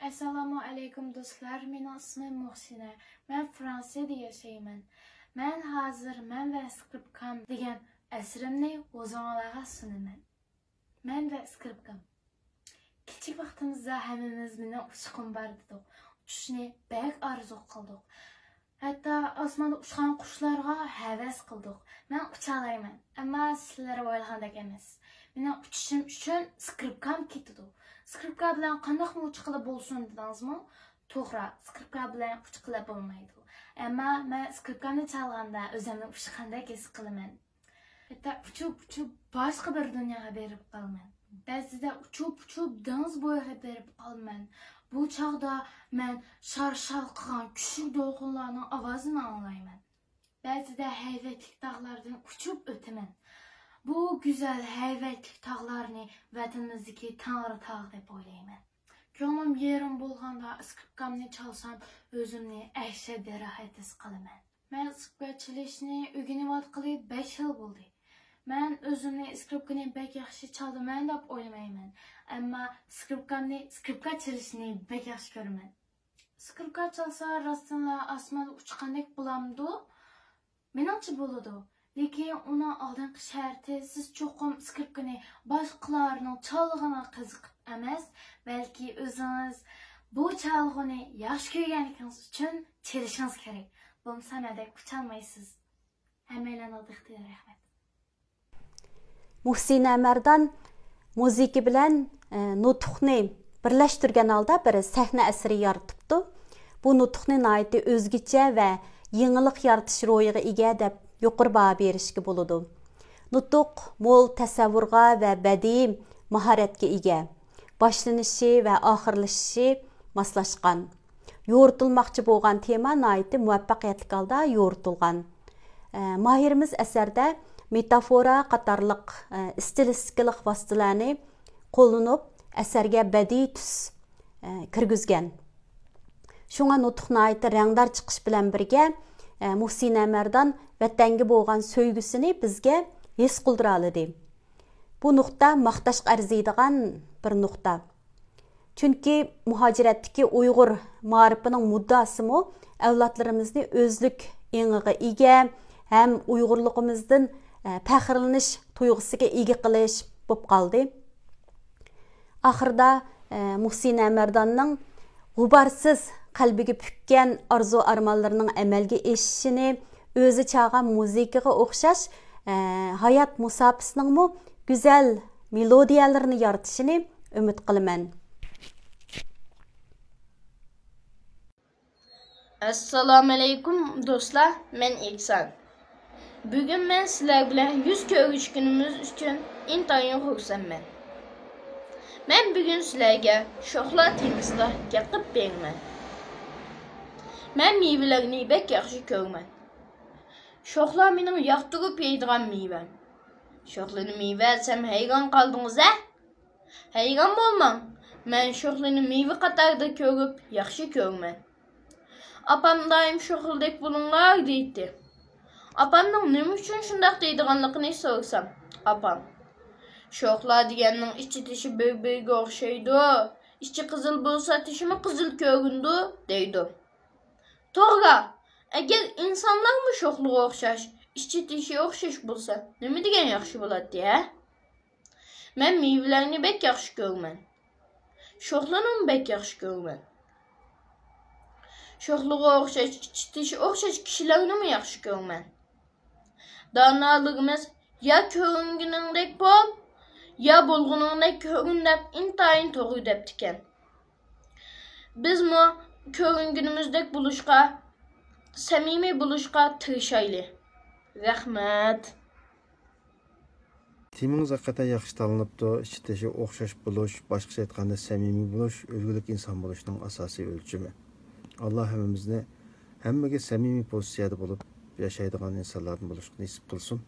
ئەسسالامۇ ئەلەيكۇم دوستلار، مېنىڭ ئىسمىم مۇھسىنە. مەن فرانسىيەدە ياشايمەن. مەن ھازىر مەن ۋە سكرىپكام دېگەن ئەسىرىمنى ھۇزۇرۇڭلارغا سۇنىمەن. مەن ۋە سكرىپكام. كىچىك ۋاقتىمىزدا ھەممىمىز مېنىڭ ئۇچقۇم بار دېدۇق. ئۇچۇشنى بەك ئارزۇ قىلدۇق. ھەتتا ئاسماندا ئۇچقان قۇشلارغا ھەۋەس قىلدۇق. مەن ئۇچالايمەن، ئەمما سىلەر ئويلىغاندەك ئەمەس. مېنىڭ ئۇچۇشۇم ئۈچۈن سكرىپكام كېتىدۇ. سكرىپكا بىلەن قانداقمۇ ئۇچقىلى بولسۇن دېدىڭىزمۇ؟ توغرا، سكرىپكا بىلەن ئۇچقىلى بولمايدۇ. ئەمما مەن سكرىپكامنى چالغاندا ئۆزۈمنى ئۇچقاندەك ھېس قىلىمەن. ھەتتا ئۇچۇپ، ئۇچۇپ باشقا بىر دۇنياغا بېرىپ قالىمەن. بەزىدە ئۇچۇپ، ئۇچۇپ دېڭىز بويىغا بېرىپ قالىمەن. بۇ چاغدا مەن شار-شار قىلغان كۈچلۈك دولقۇنلارنىڭ ئاۋازىنى ئاڭلايمەن. بەزىدە ھەيۋەتلىك تاغلاردىن ئۇچۇپ ئۆتىمەن. بۇ گۈزەل ھەيۋەتلىك تاغلارنى ۋەتىنىمىزدىكى تەڭرىتاغ دەپ ئويلايمەن. كۆڭلۈم يېرىم بولغاندا ئىسكرىپكامنى چالسام، ئۆزۈمنى ئەھشەددە راھەت ھېس قىلىمەن. مەن ئىسكرىپكا چېلىشنى ئۆگىنىۋاتقىلى بەش يىل بولدى. مەن ئۆزۈمنى ئىسكرىپكىنى بەك ياخشى چالىمەن دەپ ئويلىمايمەن، ئەمما ئىسكرىپكامنى، ئىسكرىپكا چېلىشنى بەك ياخشى كۆرىمەن. ئىسكرىپكا چالسا راستتىنلا ئاسماندا ئۇچقاندەك بولامدۇ؟ مېنىڭچە بولىدۇ. لېكىن ئۇنىڭ ئالدىنقى شەرتى، سىز چوقۇم ئىسكرىپكىنى باشقىلارنىڭ چالغىنىغا قىزىقىپ ئەمەس، بەلكى ئۆزىڭىز بۇ چالغۇنى ياخشى كۆرگەنلىكىڭىز ئۈچۈن چېلىشىڭىز كېرەك. بولمىسا مەندەك ئۇچالمايسىز. ھەممەيلەننىڭ دىققىتىگە رەھمەت. مۇھسىنە مەردان مۇزىكا بىلەن، ئە، نۇتۇقنى بىرلەشتۈرگەن ھالدا بىر سەھنە ئەسىرى يارىتىپتۇ. بۇ نۇتۇقنى ناھايىتى ئۆزگىچە ۋە يېڭىلىق يارىتىش روھىغا ئىگە دەپ يۇقىرى باھا بېرىشكە بولىدۇ. نۇتۇق مول تەسەۋۋۇرغا ۋە بەدىئىي ماھارەتكە ئىگە. باشلىنىشى ۋە ئاخىرلىشىشى ماسلاشقان. يورۇتۇلماقچى بولغان تېما ناھايىتى مۇۋەپپەقىيەتلىك ھالدا يورۇتۇلغان. ئە، ماھىرىمىز ئەسەردە مېتافورا قاتارلىق، ئە، ئىستىلىستىكىلىق ۋاسىتىلەرنى قوللىنىپ، ئەسەرگە بەدىئىي تۈس، ئە، كىرگۈزگەن. شۇڭا نۇتۇق ناھايىتى رەڭدار چىقىش بىلەن بىرگە، ئە، مۇھسىنە مەردان ۋەتەنگە بولغان سۆيگۈسىنى بىزگە ھېس قىلدۇرالىدى. بۇ نۇقتا ماختاشقا ئەرزىيدىغان بىر نۇقتا. چۈنكى مۇھاجىرەتتىكى ئۇيغۇر مائارىپىنىڭ مۇددىئاسىمۇ ئەۋلادلىرىمىزنى ئۆزلۈك ئېڭىغا ئىگە ھەم ئۇيغۇرلۇقىمىزدىن، ئە، پەخىرلىنىش تۇيغۇسىغا ئىگە قىلىش بولۇپ قالدى. ئاخىرىدا، ئە، مۇھسىنە مەرداننىڭ غۇبارسىز قەلبىگە پۈككەن ئارزۇ-ئارمانلىرىنىڭ ئەمەلگە ئېشىشىنى، ئۆزى چالغان مۇزىكىغا ئوخشاش، ئە، ھايات مۇساپىسىنىڭمۇ گۈزەل مېلودىيەلىرىنى يارىتىشىنى ئۈمىد قىلىمەن. ئەسسالامۇئەلەيكۇم دوستلار، مەن ئېھسان. بۈگۈن مەن سىلەر بىلەن يۈز كۆرۈشكىنىمىز ئۈچۈن ئىنتايىن خۇرسەنمەن. مەن بۈگۈن سىلەرگە شوخلا تېمىسىدا گەپ قىلىپ بېرىمەن. مەن مېۋىلەرنى بەك ياخشى كۆرىمەن. شوخلا مېنىڭ ياقتۇرۇپ يەيدىغان مېۋەم. شوخلىنى مېۋە دېسەم ھەيران قالدىڭىز ھە؟ ھەيران بولماڭ، مەن شوخلىنى مېۋە قاتارىدا كۆرۈپ ياخشى كۆرىمەن. ئاپام دائىم شوخلىدەك بولۇڭلار دەيتتى. ئاپامنىڭ نېمە ئۈچۈن شۇنداق دەيدىغانلىقىنى سورىسام، ئاپام، شوخلا دېگەننىڭ ئىچى تېشى بىر-بىرىگە ئوخشايدۇ، ئىچى قىزىل بولسا تېشىمۇ قىزىل كۆرۈنىدۇ دەيدۇ. توغرا، ئەگەر ئىنسانلارمۇ شوخلىغا ئوخشاش، ئىچى تېشى ئوخشاش بولسا نېمە دېگەن ياخشى بولاتتى ھە؟ مەن مېۋىلەرنى بەك ياخشى كۆرىمەن. شوخلىنىمۇ بەك ياخشى كۆرىمەن. شوخلىغا ئوخشاش، ئىچى تېشى ئوخشاش كىشىلەرنىمۇ ياخشى كۆرىمەن. دانالىرىمىز يا كۆرۈنگىنىڭدەك بول، يا بولغىنىڭدەك كۆرۈن دەپ ئىنتايىن توغرا دەپتىكەن. بىزمۇ كۆرۈنگىنىمىزدەك بولۇشقا، سەمىمىي بولۇشقا تىرىشايلى. رەھمەت. تېمىڭىز ھەقىقەتەن ياخشى تاللىنىپتۇ. ئىچى تېشى ئوخشاش بولۇش، باشقىچە ئېيتقاندا سەمىمىي بولۇش، ئۈلگىلىك ئىنسان بولۇشنىڭ ئاساسىي ئۆلچىمى. ئاللا ھەممىمىزنى ھەممىگە سەمىمىي پوزىتسىيەدە بولۇپ ياشايدىغان ئىنسانلاردىن بولۇشقا نېسىپ قىلسۇن.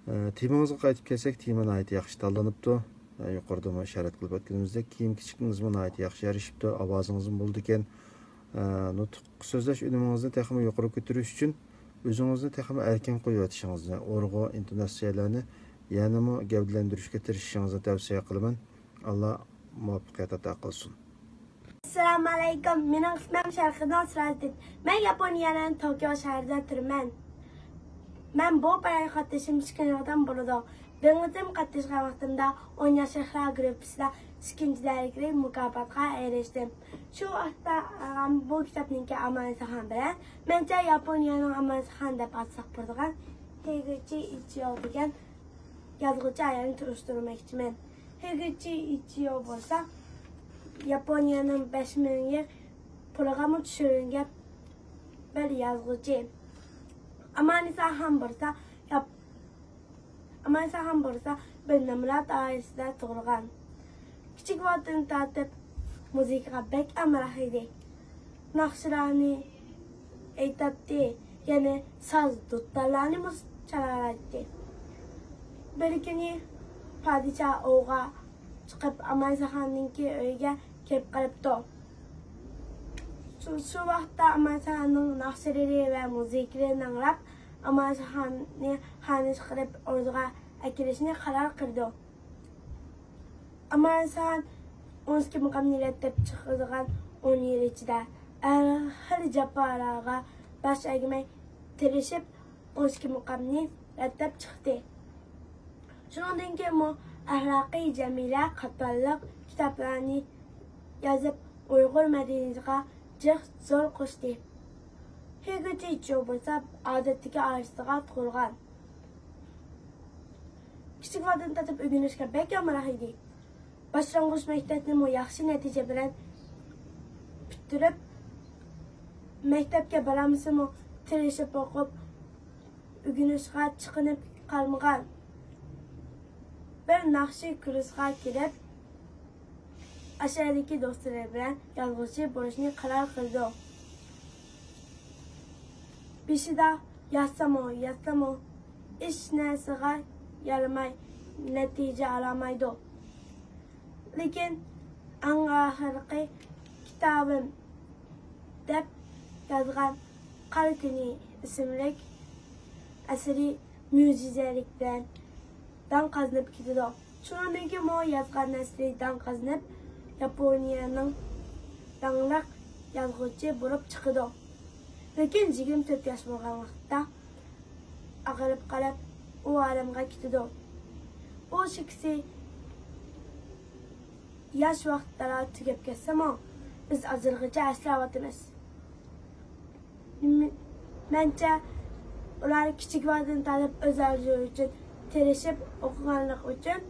ئە، تېمىڭىزغا قايتىپ كەلسەك، تېما ناھايىتى ياخشى تاللىنىپتۇ. ئە، يۇقىرىدىمۇ ئىشارەت قىلىپ ئۆتكىنىمىزدەك، كىيىم-كېچىكىڭىزمۇ ناھايىتى ياخشى يارىشىپتۇ، ئاۋازىڭىزمۇ بولىدىكەن. ئە، نۇتۇق سۆزلەش ئۈنۈمىڭىزنى تېخىمۇ يۇقىرى كۆتۈرۈش ئۈچۈن ئۆزىڭىزنى تېخىمۇ ئەركىن قويۇۋېتىشىڭىزنى، ئۇرغۇ، ئىنتوناتسىيەلەرنى يەنىمۇ گەۋدىلەندۈرۈشكە تىرىشىشىڭىزنى تەۋسىيە قىلىمەن. ئاللا مۇۋەپپەقىيەت ئاتا قىلسۇن. ئەسسالامۇئەلەيكۇم، مېنىڭ ئىسمىم شەرقىدىن سىراجدىن. مەن ياپونىيەنىڭ توكيو شەھىرىدە تۇرىمەن. مەن بۇ پاراخوتلىشىم ئىككى قېتىم بولىدۇ. بىرىنچى قېتىم قاتناشقان ۋاقتىمدا ئون ياشلىقلار گۇرۇپپىسىدا ئىككىنچى دەرىجىلىك مۇكاپاتقا ئېرىشتىم. شۇ ۋاقىتتا، ئە، بۇ كىتابنىڭكى ئامانىسى خان بىلەن، مەنچە ياپونىيەنىڭ ئامانىسى خان دەپ ئاتىساق بولىدىغان ھېگۇچى ئىچىيو دېگەن يازغۇچى ئايالنى تونۇشتۇرماقچىمەن. ھېگۇچى ئىچىيو بولسا ياپونىيەنىڭ بەش مىڭ يىل پۇلىغىمۇ چۈشۈرۈلگەن بىر يازغۇچى. ئامانىسا خان بولسا ياپ-، ئامانىسا خان بولسا بىر نامرات ئائىلىسىدە تۇغۇلغان. كىچىك ۋاقتىدىن تارتىپ مۇزىكىغا بەك ئامراق ئىدى. ناخشىلارنى ئېيتاتتى، يەنە ساز، دۇتارلارنىمۇ چالالايتتى. بىر كۈنى پادىشاھ ئوۋغا چىقىپ، ئامانىسا خاننىڭكى ئۆيىگە كىرىپ قېلىپتۇ. شۇ، شۇ ۋاقىتتا ئامانىسا خاننىڭ ناخشىلىرى ۋە مۇزىكىلىرىنى ئاڭلاپ، ئامانىسا خاننى خانىش قىلىپ ئوردىغا ئەكېلىشنى قارار قىلىدۇ. ئامانىسان ئون ئىككى مۇقامنى رەتلەپ چىقىدىغان ئون يىل ئىچىدە ھەر خىل جاپالارغا باش ئەگمەي تىرىشىپ، ئون ئىككى مۇقامنى رەتلەپ چىقتى. شۇنىڭدىن كېيىنمۇ ئەخلاقىي جەمىلە قاتارلىق كىتابلارنى يېزىپ، ئۇيغۇر مەدەنىيىتىگە جىق زور قوشتى. ھېگۇچى ئىچىيو بولسا ئادەتتىكى ئائىلىسىگە تۇغۇلغان. كىچىك ۋاقتىدىن تارتىپ ئۆگىنىشكە بەك ئامراق ئىدى. باشلانغۇچ مەكتەپنىمۇ ياخشى نەتىجە بىلەن پۈتتۈرۈپ، مەكتەپكە بارالمىسىمۇ تىرىشىپ ئوقۇپ، ئۆگىنىشكە چېكىنىپ قالمىغان. بىر ناخشا كۇرسىغا كىرىپ، ئاشۇ يەردىكى دوستلىرى بىلەن يازغۇچى بولۇشنى قارار قىلىدۇ. بېشىدا يازسىمۇ، يازسىمۇ، ھېچ نەرسىگە يارىماي، نەتىجە ئالالمايدۇ. لېكىن ئەڭ ئاخىرقى كىتابىم دەپ يازغان قارا كۈنى ئىسىملىك ئەسىرى مۆجىزىلىك بىلەن داڭ قازىنىپ كېتىدۇ. شۇنىڭدىن كېيىن ئۇ يازغان ئەسىرى داڭ قازىنىپ، ياپونىيەنىڭ داڭلىق يازغۇچى بولۇپ چىقىدۇ. لېكىن يىگىرمە تۆت ياش بولغان ۋاقىتتا ئاغرىپ قېلىپ، ئۇ ئالەمگە كېتىدۇ. ئۇ شېكىسى ياش ۋاقىتلىرى تۈگەپ كەتسىمۇ، بىز ھازىرغىچە ئەسلەۋاتىمىز. م-، مەنچە، ئۇلار كىچىك ۋاقتىدىن تارتىپ ئۆز ئارزۇ ئۈچۈن تىرىشىپ ئوقۇغانلىقى ئۈچۈن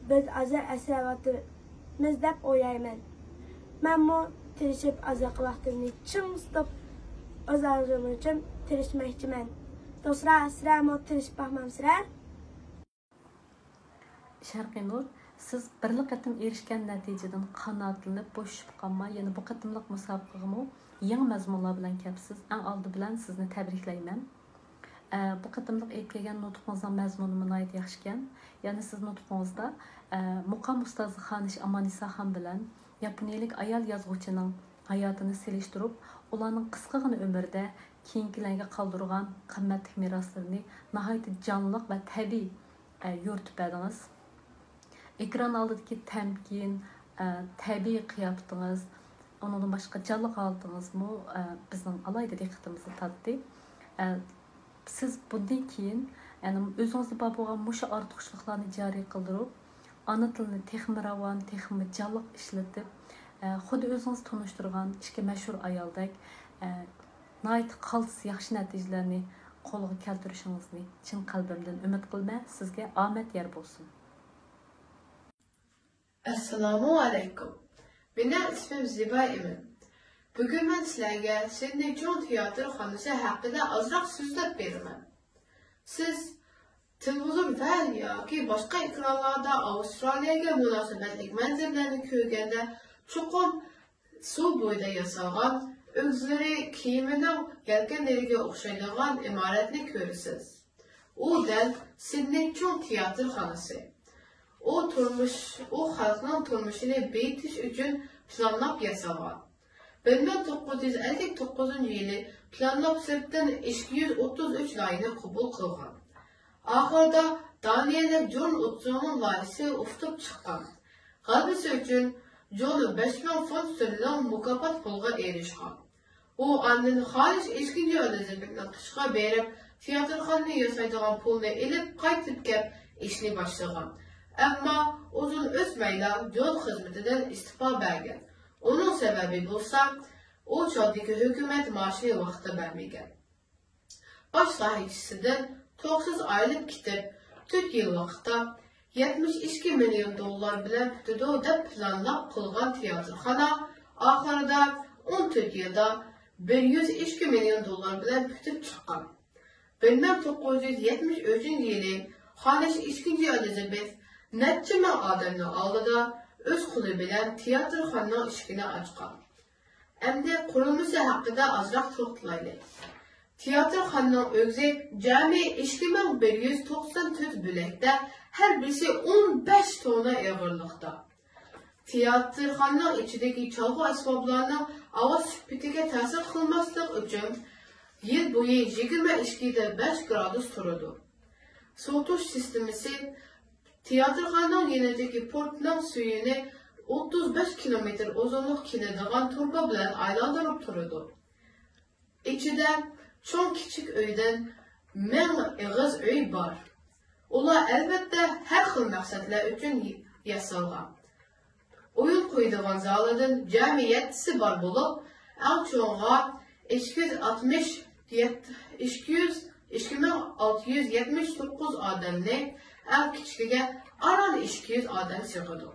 بىز ھازىر ئەسلەۋاتىمىز دەپ ئويلايمەن. مەنمۇ تىرىشىپ ئازاق ۋاقتىمنى چىڭ تۇتۇپ ئۆز ئارزۇم ئۈچۈن تىرىشمەكچىمەن. دوستلار، سىلەرمۇ تىرىشىپ باقمامسىلەر؟ شەرقىي نۇر، سىز بىرلا قېتىم ئېرىشكەن نەتىجىدىن قانائەتلىنىپ بوشىشىپ قالماي، يەنە بۇ قېتىملىق مۇسابىقىگىمۇ يېڭى مەزمۇنلار بىلەن كەپسىز. ئەڭ ئالدى بىلەن سىزنى تەبرىكلەيمەن. ئە، بۇ قېتىملىق ئېلىپ كەلگەن نۇتقىڭىزنىڭ مەزمۇنىمۇ ناھايىتى ياخشىكەن. يەنە سىز نۇتقىڭىزدا، ئە، مۇقام ئۇستازى خانىش ئامانىسا خان بىلەن ياپونىيەلىك ئايال يازغۇچىنىڭ ھاياتىنى سېلىشتۇرۇپ، ئۇلارنىڭ قىسقىغىنە ئۆمرىدە كېيىنكىلەرگە قالدۇرغان قىممەتلىك مىراسلىرىنى ناھايىتى جانلىق ۋە تەبىئىي ئە، يورۇتۇپ بەردىڭىز. ئېكران ئالدىدىكى تەمكىن، ئە، تەبىئىي قىياپىتىڭىز، ئۇنىڭدىن باشقا جانلىق ھالىتىڭىزمۇ، ئە، بىزنىڭ ئالاھىدە دىققىتىمىزنى تارتتى. ئە، سىز بۇندىن كېيىن، يەنى ئۆزىڭىزدە بار بولغان مۇشۇ ئارتۇقچىلىقلارنى جارى قىلدۇرۇپ، ئانا تىلنى تېخىمۇ راۋان، تېخىمۇ جانلىق ئىشلىتىپ، ئە، خۇددى ئۆزىڭىز تونۇشتۇرغان ئىككى مەشھۇر ئايالدەك، ئە، ناھايىتى قالتىس ياخشى نەتىجىلەرنى قولغا كەلتۈرۈشىڭىزنى چىن قەلبىمدىن ئۈمىد قىلىمەن. سىزگە ئامەت يار بولسۇن. ئەسسالامۇ ئەلەيكۇم. مېنىڭ ئىسمىم زىبا ئىمىن. بۈگۈن مەن سىلەرگە سىدنېي چوڭ تىياتىرخانىسى ھەققىدە ئازراق سۆزلەپ بېرىمەن. سىز تېلېۋىزور ۋە ياكى باشقا ئېكرانلاردا ئاۋسترالىيەگە مۇناسىۋەتلىك مەنزىرىلەرنى كۆرگەندە، چوقۇم سۇ بويىدا ياسالغان، ئۆگزىلىرى كېمىنىڭ يەلكەنلىرىگە ئوخشايدىغان ئىمارەتنى كۆرىسىز. ئۇ دەل سىدنېي چوڭ تىياتىرخانىسى. ئۇ تۇرمۇش، ئۇ خەلقنىڭ تۇرمۇشىنى بېيىتىش ئۈچۈن پىلانلاپ ياسالغان. بىر مىڭ توققۇز يۈز ئەللىك توققۇزىنچى يىلى پىلانلاپ سىرتتىن ئىككى يۈز ئوتتۇز ئۈچ لايىھەنى قوبۇل قىلغان. ئاخىرىدا دانىيەلىك جون ئوتسوننىڭ لايىھىسى ئۇتۇپ چىققان. غەلىبىسى ئۈچۈن جون بەش مىڭ فۇنت سۈرىلىڭ مۇكاپات پۇلغا ئېرىشكەن. ئۇ ئاندىن خانىش ئىككىنچى ئېلىزابېتنىڭ قېشىغا بېرىپ، تىياتىرخانىنى ياسايدىغان پۇلنى ئېلىپ قايتىپ كەپ ئىشنى باشلىغان. ئەمما ئۇزۇن ئۆتمەيلا جون خىزمىتىدىن ئىستېپا بەرگەن. ئۇنىڭ سەۋەبى بولسا، ئۇ چاغدىكى ھۆكۈمەت مائاشىنى ۋاقتىدا بەرمىگەن. باش ساھىبچىسىدىن توكسىز ئايرىلىپ كېتىپ، تۆت يىل ۋاقىتتا يەتمىش ئىككى مىليون دوللار بىلەن پۈتىدۇ دەپ پىلانلاپ قۇرغان تىياتىرخانا ئاخىرىدا ئون تۆت يىلدا بىر يۈز ئىككى مىليون دوللار بىلەن پۈتۈپ چىققان. بىر مىڭ توققۇز يۈز يەتمىش ئۈچىنچى يىلى خانىش ئىككىنچى ئېلىزابېت نەچچە مىڭ ئادەمنىڭ ئالدىدا ئۆز قولى بىلەن تىياتىرخانىنىڭ ئىشىكىنى ئاچقان. ئەمدى قۇرۇلمىسى ھەققىدە ئازراق توختىلايلى. تىياتىرخانىنىڭ ئۆگزى جەمئىي ئىككى مىڭ بىر يۈز توقسان تۆت بۆلەكتە، ھەر بىرسى ئون بەش توننا ئېغىرلىقتا. تىياتىرخانىنىڭ ئىچىدىكى چالغۇ ئەسۋابلارنىڭ ئاۋاز سۈپىتىگە تەسىر قىلماسلىق ئۈچۈن، يىل بويى يىگىرمە ئىككى دە بەش گرادۇس تۇرىدۇ. سوۋۇتۇش سىستېمىسى تىياتىرخانىنىڭ يېنىدىكى پورتنىڭ سۈيىنى ئوتتۇز بەش كىلومېتىر ئۇزۇنلۇق كېلىدىغان تۇرۇبا بىلەن ئايلاندۇرۇپ تۇرىدۇ. ئىچىدە چوڭ-كىچىك ئۆيدىن مىڭ ئېغىز ئۆي بار. ئۇلار، ئەلۋەتتە، ھەر خىل مەقسەتلەر ئۈچۈن ياسالغان. ئويۇن قويىدىغان زالىدىن جەمئىي يەتتىسى بار بولۇپ، ئەڭ چوڭىغا ئىككى يۈز ئاتمىش، ئىككى يۈز، ئىككى مىڭ ئالتە يۈز يەتمىش توققۇز ئادەمنى، ئەڭ كىچىكىگە ئاران ئىككى يۈز ئادەم سىغىدۇ.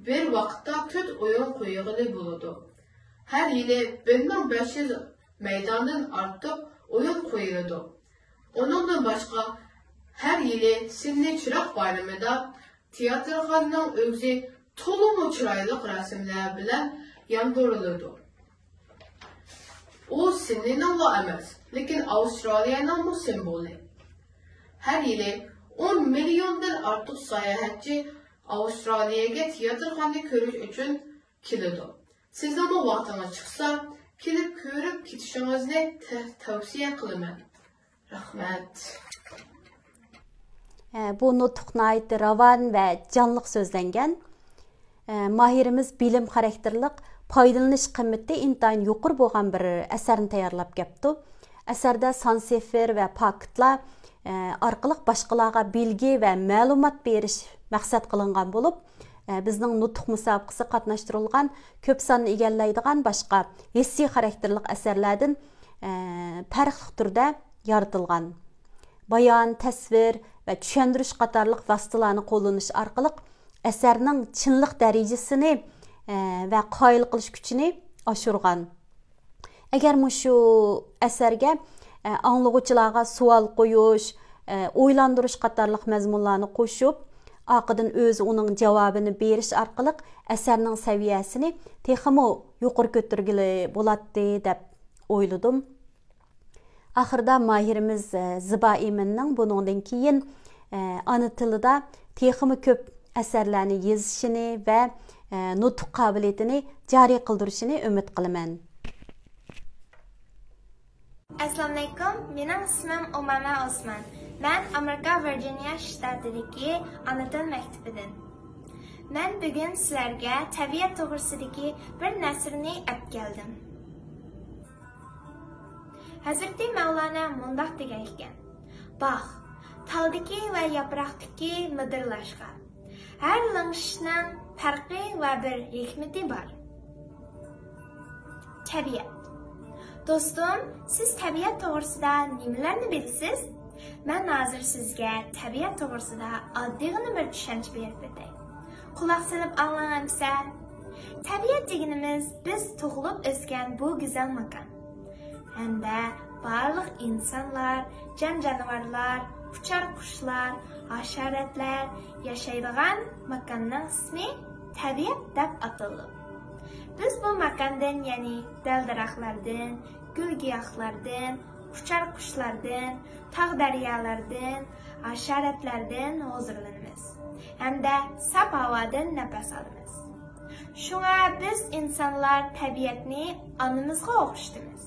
بىر ۋاقىتتا تۆت ئويۇن قويغىلى بولىدۇ. ھەر يىلى بىر مىڭ بەش يۈز مەيداندىن ئارتۇق ئويۇن قويۇلىدۇ. ئۇنىڭدىن باشقا، ھەر يىلى سىننى چىراغ بايرىمىدا تىياتىرخانىنىڭ ئۆگزى تولىمۇ چىرايلىق رەسىملەر بىلەن ياندۇرۇلىدۇ. ئۇ سىدنېينىڭلا ئەمەس، لېكىن ئاۋسترالىيەنىڭمۇ سىمۋولى. ھەر يىلى ئون مىليوندىن ئارتۇق ساياھەتچى ئاۋسترالىيەگە تىياتىرخانىنى كۆرۈش ئۈچۈن كېلىدۇ. سىزنىڭمۇ ۋاقتىڭىز چىقسا، كېلىپ كۆرۈپ كېتىشىڭىزنى تە-، تەۋسىيە قىلىمەن. رەھمەت. ئە، بۇ نۇتۇق ناھايىتى راۋان ۋە جانلىق سۆزلەنگەن. ئە، ماھىرىمىز بىلىم خاراكتېرلىق، پايدىلىنىش قىممىتى ئىنتايىن يۇقىرى بولغان بىر ئەسەرنى تەييارلاپ كەپتۇ. ئەسەردە سان سىفىر ۋە پاكىتلار، ئە، ئارقىلىق باشقىلارغا بىلگە ۋە مەلۇمات بېرىش مەقسەت قىلىنغان بولۇپ، ئە، بىزنىڭ نۇتۇق مۇسابىقىسىگە قاتناشتۇرۇلغان كۆپ ساننى ئىگىلەيدىغان باشقا ھېسسىي خاراكتېرلىق ئەسەرلەردىن، ئە، پەرقلىق تۈردە يارىتىلغان. بايان، تەسۋىر ۋە چۈشەندۈرۈش قاتارلىق ۋاسىتىلارنى قوللىنىش ئارقىلىق ئەسەرنىڭ چىنلىق دەرىجىسىنى، ئە، ۋە قايىل قىلىش كۈچىنى ئاشۇرغان. ئەگەر مۇشۇ ئەسەرگە، ئە، ئاڭلىغۇچىلارغا سوئال قويۇش، ئە، ئويلاندۇرۇش قاتارلىق مەزمۇنلارنى قوشۇپ، ئارقىدىن ئۆزى ئۇنىڭ جاۋابىنى بېرىش ئارقىلىق ئەسەرنىڭ سەۋىيەسىنى تېخىمۇ يۇقىرى كۆتۈرگىلى بولاتتى دەپ ئويلىدىم. ئاخىرىدا ماھىرىمىز، ئە، زىبا ئىمىننىڭ بۇنىڭدىن كېيىن، ئە، ئانا تىلىدا تېخىمۇ كۆپ ئەسەرلەرنى يېزىشىنى ۋە، ئە، نۇتۇق قابىلىيىتىنى جارى قىلدۇرۇشىنى ئۈمىد قىلىمەن. ئەسسالامۇئەلەيكۇم، مېنىڭ ئىسمىم ئۇمامە ئوسمان. مەن ئامېرىكا ۋىرجىنىيە شتاتىدىكى ئانا تىل مەكتىپىدىن. مەن بۈگۈن سىلەرگە تەبىئەت توغرىسىدىكى بىر نەسرنى ئەپ كەلدىم. ھەزرىتى مەۋلانا مۇنداق دېگەن ئىكەن: «باق، تالدىكى ۋە ياپراقتىكى مىدىرلاشقا، ھەر لىڭشىشنىڭ پەرقى ۋە بىر ھېكمىتى بار.» تەبىئەت. دوستۇم، سىز تەبىئەت توغرىسىدا نېمىلەرنى بىلىسىز؟ مەن ھازىر سىزگە تەبىئەت توغرىسىدا ئاددىيغىنا بىر چۈشەنچە بېرىپ ئۆتەي. قۇلاق سېلىپ ئاڭلاڭ ئەمىسە. تەبىئەت دېگىنىمىز بىز تۇغۇلۇپ ئۆسكەن بۇ گۈزەل ماكان. ھەمدە بارلىق ئىنسانلار، جان-جانىۋارلار، ئۇچار قۇشلار، ھاشاراتلار ياشايدىغان ماكاننىڭ ئىسمى تەبىئەت دەپ ئاتىلىدۇ. بىز بۇ ماكاندىن، يەنى دەل-دەرەخلەردىن، گۈل-گىياھلاردىن، ئۇچار قۇشلاردىن، تاغ-دەريالاردىن، ھاشاراتلاردىن ھۇزۇرلىنىمىز ھەمدە ساپ ھاۋادىن نەپەس ئالىمىز. شۇڭا بىز ئىنسانلار تەبىئەتنى ئانىمىزغا ئوخشىتىمىز.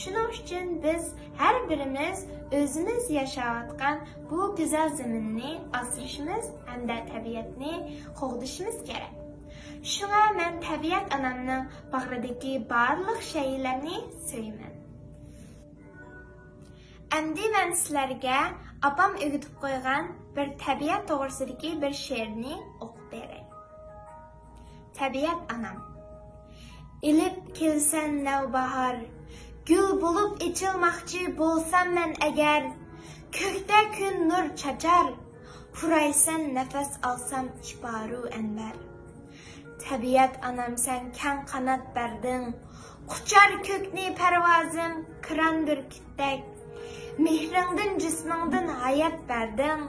شۇنىڭ ئۈچۈن بىز ھەر بىرىمىز ئۆزىمىز ياشاۋاتقان بۇ گۈزەل زېمىننى ئاسرىشىمىز ھەمدە تەبىئەتنى قوغدىشىمىز كېرەك. شۇڭا مەن تەبىئەت ئانامنىڭ باغرىدىكى بارلىق شەيئىلەرنى سۆيىمەن. ئەمدى مەن سىلەرگە ئاپام ئۆگىتىپ قويغان بىر تەبىئەت توغرىسىدىكى بىر شېئىرنى ئوقۇپ بېرەي. تەبىئەت ئانام. ئېلىپ كېلىسەن نەۋباھار، گۈل بولۇپ ئېچىلماقچى بولسام مەن ئەگەر، كۆكتە كۈن نۇر چاچار، پۇرايسەن نەپەس ئالسام شىپارۇ ئەنۋەر. تەبىئەت ئانام سەن كەڭ قانات بەردىڭ، قۇچار كۆكنى پەرۋازىم كىران بۈركۈتتەك. مېھرىڭدىن جىسمىڭدىن ھايات بەردىڭ،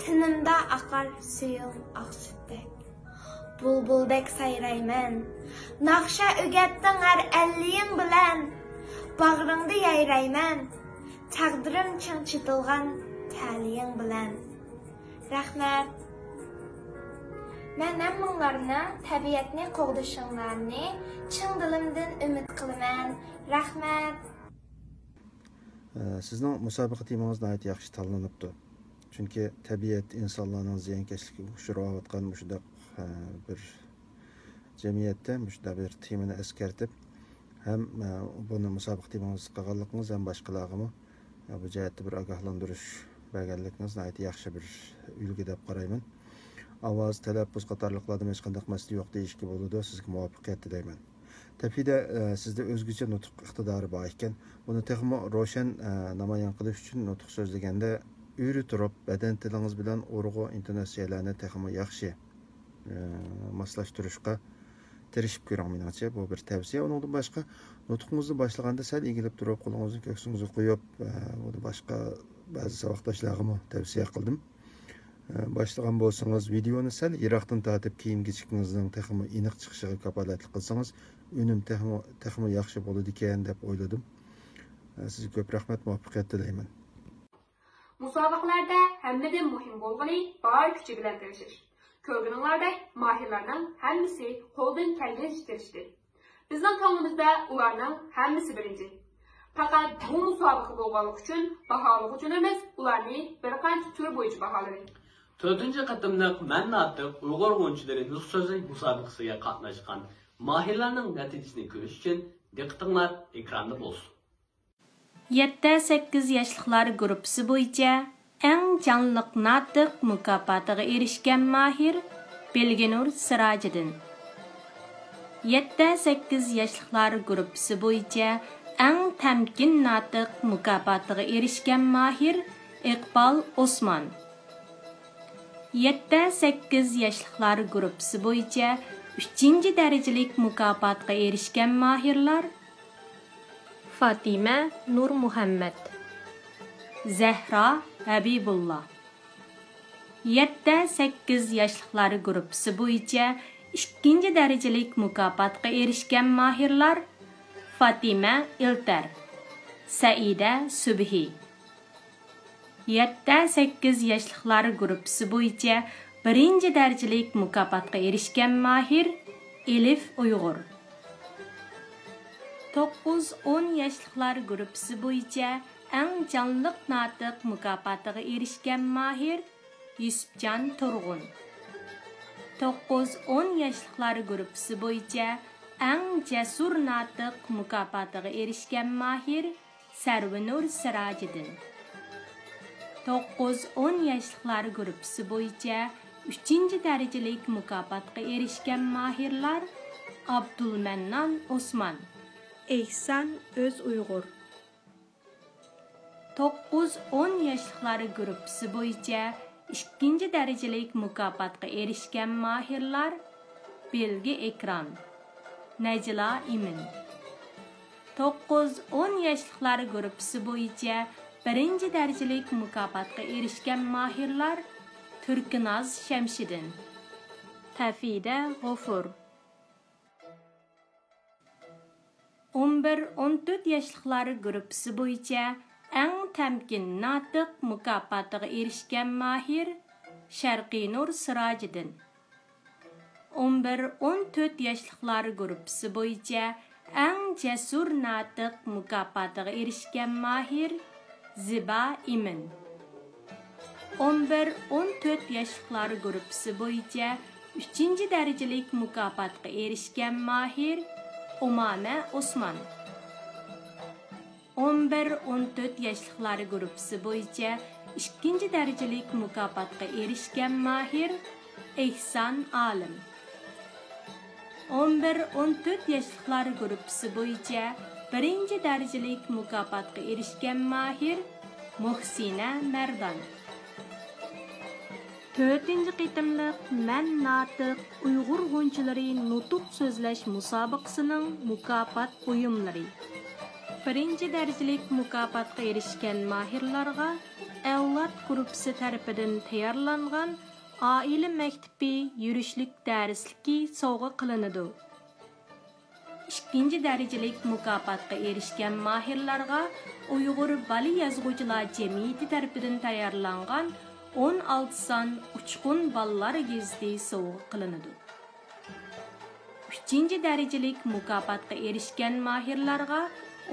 تېنىمدا ئاقار سۈيۈڭ ئاق سۈتتەك. بۇلبۇلدەك سايرايمەن، ناخشا ئۆگەتتىڭ ھەر ئەللىيىڭ بىلەن. باغرىڭدا يايرايمەن، تەقدىرىم چىڭ چېتىلغان تەلىيىڭ بىلەن. رەھمەت. مەن ھەممىڭلارنىڭ تەبىئەتنى قوغدىشىڭلارنى چىن دىلىمدىن ئۈمىد قىلىمەن. رەھمەت. ئە، سىزنىڭ مۇسابىقە تېمىڭىز ناھايىتى ياخشى تاللىنىپتۇ. چۈنكى تەبىئەت ئىنسانلارنىڭ زىيانكەشلىكىگە ئۇچراۋاتقان مۇشۇنداق، ئە، بىر جەمئىيەتتە مۇشۇنداق بىر تېمىنى ئەسكەرتىپ، ھەم، ئە، بۇنى مۇسابىقە تېمىڭىز قىلغانلىقىڭىز ھەم باشقىلارغىمۇ، ئە، بۇ جەھەتتە بىر ئاگاھلاندۇرۇش بەرگەنلىكىڭىز ناھايىتى ياخشى بىر ئۈلگە دەپ قارايمەن. ئاۋاز، تەلەپپۇز قاتارلىقلاردىمۇ ھېچقانداق مەسىلە يوق دېيىشكە بولىدۇ. سىزگە مۇۋەپپەقىيەت تىلەيمەن. تەپىدە، ئە، سىزدە ئۆزگىچە نۇتۇق ئىقتىدارى بار ئىكەن. بۇنى تېخىمۇ روشەن، ئە، نامايان قىلىش ئۈچۈن نۇتۇق سۆزلىگەندە ئۆرە تۇرۇپ، بەدەن تىلىڭىز بىلەن ئۇرغۇ ئىنتوناتسىيەلەرنى تېخىمۇ ياخشى، ئە، ماسلاشتۇرۇشقا تىرىشىپ كۆرۈڭ. مېنىڭچە، بۇ بىر تەۋسىيە. ئۇنىڭدىن باشقا، نۇتقىڭىزنى باشلىغاندا سەل ئېگىلىپ تۇرۇپ، قولىڭىزنى كۆكسىڭىزگە قويۇپ، ئە، بۇنى باشقا بەزى ساۋاقداشلارغىمۇ تەۋسىيە قىلدىم. ئە، باشلىغان بولسىڭىز، ۋىدېئونى سەل يىراقتىن تارتىپ، كىيىم-كېچىكىڭىزنىڭ تېخىمۇ ئېنىق چىقىشىغا كاپالەتلىك قىلسىڭىز، ئۈنۈم تېخىمۇ، تېخىمۇ ياخشى بولىدىكەن دەپ ئويلىدىم. ئە، سىزگە كۆپ رەھمەت، مۇۋەپپەقىيەت تىلەيمەن. مۇسابىقىلەردە ھەممىدىن مۇھىم بولغىنى بار كۈچى بىلەن تىرىشىش. كۆرگىنىڭلاردەك، ماھىرلارنىڭ ھەممىسى قولدىن كەلگەنچە تىرىشتى. بىزنىڭ كۆڭلىمىزدە ئۇلارنىڭ ھەممىسى بىرىنچى. پەقەت بۇ مۇسابىقە بولغانلىقى ئۈچۈن باھالىغۇچىلىرىمىز ئۇلارنى بىر قانچە تۈر بويىچە باھالىدى. تۆتىنچى قېتىملىق مەن ناتىق ئۇيغۇر غۇنچىلىرى نۇتۇق سۆزلەش مۇسابىقىسىگە قاتناشقان ماھىرلارنىڭ نەتىجىسىنى كۆرۈش ئۈچۈن دىققىتىڭلار ئېكراندا بولسۇن. يەتتە سەككىز ياشلىقلار گۇرۇپپىسى بويىچە ئەڭ جانلىق ناتىق مۇكاپاتىغا ئېرىشكەن ماھىر بىلگىنۇر سىراجىدىن. يەتتە سەككىز ياشلىقلار گۇرۇپپىسى بويىچە ئەڭ تەمكىن ناتىق مۇكاپاتىغا ئېرىشكەن ماھىر ئىقبال ئوسمان. يەتتە سەككىز ياشلىقلار گۇرۇپپىسى بويىچە ئۈچىنچى دەرىجىلىك مۇكاپاتقا ئېرىشكەن ماھىرلار فاتىمە نۇرمۇھەممەت، زەھرا ھەبىبۇللا. يەتتە سەككىز ياشلىقلار گۇرۇپپىسى بويىچە ئىككىنچى دەرىجىلىك مۇكاپاتقا ئېرىشكەن ماھىرلار فاتىمە ئىلتەر، سەئىدە سۈبھى. يەتتە سەككىز ياشلىقلار گۇرۇپپىسى بويىچە بىرىنچى دەرىجىلىك مۇكاپاتقا ئېرىشكەن ماھىر ئېلىف ئۇيغۇر. توققۇز ئون ياشلىقلار گۇرۇپپىسى بويىچە ئەڭ جانلىق ناتىق مۇكاپاتىغا ئېرىشكەن ماھىر يۈسۈپجان تۇرغۇن. توققۇز ئون ياشلىقلار گۇرۇپپىسى بويىچە ئەڭ جەسۇر ناتىق مۇكاپاتىغا ئېرىشكەن ماھىر سەرۋىنۇر سىراجىدىن. توققۇز ئون ياشلىقلار گۇرۇپپىسى بويىچە ئۈچىنچى دەرىجىلىك مۇكاپاتقا ئېرىشكەن ماھىرلار ئابدۇلمەننان ئوسمان، ئېھسان ئۆز ئۇيغۇر. توققۇز ئون ياشلىقلار گۇرۇپپىسى بويىچە ئىككىنچى دەرىجىلىك مۇكاپاتقا ئېرىشكەن ماھىرلار بىلگە ئېكران، نەجلا ئىمىن. توققۇز ئون ياشلىقلار گۇرۇپپىسى بويىچە بىرىنچى دەرىجىلىك مۇكاپاتقا ئېرىشكەن ماھىرلار تۈركىناز شەمشىدىن، تەفىدە غوفۇر. ئون بىر ئون تۆت ياشلىقلار گۇرۇپپىسى بويىچە ئەڭ تەمكىن ناتىق مۇكاپاتىغا ئېرىشكەن ماھىر شەرقىنۇر سىراجىدىن. ئون بىر ئون تۆت ياشلىقلار گۇرۇپپىسى بويىچە ئەڭ جەسۇر ناتىق مۇكاپاتىغا ئېرىشكەن ماھىر زىبا ئىمىن. ئون بىر، ئون تۆت ياشلىقلار گۇرۇپپىسى بويىچە ئۈچىنچى دەرىجىلىك مۇكاپاتقا ئېرىشكەن ماھىر ئۇمامە ئوسمان. ئون بىر، ئون تۆت ياشلىقلار گۇرۇپپىسى بويىچە ئىككىنچى دەرىجىلىك مۇكاپاتقا ئېرىشكەن ماھىر ئېھسان ئالىم. ئون بىر، ئون تۆت ياشلىقلار گۇرۇپپىسى بويىچە بىرىنچى دەرىجىلىك مۇكاپاتقا ئېرىشكەن ماھىر مۇھسىنە مەردان. تۆتىنچى قېتىملىق مەن ناتىق ئۇيغۇر غۇنچىلىرى نۇتۇق سۆزلەش مۇسابىقىسىنىڭ مۇكاپات بۇيۇملىرى. بىرىنچى دەرىجىلىك مۇكاپاتقا ئېرىشكەن ماھىرلارغا ئەۋلاد گۇرۇپپىسى تەرىپىدىن تەييارلانغان ئائىلە مەكتىپى يۈرۈشلۈك دەرسلىكى سوۋغا قىلىنىدۇ. ئىككىنچى دەرىجىلىك مۇكاپاتقا ئېرىشكەن ماھىرلارغا ئۇيغۇر بالا يازغۇچىلار جەمئىيىتى تەرىپىدىن تەييارلانغان ئون ئالتە سان ئۇچقۇن بالىلار گېزىتى سوۋغا قىلىنىدۇ. ئۈچىنچى دەرىجىلىك مۇكاپاتقا ئېرىشكەن ماھىرلارغا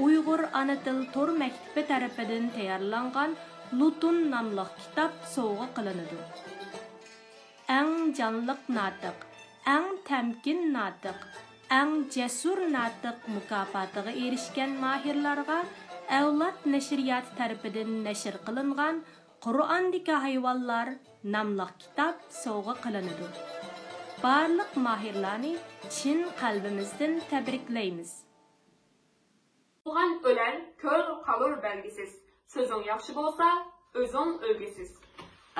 ئۇيغۇر ئانا تىل تور مەكتىپى تەرىپىدىن تەييارلانغان لۇتۇن ناملىق كىتاب سوۋغا قىلىنىدۇ. ئەڭ جانلىق ناتىق، ئەڭ تەمكىن ناتىق، ئەڭ جەسۇر ناتىق مۇكاپاتىغا ئېرىشكەن ماھىرلارغا ئەۋلاد نەشرىياتى تەرىپىدىن نەشر قىلىنغان قۇرئاندىكى ھايۋانلار ناملىق كىتاب سوۋغا قىلىنىدۇ. بارلىق ماھىرلارنى چىن قەلبىمىزدىن تەبرىكلەيمىز. تۇغان ئۆلەر، كۆل قالۇر بەلگىسىز. سۆزۈڭ ياخشى بولسا، ئۆزۈڭ ئۈلگىسىز.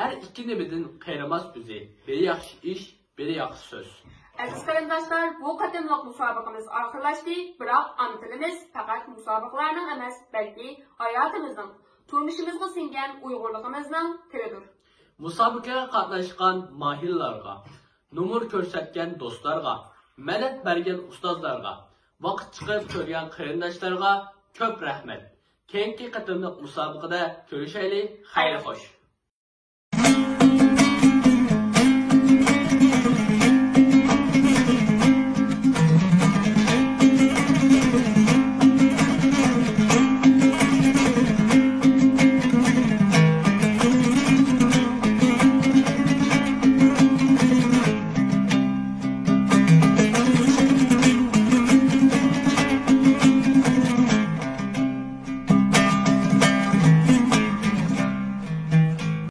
ئەر ئىككى نېمىدىن قېرىماس ئۆزى، بىرى ياخشى ئىش، بىرى ياخشى سۆز. ئەزىز قېرىنداشلار، بۇ قېتىملىق مۇسابىقىمىز ئاخىرلاشتى، بىراق ئانا تىلىمىز پەقەت مۇسابىقىلەرنىڭ ئەمەس، بەلكى ھاياتىمىزنىڭ، تۇرمۇشىمىزغا سىڭگەن ئۇيغۇرلۇقىمىزنىڭ تىلىدۇر. مۇسابىقىگە قاتناشقان ماھىرلارغا، نومۇر كۆرسەتكەن دوستلارغا، مەدەت بەرگەن ئۇستازلارغا، ۋاقىت چىقىرىپ كۆرگەن قېرىنداشلارغا كۆپ رەھمەت. كېيىنكى قېتىملىق مۇسابىقىدە كۆرۈشەيلى. خەير خوش.